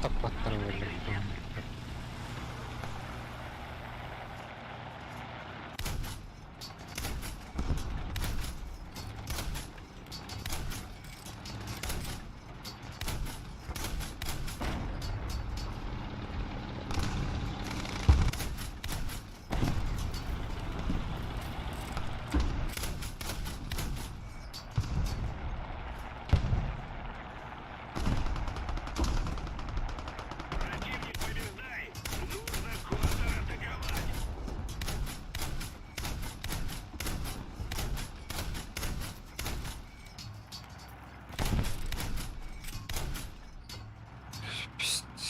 Таппаттар Противник побеждает! Нужно контратаковать! Пиздец.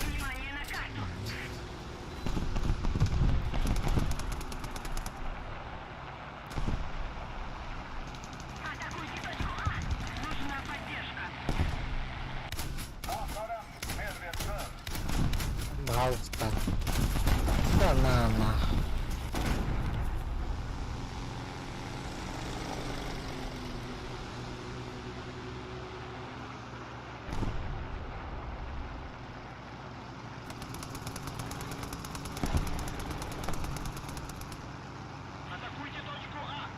Внимание на карту! Атакуйте точку А! Нужна поддержка! Пожалуйста. Да на нах. Атакуйте точку А!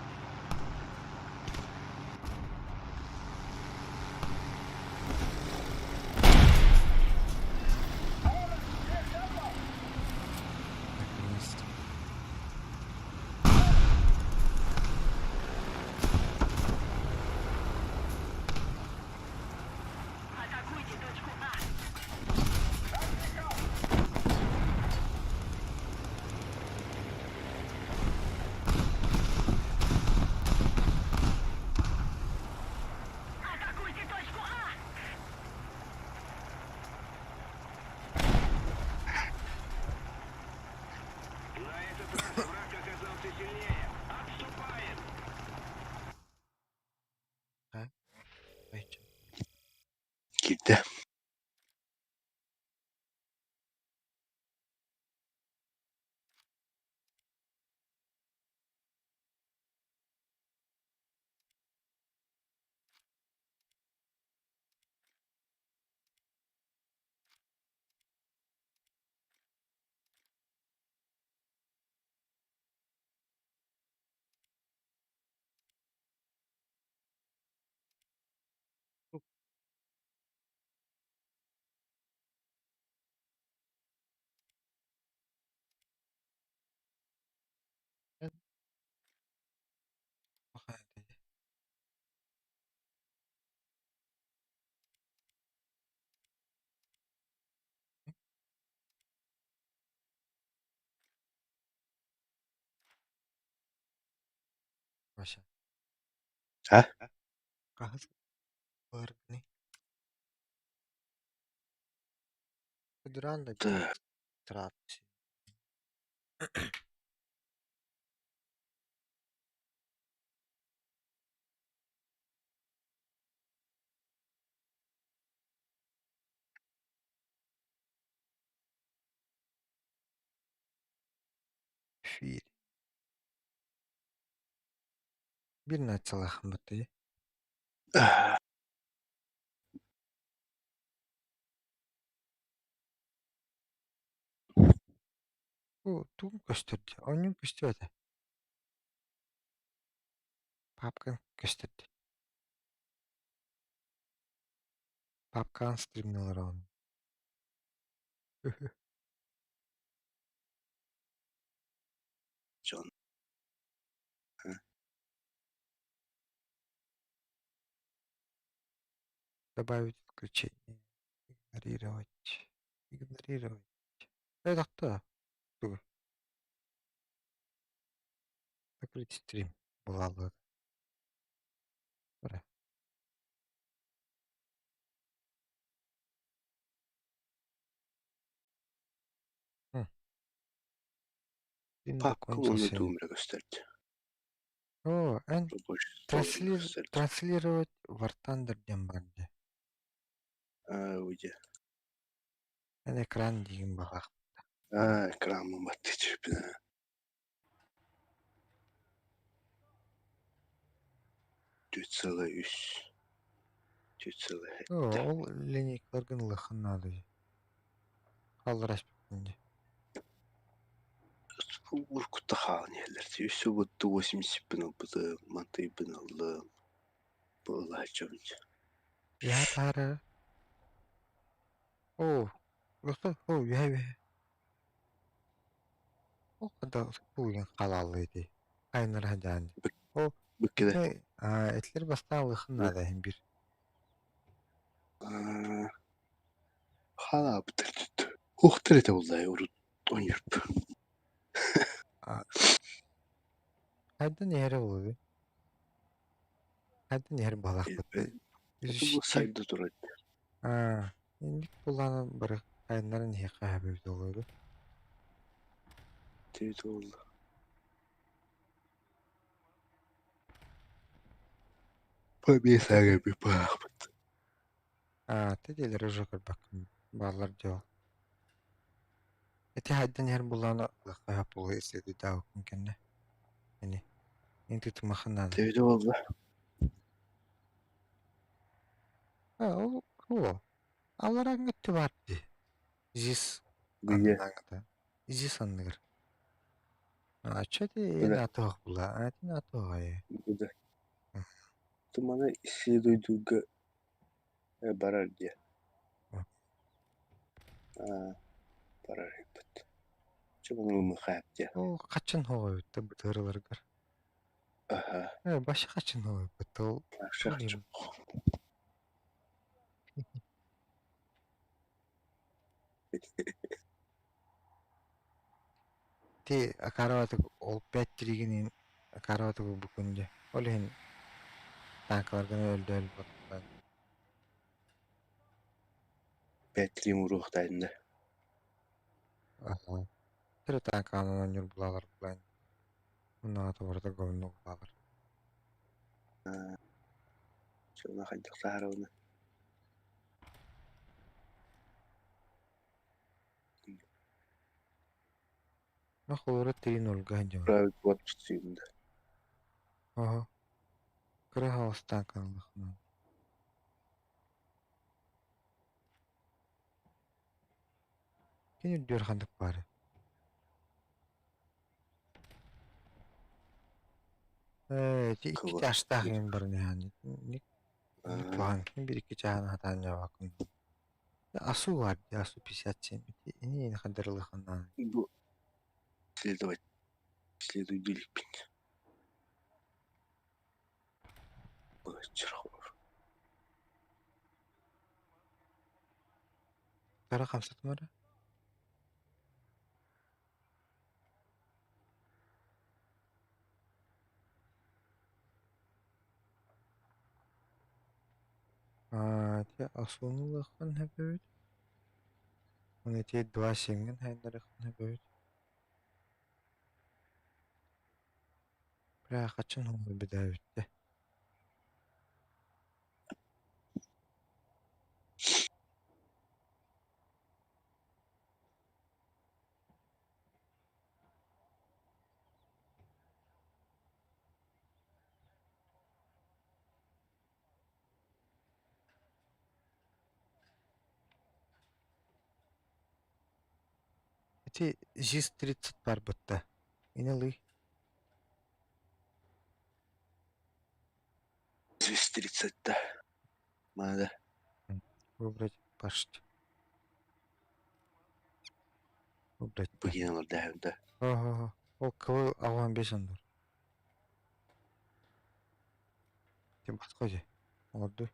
Наконец-то. Вася? А? Хаһыс быһаргыный? Кудуран да Так. трапси. Эфире. Биир нациялаахпын баттыы. Бу тугун көстөрдө? Оонньуун көстүбэтэ. Папкаҥ көстөрдө. Папкаҕын стримҥэ олороҕун. Дьон. Добавить включение. Игнорировать. Игнорировать. Это кто? Тугу? Закрыть стрим. Була Бара. Стрим Папка уонна закончился. тугум эрэ көстөрдө. О, эн Рабочий стол транслир... көстөрдө. транслировать War Thunder диэн баар дии. А, уйдя. Эн экран диигин баҕах. А, экраммын баттыы түспүт. 4,3. 4,7. О, ол линейкаларгын ылыаххын наада дии. Хааллараспыккын дии. Уруккута хаалан иһэллэр. Үс убутtu 80-пин ылбытым, мантыйбын ыллым. Бу ылааччыбын. Я таара. О, О, үһэ үһэ. Ол хада пулгин халааллыы ити. Айнара дьаан. Ол Быккыда. этилер бастаан ылыаххын наада иһин бир. Халаабыттар түттү. Уохтар этэ буллай урут оньурп. Хайдан иһэрэ буолуой? Хайдан иһэр буолаахпыт. Бу сайда турар. Аа, инник булаан бары айаннарын иһиэххэ сөп буолуо. Тибит буолла. Побесага бипаахпыт. Аа, тедилер уже көрбөккүн бааллар дьол. Ити хайдан иһэр булаан ылыахха сөп буолуо исследуйдаабыккын кэннэ. Ини. Ин тутумахын наада. Тибит буолла. Аа, ол ол. Алларааҥҥы өттө баар дии. Зис Где? аннааҥҥыта. Зис анныгар. А чё ты Куда? атыах була? А ты атыаҕай. Куда? Туманы исследуйдууга барар диэ. Аа, барар эбит. Чубуҥ диэ. Ол хаччын хоҕойбут бытыарыларгар. Аха. Э, башы хаччын хоҕойбут ол. Шахчы. Ти акараатык ол пять тригинин акараатык букун дьэ. Ол иһин танкаларгын өлдөөл баттан. 5-3 уруохтайында. Аха. Тэр танканан онньур булалар булан. Унаата барыта говно булалар. Чуна хайдах саарабына. Ну холура 3-0 дьон. Правит вот сүйүндэ. Ага. Кыра хаос танканалахна. Кини үрдүөр хандык баары. Э, ити икки Кыва. чаастаах иҥин баран иһэн. Ник план бир икки чааһын хатаан дьаабаккын. Асу бар дии, Асу 57. Ини ини хандарылыханнаан. Бу следовать следуйдиликпин. Бычырхор. Тара хамсатмара. Ити Асуну ылыаххын сөп эбит. Уонна ити 2.7-гин сайыннарыаххын сөп эбит. Бля, хаччын хомуйбут эбит Ити ЗИС-30 барбытта. Ини ылый. ЗИС-30 да. Надо. Выбрать пашт. Выбрать. Бу киин олордоһум да. Ого, ол кыбыл ауан бес оннур. Ти подходи. Олорду.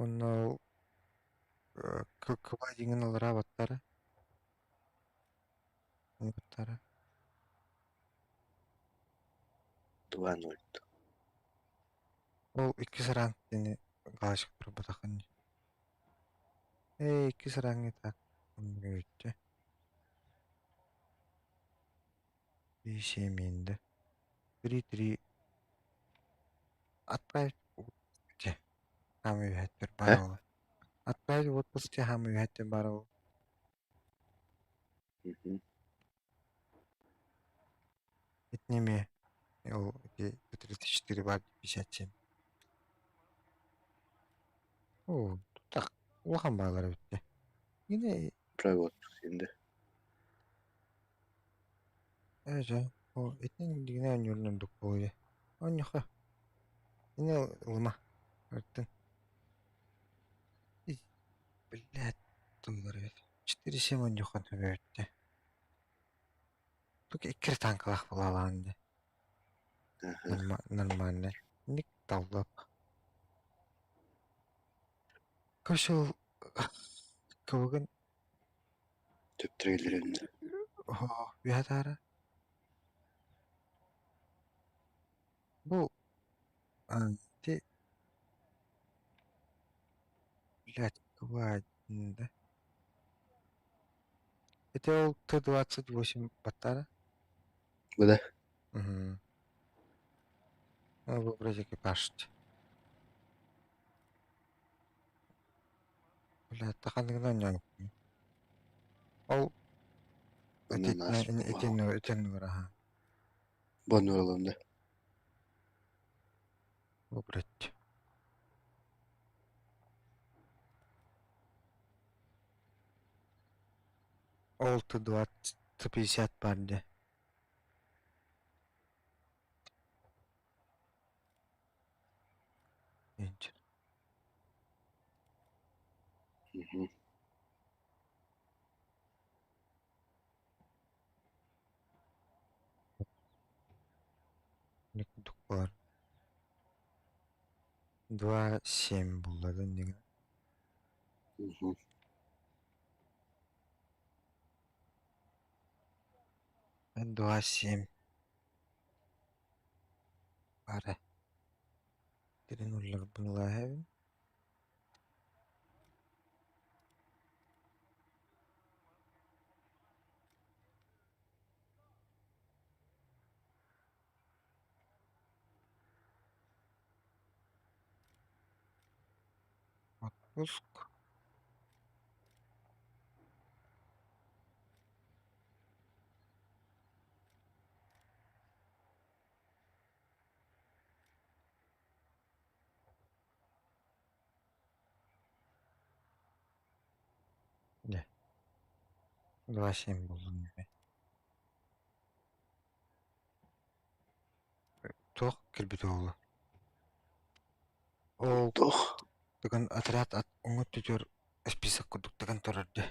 Онно кыба дьиҥин аллараа баттара. Баттара. 2-0. Ол иккис ранг диэни галочка турбатаххын дии. Ээ, иккис ранги так үттэ. 3-7 да. 3-3 Отправить отпуск хаамыы үһэттэр Э? баар буолар. Отправить в отпуск хаамыы үһэттэр баар буолар. Мгм. Итини эмиэ ол ити 34 бар 57. Оо, так улахан баалар эбит дии. Гине Отправить в отпуск енді. ээ дьэ, ол итинэн дигинэ оонньуурун ордук буолуо дии. Оонньуохха. Ини ылыма. Ыртын. Блядь, тыллар эбит. 4-7 оонньуохха сөп эбит дии. Только икки эрэ танкалаах буолаалаан дии. Аха. Нормально. Ник таллап. Короче, ол кыбыгын Төптөрөллөрүн. үһэ таара. Бу ити блядь, да? Это ол Т-28 баттара? Бу да? Угу. Ну, выбрать экипаж. Блядь, таханыгынан оонньообуппун. Ол Ананас. итиннэ итиннэ аха. Боннуралым да. Выбрать. Ол Т-20 Т-50 баар дии. Инче. Мгм. Не курдук буолар. 2-7 буолла да иннигинэ. Мгм. 2-7 баара. Тирин улларбын ылааһабын. Отпуск. Дьэ. 2-7 буоллун дии. Туох кэлбит уолу? Ол Туох? тыгын отряд ат уҥа өттүгэр список курдук тыган турар дии.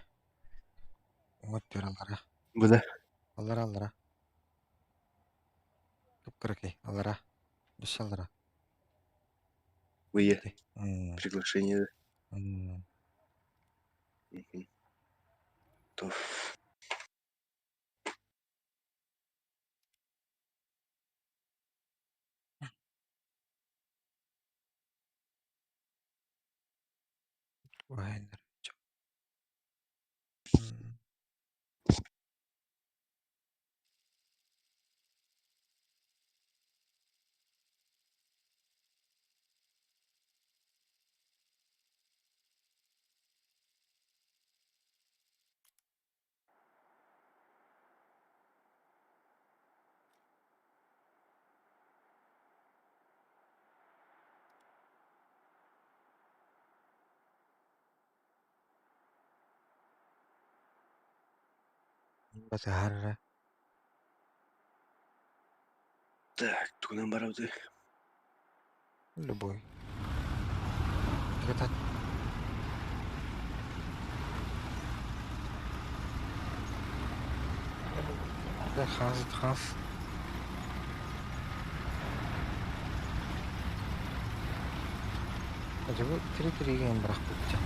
Уҥа өттүгэр аллара. Бу да? Аллара аллара. Кып-кыракый аллара. Өссө аллара. Вы М, приглашение. м. Мгм. Туох. Батыһар эрэ. Так, тугунан барабытый? Любой. Это Да, хас, хас. Acaba три-три бырахпытча.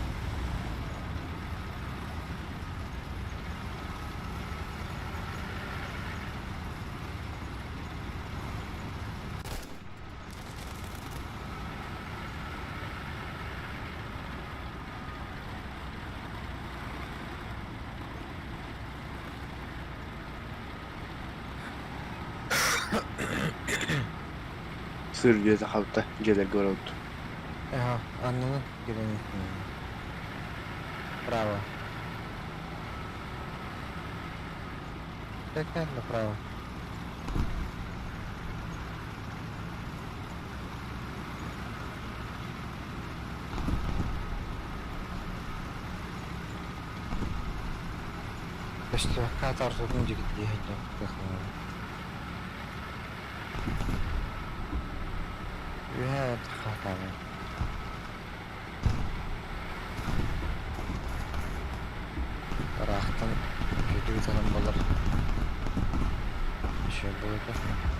Сыр диэтэ халта дьиэлэргэ барабыт. Ага, аннынан киирэн Право. Так, направо. Көстүөххэ ортотун дьигиттии сылдьан Үөһээ хатаабын. Ыраахтан үчүгэйдик ытарым буолар. Үчүгэй буолуо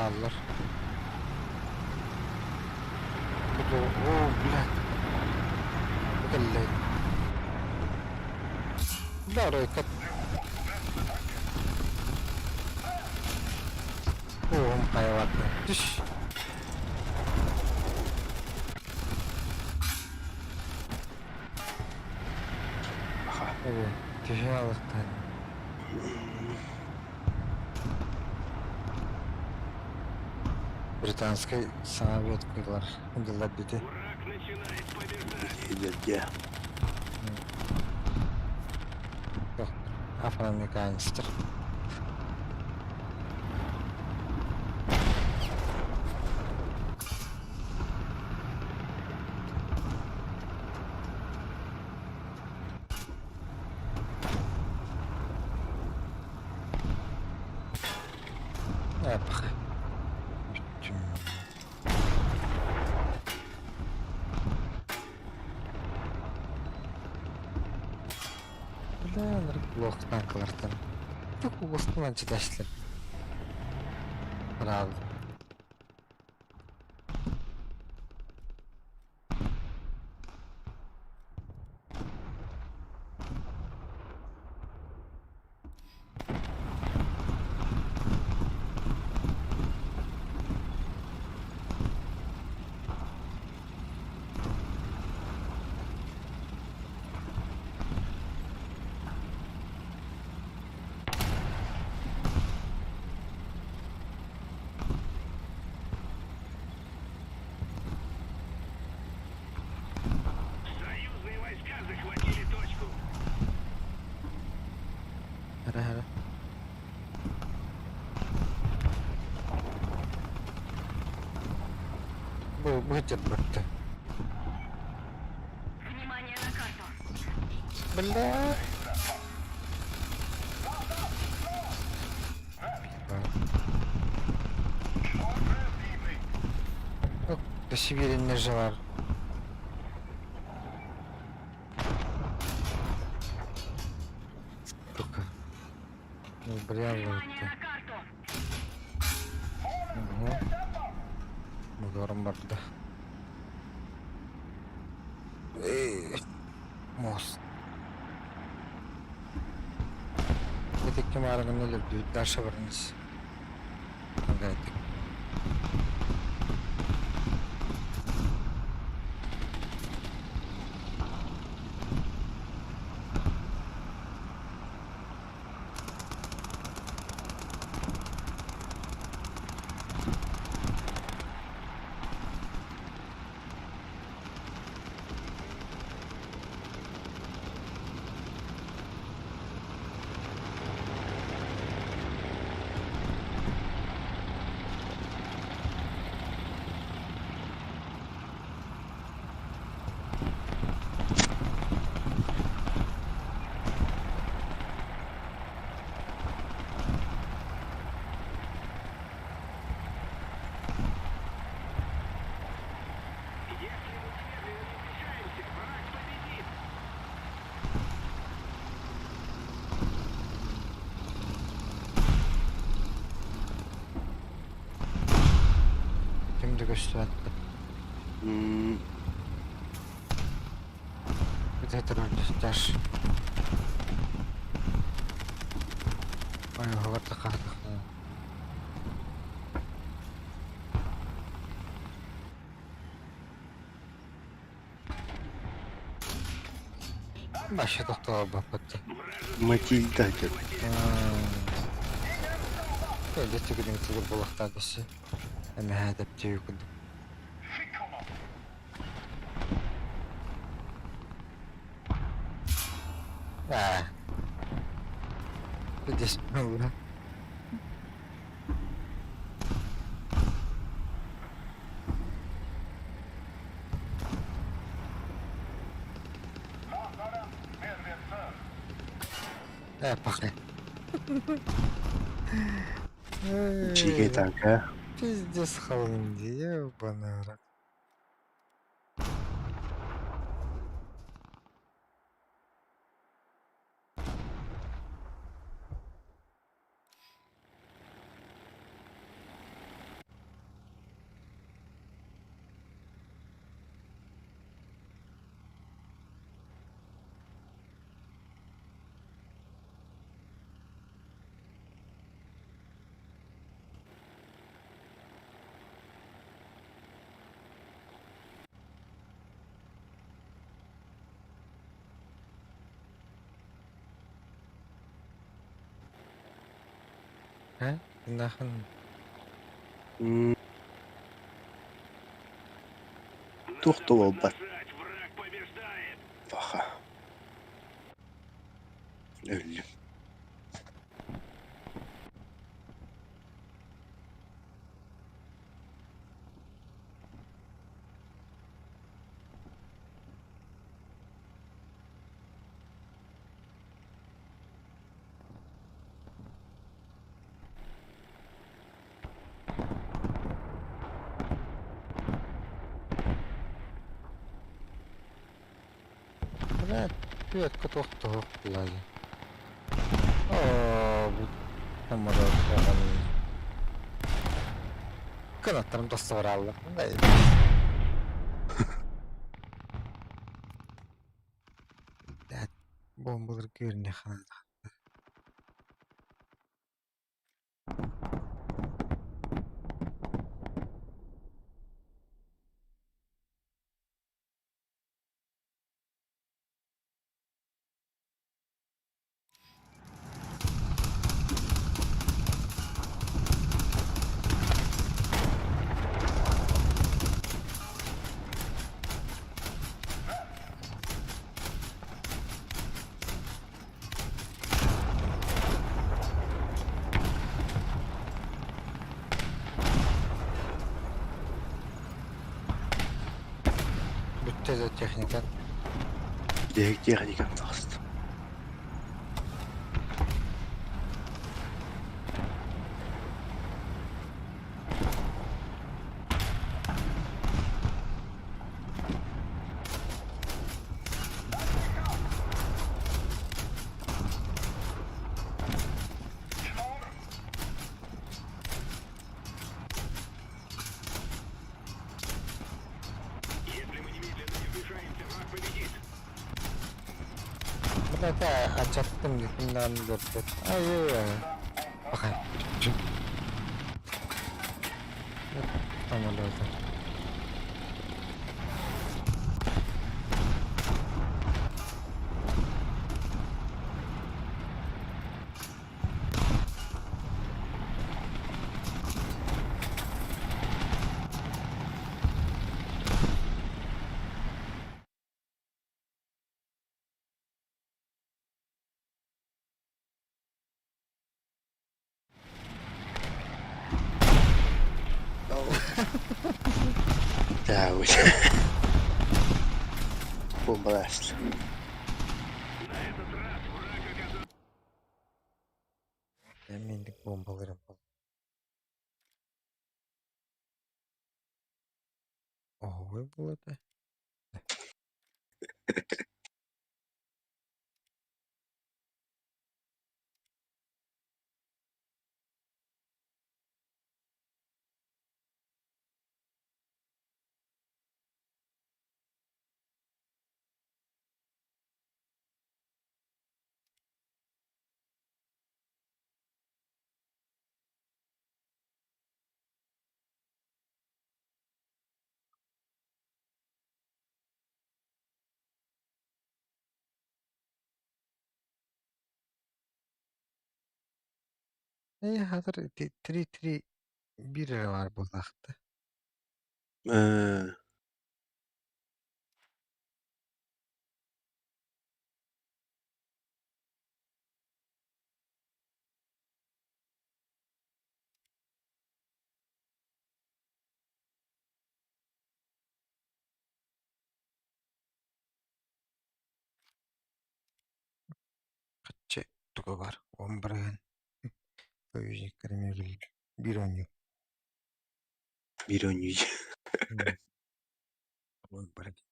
Бааллар. О, блядь. Кэллэ. Да, ройка. Оҕом хайалаата. Түс. Түһэ алыктан. Британскай саҥа веткалар дыллар бити. Идэргэ. Афроамериканецтар. Эпх. Бля, лох танкалартан. Тук угустунан читашлар. Правда. Союзные войска захватили точку. Хара хара. Бу бу бытты. Внимание на карту. Бля. Сибиириннэр же бар. Сука. Ну, бля, Внимание на карту! Угу. Бугором барда. Мост. Итикки маарыгын өлөрдүбүт Даша барыңыз. Аңгайтык. Ким да көстүбэт. Где-то даш. Ой, говорта. Вообще тохтолорбоппут. Матильда диэн. Кэлэ түгүнүн тылы буолуохтаах эмэһээ тэптиэ курдук. Аа. Здесь было. Ээ, пахне. Чиге танка. Пиздец халынди, ебаный рот. Э? Нахуй. Туох да буолбат. Паха. Өллүм. Блядь, түөккэ туох туох Оо, бу Кынаттарым тосту бараллар. Блядь, бомбалар көрүнэ хаана. Бүттэ да техника. Техникам таҕыста. Это ачаттым дитиннээн көрбөт. Ай-ай-ай. Пахай. Самолета. Тааҕый. Бомбаласт. Эминдик бомбаларым. Оһуой буолата. Ээ, хатыр ити три-три биир эрэ баар буоллахта. Ээ. Хаччы туга бар, он бырыһын союзниктар эмиэ үлэлиир. Биир оонньуу. Биир оонньуу. Он бырыһын.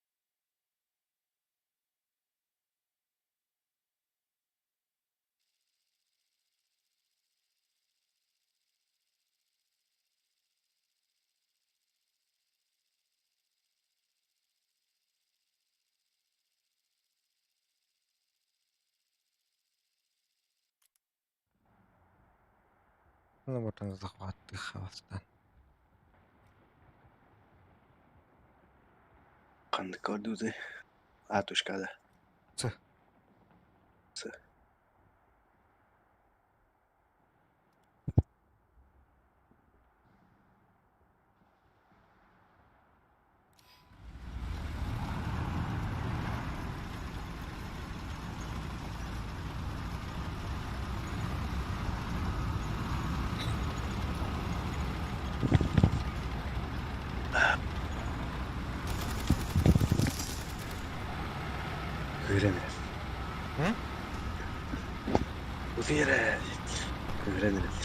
Ну вот он захватывает хавастан. Ханнык көрдүүтэ? Аатушкада. Ц. Ц. Кыыран эрэр. М? Утуйар ээ Кыыран эрэр.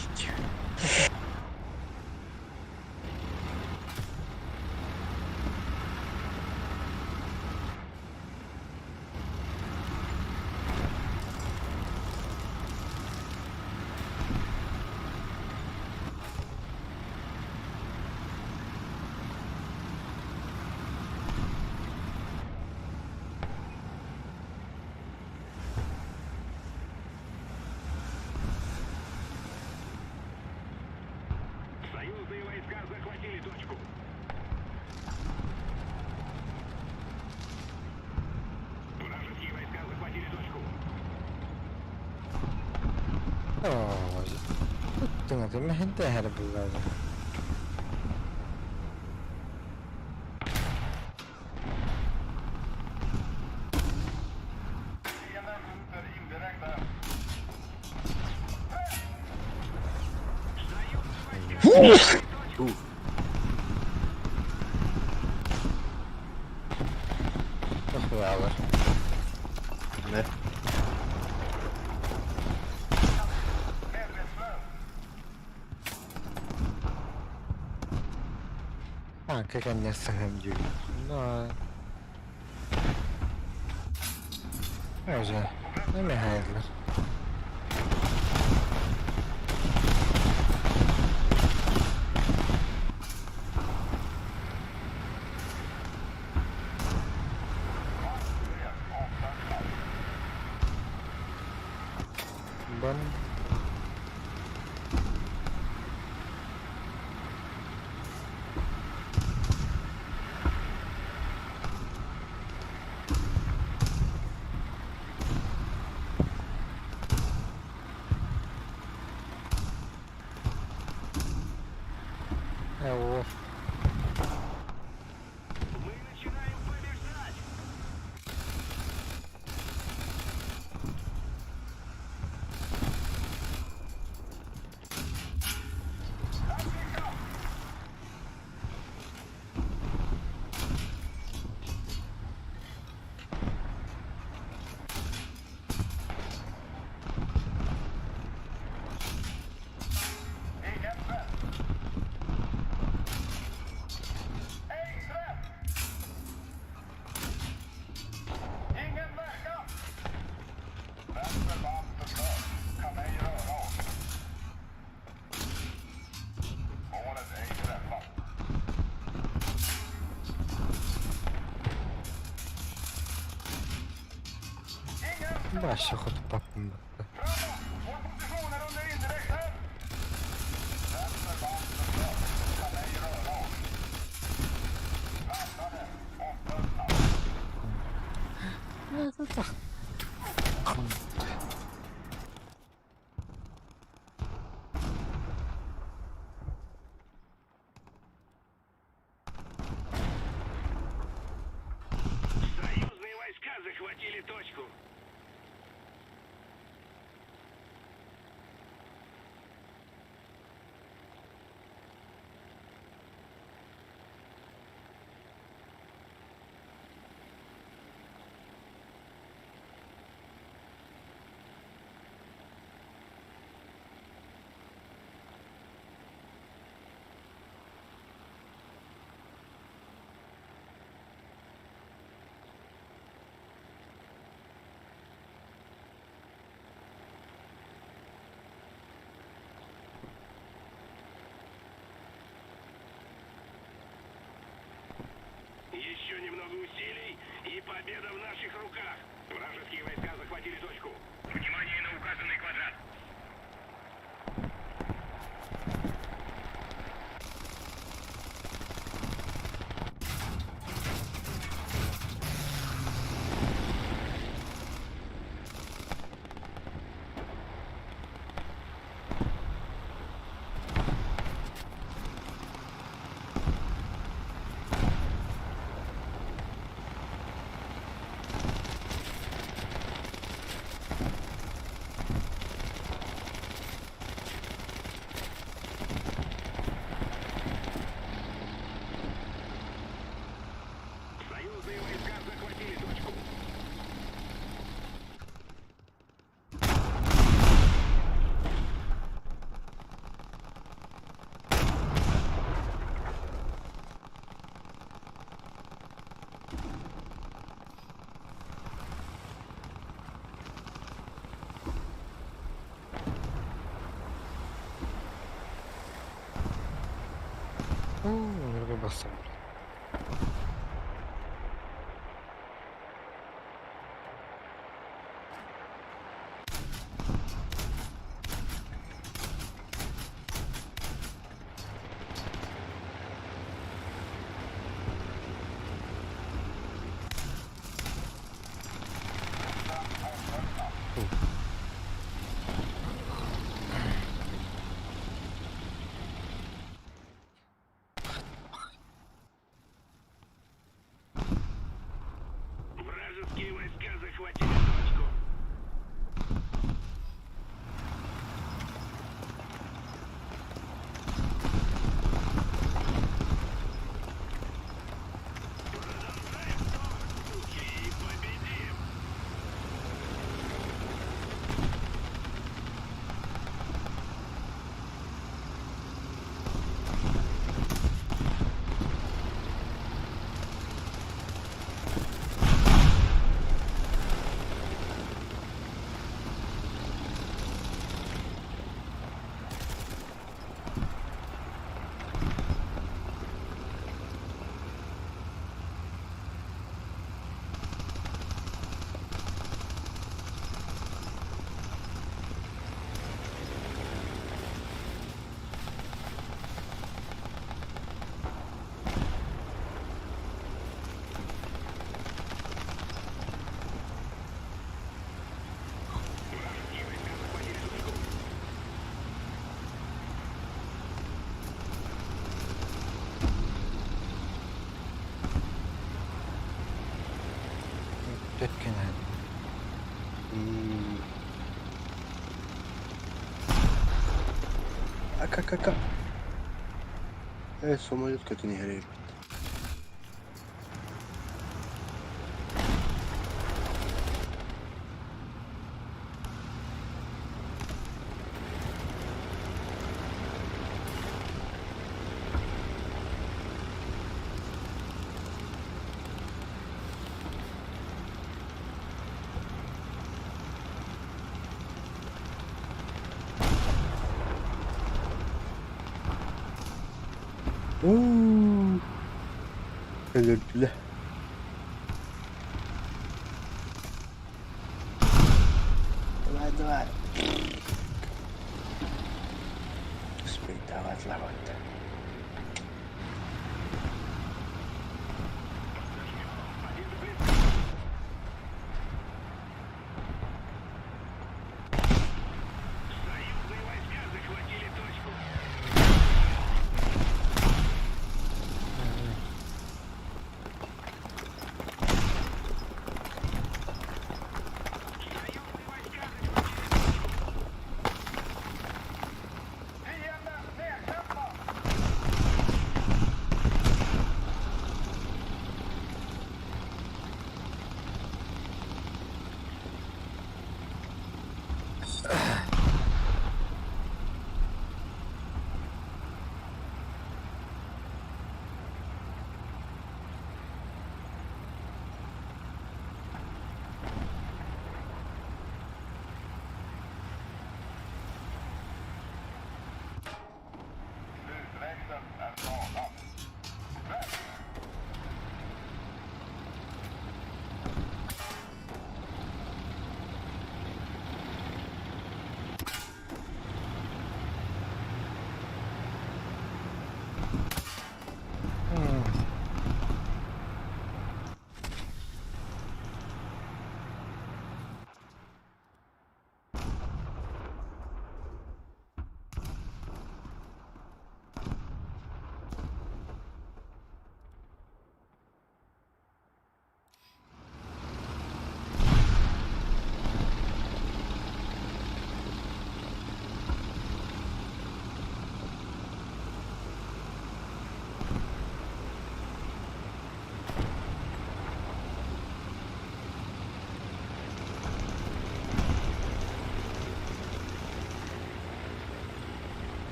Оо, мэһэнтэй эһэр буллаҕа. Туох баалар? Не? Танка кэннэ сыһыам диибин. Но... Уже, эмэ хайаллар. Ээ, Вообще хотуппаппын батта. Союзные войска захватили точку. Еще немного усилий, и победа в наших руках. Вражеские войска захватили точку. Внимание на указанный квадрат. Союзные войска захватили точку. Уу, барсан. Ака-ка-ка. Самолет көтөн иһэр эбит. Уу, өлөрдүлэр. Давай, давай. Успейдавать лават.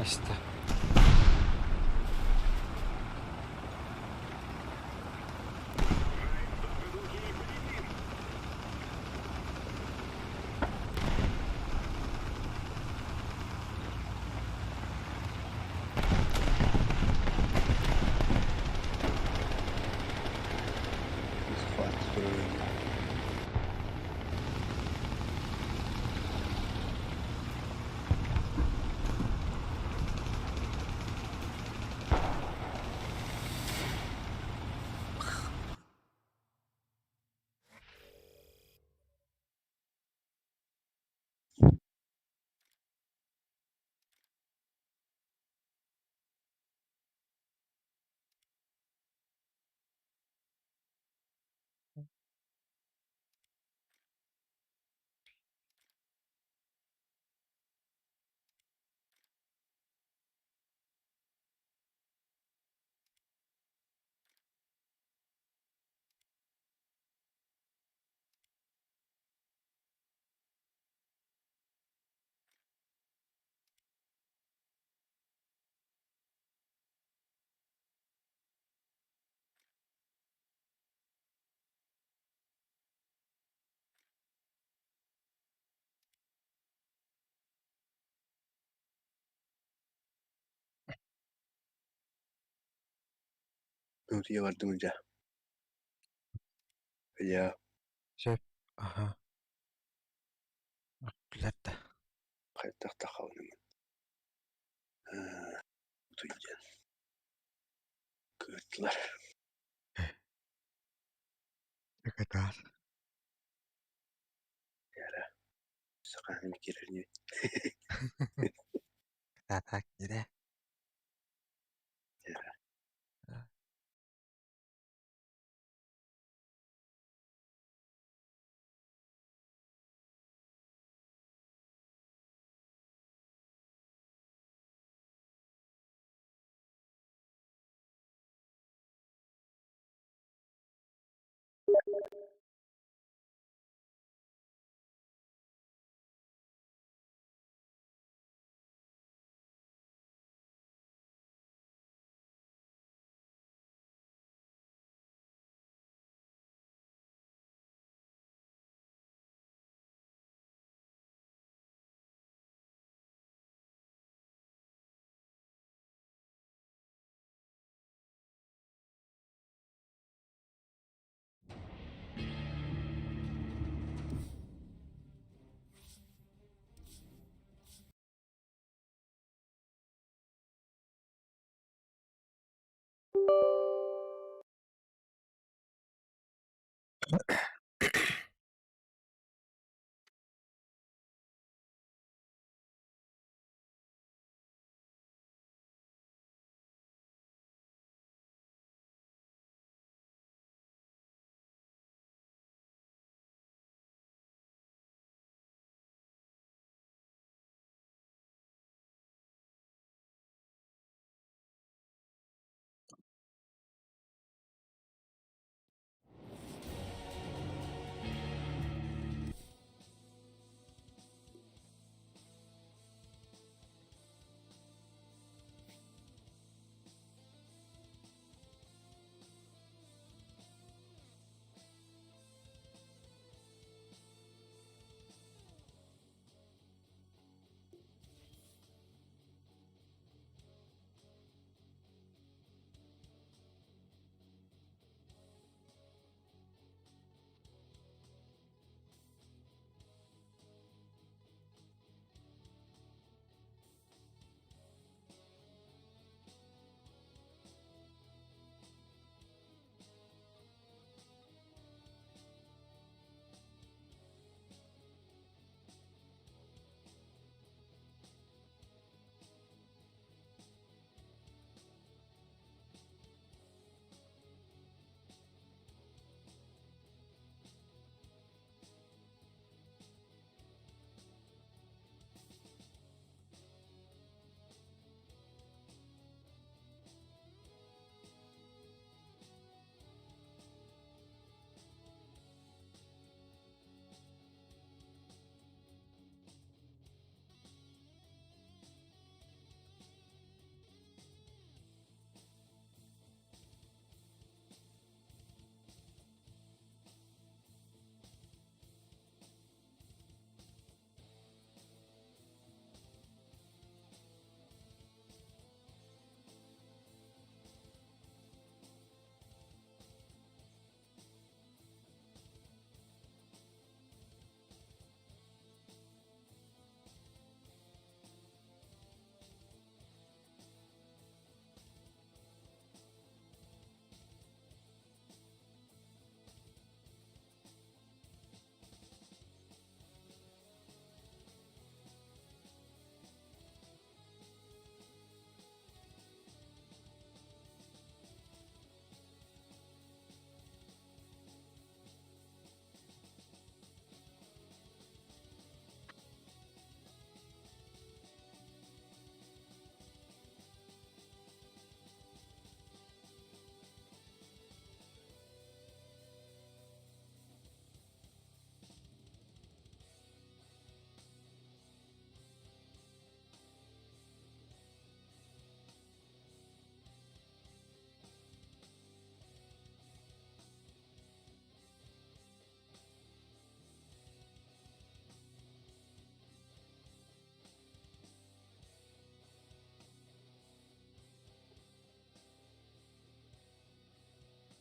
Эстэ. Захват строили. Утуйа бардым дьэ. Илья. Сөп. Аха. Билэр да. Хайдах да хаалнымын. Утуй диэн. Кыыртылар. Кытаар. Яра. Саханым киирэр Кытаатаак киирэ. Яра.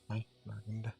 Ай, да.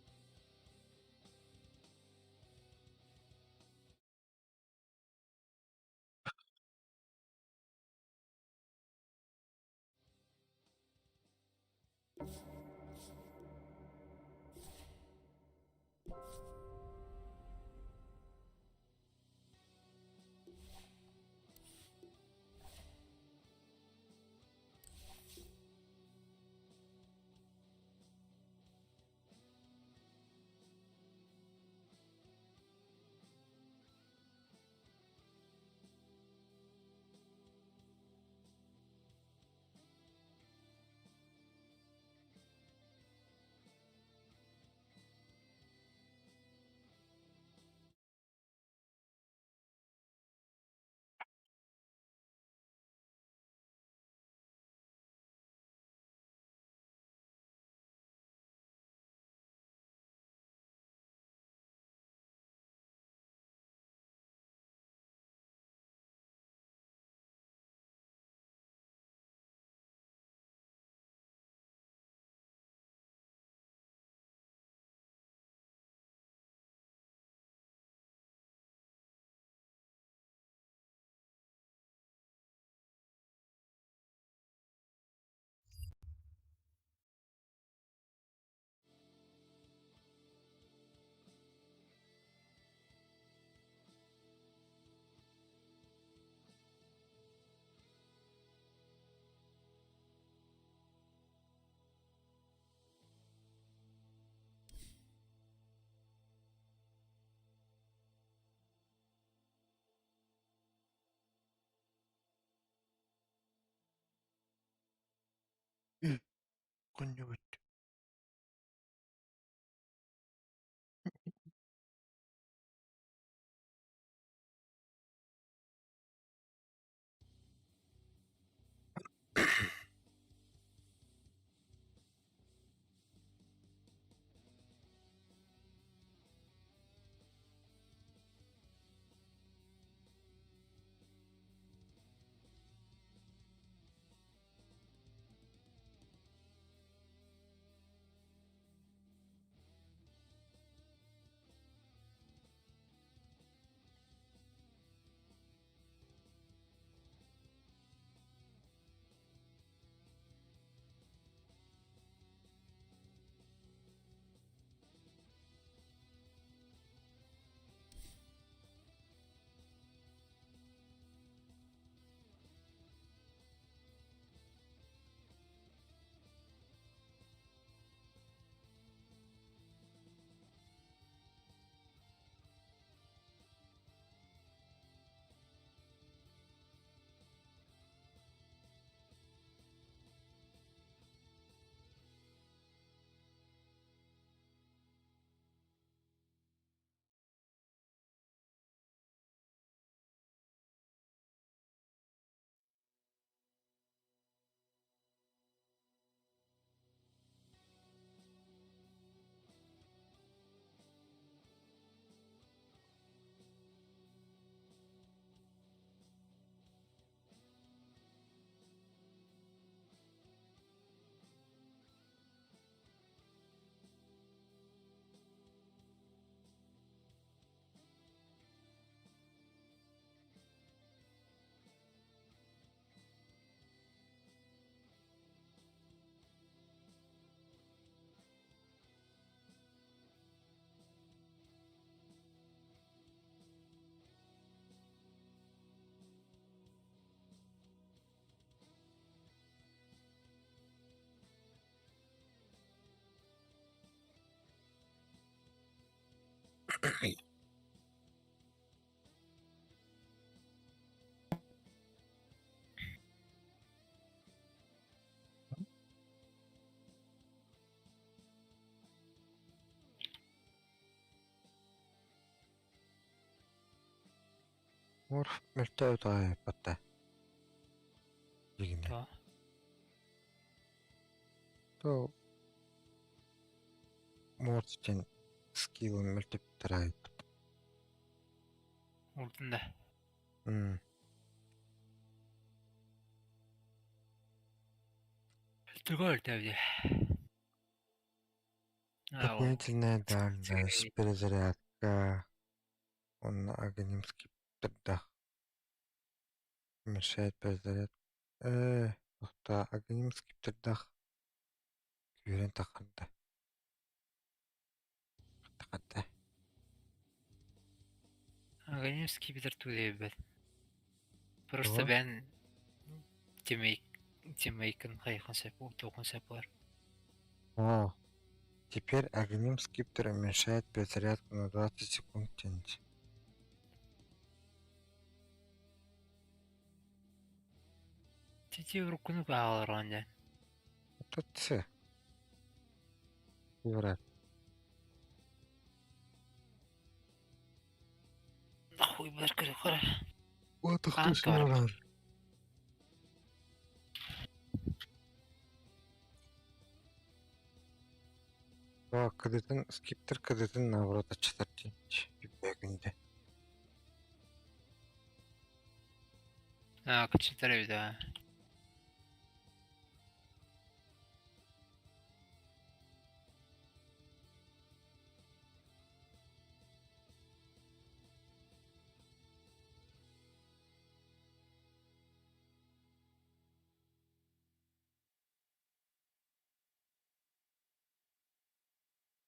Сколько-нибудь. Морф мөлтөөт бата. Дигинэ. Да. То Морф диэн скиллын мөлтөп Урдун да. Другой өлтөөбү. Дополнительная дальность, перезарядка. Он огнем скиптердах. Мешает перезаряд. Тоқта огнем скиптердах. Күүрэн тахарда. Тахарда. Агоним скипетр тулебет. Просто Ого. бен тимейк тимейкин хайхан сеп тугун сеп бар. О, теперь огнем скиптер уменьшает перезарядку на 20 секунд тянуть. Тити рукуну баалар. Это С. Февраль. Нахуй бар кире кара. Вот Хаан февраль. О, кадетин скиптер кадетин наоборот ачтар тинч. Бегинде. А, качытар да.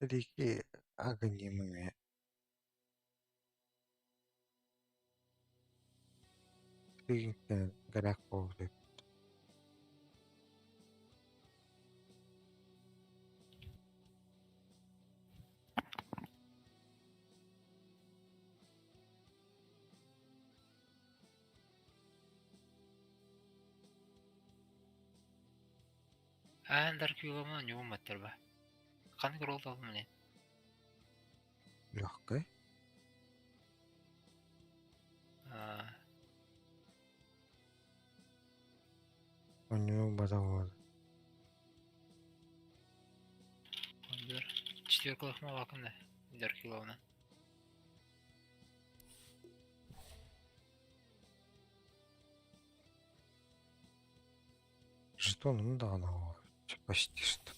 Реки агонимами. Тригинтен горах поводу. Аан Дарквиловна ньуумматтар ба. Ханнык ролл талым ини? Легкой. Аа, У него базовод. Ондор. Четверкалах малакын да. Дарквиловна. Жетон, ну да, она почти что.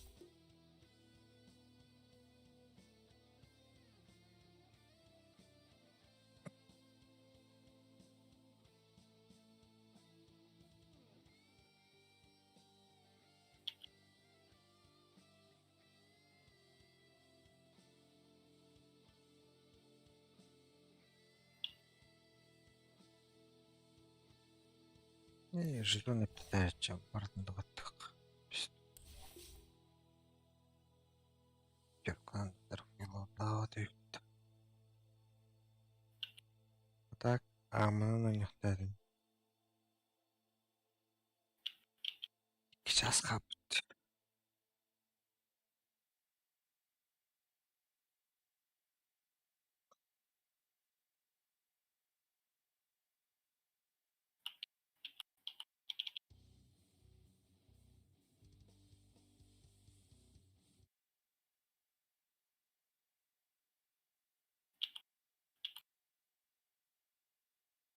И жетоны птача барытын доҕоттох. Так, аамынан оонньуохтаатым. Икки чаас хаалбыт.